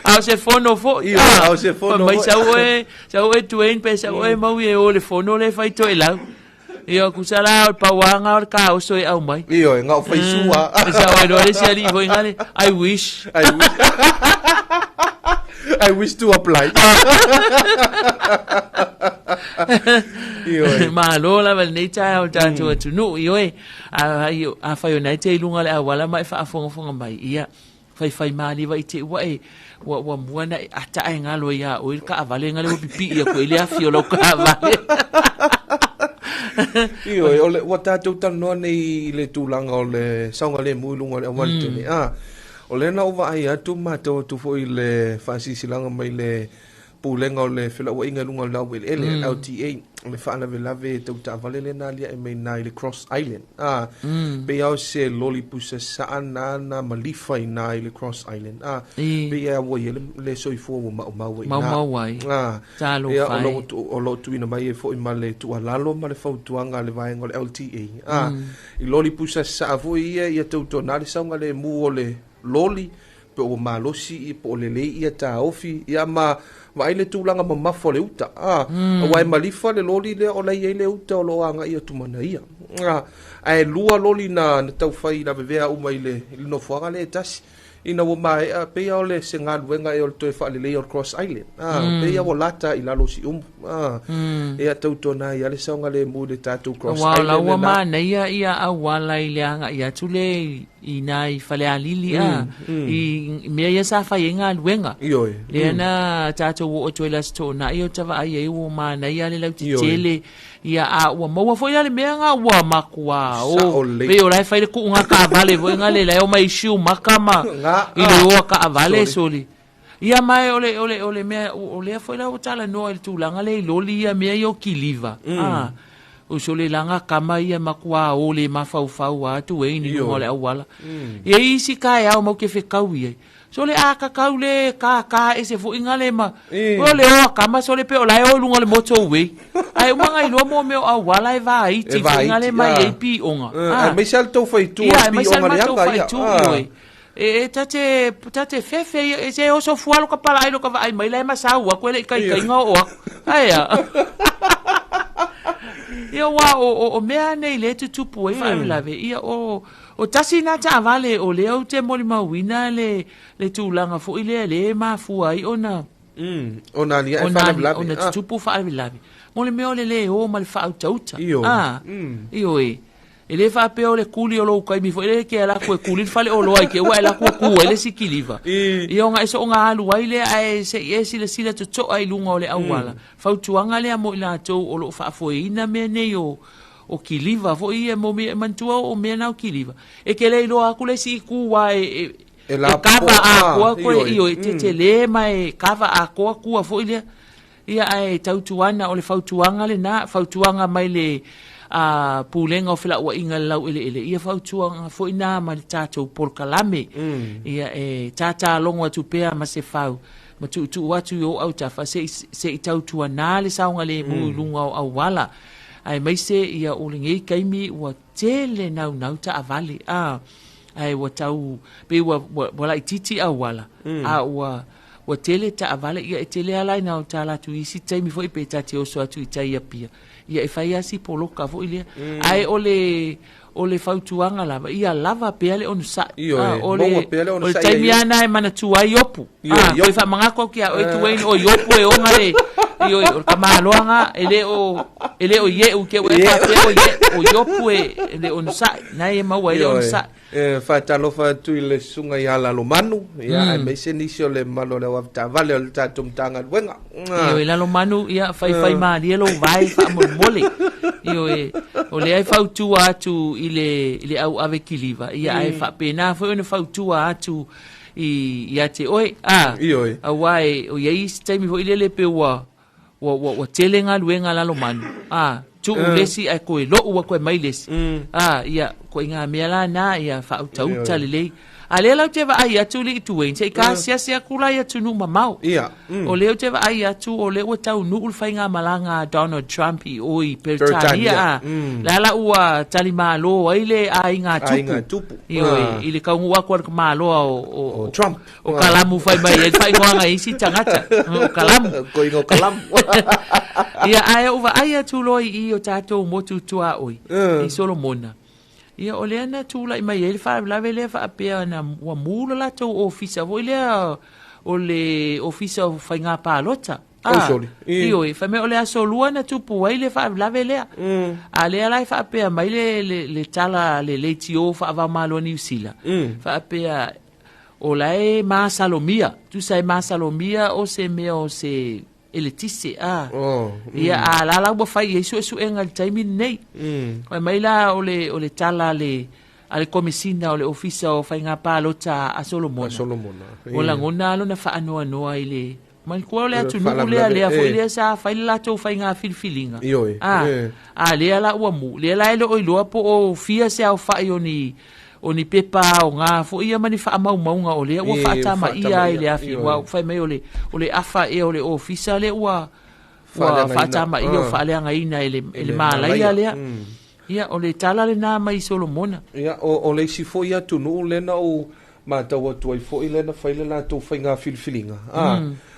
A o se fono foi. Ioe, a o se fono Fai mai foi. sau oe, sau oe Dwayne pe sau oe Maui e o le fono lea e fai Toelau. Ia, kusa la o le pauaga o le kaoso e aumai. Ioe, ngā o faisua. Sau ai loa le isi alii foi ngale, I wish. I wish. I wish to apply. Ioe. Malo lava lenei taeao i le tatou atunuu, ioe. Afai o lena e te i luga o le auala ma e faafogafoga mai, ia, Faifaimalie i te i ua e, ua, ua mua na e ata ae galo ai iā oe le taavale gale ua pipii aku ai le afi o lau taavale. Ioe, o le, ua tatou talanoa nei i le tulaga o le saogalemu i luga o le auala tele. A, o lea na ou vaai atu ma matau atu foi i le faasilasilaga mai le Pulega o le Felauaiga i luga o le Laueleele, LTA, o le faalavelave tau taavale lea na aliae mai i ina i le Cross Island. A, pei lava o se loli pusa saa na na malifa i ina i le Cross Island. A, pei lava ua i ai le, le soifua ua maumau ai i ina. Maumau ai. A, Talofa ia, o lo e. o, o lo o tuuina mai ai foi ma le tuualalo ma le fautuaga a le vaega o le LTA. A, i loli pusa saa foi ia, ia tautuana le saogalemu o le loli, pe ua malosi ia, po o lelei ia taofi, ia ma vaai le tulaga mamafa o le uta, a, aua e malifa le loli lea o la e i ai le uta o lo o agai atu ma ana ia. A, ae lua loli na, na taufai lavevea uma i le, i le nofoaga lea e tasi. Ina ua maea, pei lava o le se galuega ea o le toe faaleleia o le Cross Island. A, pei lava ua lata i lalo o Siumu. A, ia tautuana ai lava le saogalemu i le tatou Cross Aua o Island la ua lena. manaia ia auala i le agai atu lea i ina i Falealili a, i mea ia sa fai ai galuega. Ioe. Lea na tatou oo atu ai i le Aso Toonai o ta vaai ai ua manaia le lautetele. Ia, a ua maua foi la le mea nga ua matua o. Sao lelei. Pei o la e fai le kuuga taavale foi nga le la e omai i Siumaka ma Nga, i le oa taavale Soli. soli. Ia ma e o le, o le, o le mea, o lea foi la ua talanoa i le tulaga lea i loli ia mea ia o kiliva. A, o sole laga kama ia matua o le mafaufau a atu e ni luga o le auala. Ia i isi taeao mau te fetau i ai. Sole a kakau le ka ka ese foi nga le ma. O le oa kama sole pe o la e o i luga o le motorway. Ae uma nga iloa mo mea o auala e vaiti E foi nga le vaiti, mai ah. ai pioga. Aemaise lava le tou faitu o Ia, le aemaise lava pioga le matou leaga, ia. faitu, ioe. E tate, tate fefe ia, e se oso fua lo ka palaai lo ka vaai mai la e masau aku e le i kaikaiga o o aku. Ae a. Ia ua o mea nei le tutupu ai faalavelave. Ia o, O tasi na taavale o lea ou te molimauina le, le tulaga foi lea lea e mafua ai ona Ona aliae ona, faalavelave. ona tutupu faalavelave. Mo le mea o le le o ma le faautauta. Ioe. Ah, ioe. E le faapea o le kuli o lou taimi foi lea ke ala atu e kuli le faleoloa i te ua e alu atu e ku ai le isi kiliva. Ia ona e soonga alu ai lea ae se i e silasila totoa i luga o le auala. Fautuaga lea mo i latou o lo o faafoeina mea nei o O kiliva foi ia mo mea, manatua o mea na o kiliva. E ke le iloa aku le isi itu wa e, E e la kava popoa, atoa koe, ioe. ioe, tetele ma e kava atoa kua foi lea. Ia ae tautuana o le fautuaga lena, fautuaga mai le Pulega o Felauaiga i le Laueleele, ia fautuaga foi na ma le tatou polokalame. Ia e tatalogo atu pea ma se fau, ma tuutuu atu i ou autafa se i, se i tautuana le saogalemu i luga o auala. Aemaise ia o lenei taimi ua tele naunau taavale a, ae ua tau pei ua, ua, ua laitiiti auala a ua, ua tele taavale ia e tele ala ina o tala atu i isi taimi foi pe ta te oso atu i tai i Apia ia e fai lava si poloka foi lea. Ae o le, o le fautuaga lava ia lava pea le onosai. Ioe, A, o le, maua pea le o le onosai taimi ia lava na e manatua ai Iopu. Ioe, A, Iopu. toe faamanatu atu ia oe Tuaine, o Iopu e oga le, ioe, o le tamaloa e le o, e le o ieu ke ua e faapea o ie, o Iopu e, e le onosai, na e maua ai le Ioe. onosai. E faatalofa atu i le susuga ia Lalomanu, ia, aemaise nisi o le mamalu o le auavetaavale o le tatou Matagaluega. Ioe, Lalomanu, ia, faifai malie lou vae faamolemole. Ioe, o lea e fautua atu i le, i le auave kiliva, ia, ae faapena foi ona fautua atu i, ia te oe. A, Ioe. aua e, o iai isi taimi foi lele pe ua, ua, ua, ua tele galuega Lalomanu. A, tuu le isi ae toe lou atu e mai le isi. A, ia, ko i ngā mea la na, ia, faautauta lelei. A lea la ou te vaai atu li i Tuaine, se i ka asiasi atu la i atunuu mamao. Ia. O lea ou te vaai atu, o lea ua taunuu le faigamalaga a Donald Trump i o i Peretania, Peretania. a. Le ala ua talimalo ai le aiga tupu. Aiga tupu. Ioe, i le taunuu atu a le tamaloa o, o, O Trump. O Kalamu fai mai ai le faaigoaga i isi tagata. O Kalamu. Koiga o Kalamu. Ia, ae ou vaai atu loa i i o tatou motu tuaoi, i Solomona. Ia, o lea na tulai mai ai le faalavelave lea faapea na ua mu lo latou ofisa foi lea o le ofisa o faiga palota. Oh, sorry. Ioe, fai mai o le aso lua na tupu ai le faalavelave lea. A lea la e faapea mai le, le, le tala le leitio faavaomalo a Niu Sila. Faapea o la e masalomia, tusa e masalomia o se mea o se eletise, a. Oh, Ia, a la la ua fai i ai suesuega i le taimi lenei. Fai mai la o le, o le tala a le, a le komesina o le ofisa o faiga palota a Solomona. A Solomona. Ua lagona lona faanoanoa i le manatua o le Le atunuu lea, faalavelave, lea foi lea sa fai le latou faiga filifiliga. Ioe, A, a lea la ua mu, lea la e le o iloa po o fia se aofai o ni, o ni pepa o ngā foi ia ma ni faamaumauga o lea ua faatamaia ai le afi. Ua fai mai o le, o le afa ea o le ofisa lea ua, ua Faaleagaina. faatamaia o faaleagaina e le, e le E le malaia malaia. lea. Ia, o le tala lena mai Solomona. Ia, o, o le isi foi atunuu lea na ou matau atu ai foi lea na fai le latou faiga filifiliga.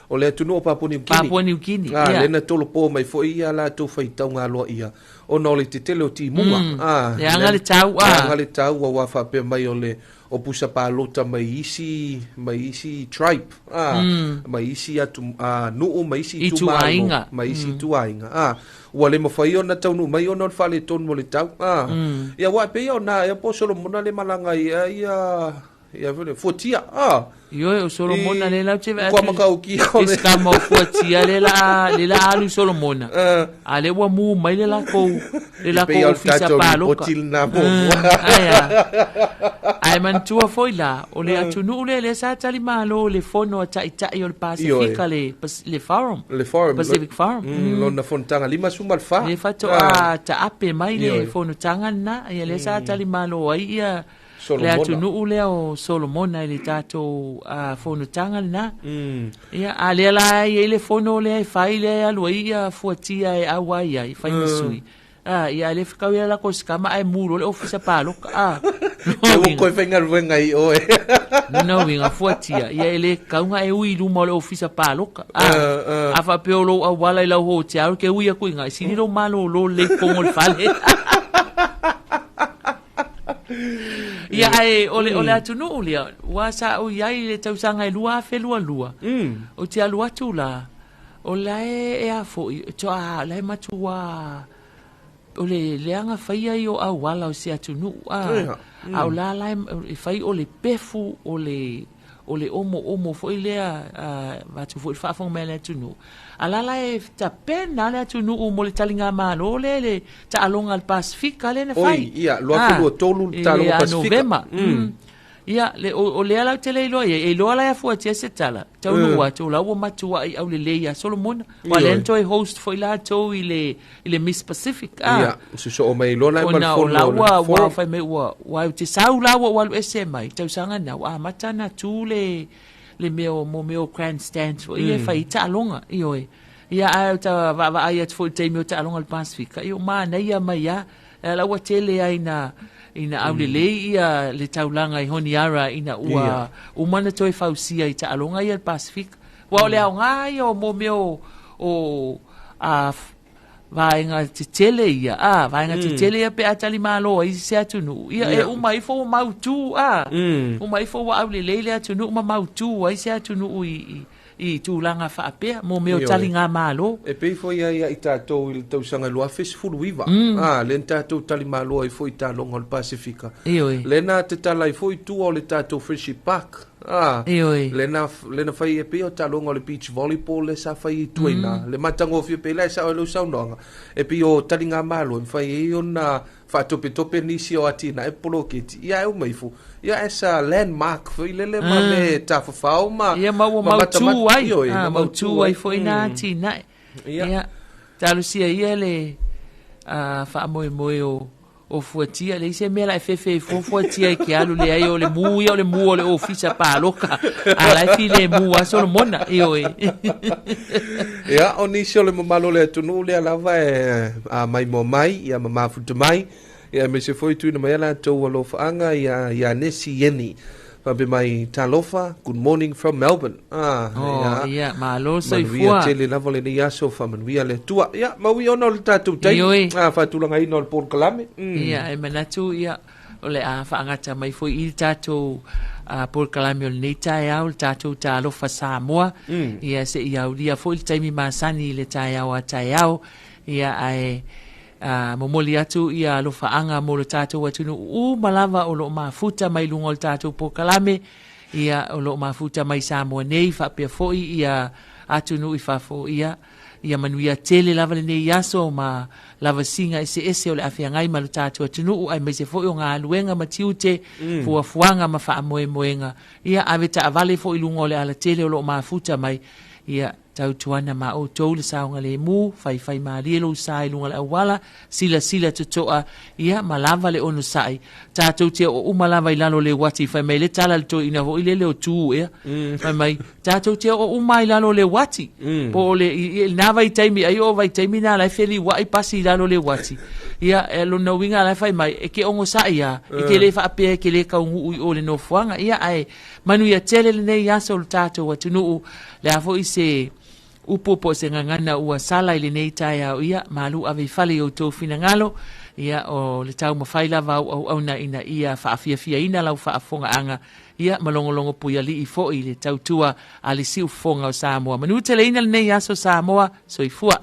O le atunuu o Papua Niu Kini. Papua Niu Kini, Ah, ia. lea na tolopo mai foi ia latou faitauga aloaia ona o le tetele o timuga. Mm. Ah, Leaga le tau, ah. Leaga le tau, aua faapea mai o le o pusa palota mai isi mai isi tribe, ah, mm. mai isi atu ah, nuu mai isi itumalo, mai isi mm. ituaiga. Ah, ua le mafai ona taunuu mai ona o le faaletonu o le tau. Ah, mm. Ia aua e pei ona ia po o Solomona le malaga ai ia ia foi le fuatia. Ah. Ioe, o Solomona le lau te vea atu. Makaukia o le. Iska mau fuatia le la le la alu Solomona. A le ua mu mai le lako le lako ofisa paloka. Pei o mo. Aia. Ai manatua foi la o le atunuu le le sa tali malo le fono a taitai o le Pasifika le le forum. Le forum. Pacific Forum. Lona fonotaga 54. Le faatoa taape mai le fonotaga lena ia le sa tali malo ai ia le atunuu lea o Solomona i le tatou fonotaga lena. Ia, a lea la e i ai le fono lea e fai lea e alu ai ia fuatia e auai ai, fai ma sui. Ah, ia, a le fekau ia lakou sikama ae mu loa le ofisa paloka. Ah, Ke ua koe faigaluega i oe. Lona uiga fuatia, ia e le tatau ona e ui i luma o le ofisa paloka. Ah, a faapea o lou auala i lau hotel, ke ui aku i ina, e sili lou malolo lelei i totonu o le fale. Ia ae o le, o le atunuu lea, ua sa ou i ai i le tausaga e 2022. Ou te alu atu la, o la e, e a foi, toa, la e matua, o le leaga faia ia o auala o se atunuu, a, a o la la e fai o le pefu, o le, o le omoomo foi lea, vaeatu foi le faafofoga mai a le atunuu, a la la e tapena le atunuu mo le taligamalo lea i le taaloga a le Pasefika lea na fai. Oi, ia, 2023 le taaloga Pasefika. Novema. Ia, le, o, o lea la ou te le iloa i ai, e iloa la e fuatia se tala, taunuu atu, o la ua matuai aulelei ia Solomona. Ua lea na toe host foi latou i le, i le Miss Pacific. Ah. Ia, sosoo mai loa la ma le fono. Ona o la ua, ua fai mai ua, ua te sau la ua alu ese mai, tausaga na, ua amata na tu le, le mea o, mo mea o grandstands foi, e fai taaloga, ioe. Ia, ae ou te vaavaai atu foi i le taimi o taaloga o le Pasefika, ia ua manaia mai lava. Ae la ua tele ai ina, ina aulelei ia le taulaga i Honiara ina ua uma ona toe fausia i taaloga ia le Pasefika. Aua o le aoga ia o mo mea o, o a, vaega tetele ia, a, vaega tetele ia pe a talimalo ai se atunuu, ia e uma ifo ua mautu, a, uma ifo ua aulelei le atunuu ma mautu ai se atunuu i, i i tulaga faapea, mo mea o taligamalo. E pei foi ia ia i tatou i le tausaga 2019, a, lea na tatou talimalo ai foi i taaloga o le Pasefika. Ioe. Lea na tatala ai foi tua o le tatou Friendship Park. A, Ioe. Lea na, lea na fai e pei o taaloga o le beach volleyball lea sa fai i tua i ina. Le matagofie pei la e sao ai lau saunoaga, e pei o taligamalo e mafai ai ona faatopetope nisi o atinae poloketi, ia e uma ifo, ia as a landmark foi lele ma me tafafao ma Ia ma ua mautu ai, ioe, ma mautu ai foi na atinae. Ia, talosia ia le faamoemoe o o fuatia, leai se mea la e fefe fua fuatia i ke alu leai o le mu ia o le mu o le ofisa paloka, a la e filemu a Solomona, ioe. Ia, o nisi o le mamalu o le atunuu lea lava e a maimoa mai, ia ma mafuta mai, ia aemaise foi tuuina mai a latou alofaaga ia ia Nesi Ieni. Faapea mai, Talofa, good morning from Melbourne. Ah, oh, ia, malo soifua. Manuia tele lava lenei aso, faamanuia le Atua. Ia, maui ona o le tatou taimi. Ah, faatulagaina o le polokalame. Ia, e manatu, ia, o le a faagata mai foi i le tatou polokalame o lenei taeao, le tatou Talofa Samoa. Ia, se i aulia foi le taimi masani i le taeao a taeao. Ia, ae momoli atu ia alofaaga mo le tatou atunuu uma lava o lo o mafuta mai luga o le tatou polokalame, ia, o lo o mafuta mai Samoa nei, faapea foi ia atunuu i fafo, ia, ia manuia tele lava lenei aso ma lavasiga eseese o le a feagai ma lo tatou atunuu, aemaise foi o galuega ma tiute, fuafuaga ma faamoemoega. Ia, ave taavale foi i luga o le alatele o lo o mafuta mai, ia. Tautuana ma outou le saogalemu, faifaimalie lou sa i luga o le auala, silasila totoa, ia, ma lava le onosai. Tatou te oo uma lava i lalo o le uati, fai mai le tala a le toeaina foi lele o Tu ea, fai mai, tatou te oo uma i lalo o le uati. Po o le, i, i lena vaitaimi, ai o vaitaimi na la e feliuai pasi i lalo o le uati. Ia, e lona uiga la e fai mai, e te onosai lava, e te le faapea e te le taunuu i o i le nofoaga. Ia, ae Manuia tele lenei aso o le tatou atunuu. Le a foi se upu po o se gagana ua sala i lenei taeao, ia, malu ave i fale i outou finagalo. Ia, o le taumafai lava au auauna ina ia faafiafiaina lau faafofogaaga, ia, ma logologo puialii foi i le tautua a le siufofoga o Samoa. Manuteleina lenei aso Samoa. Soifua.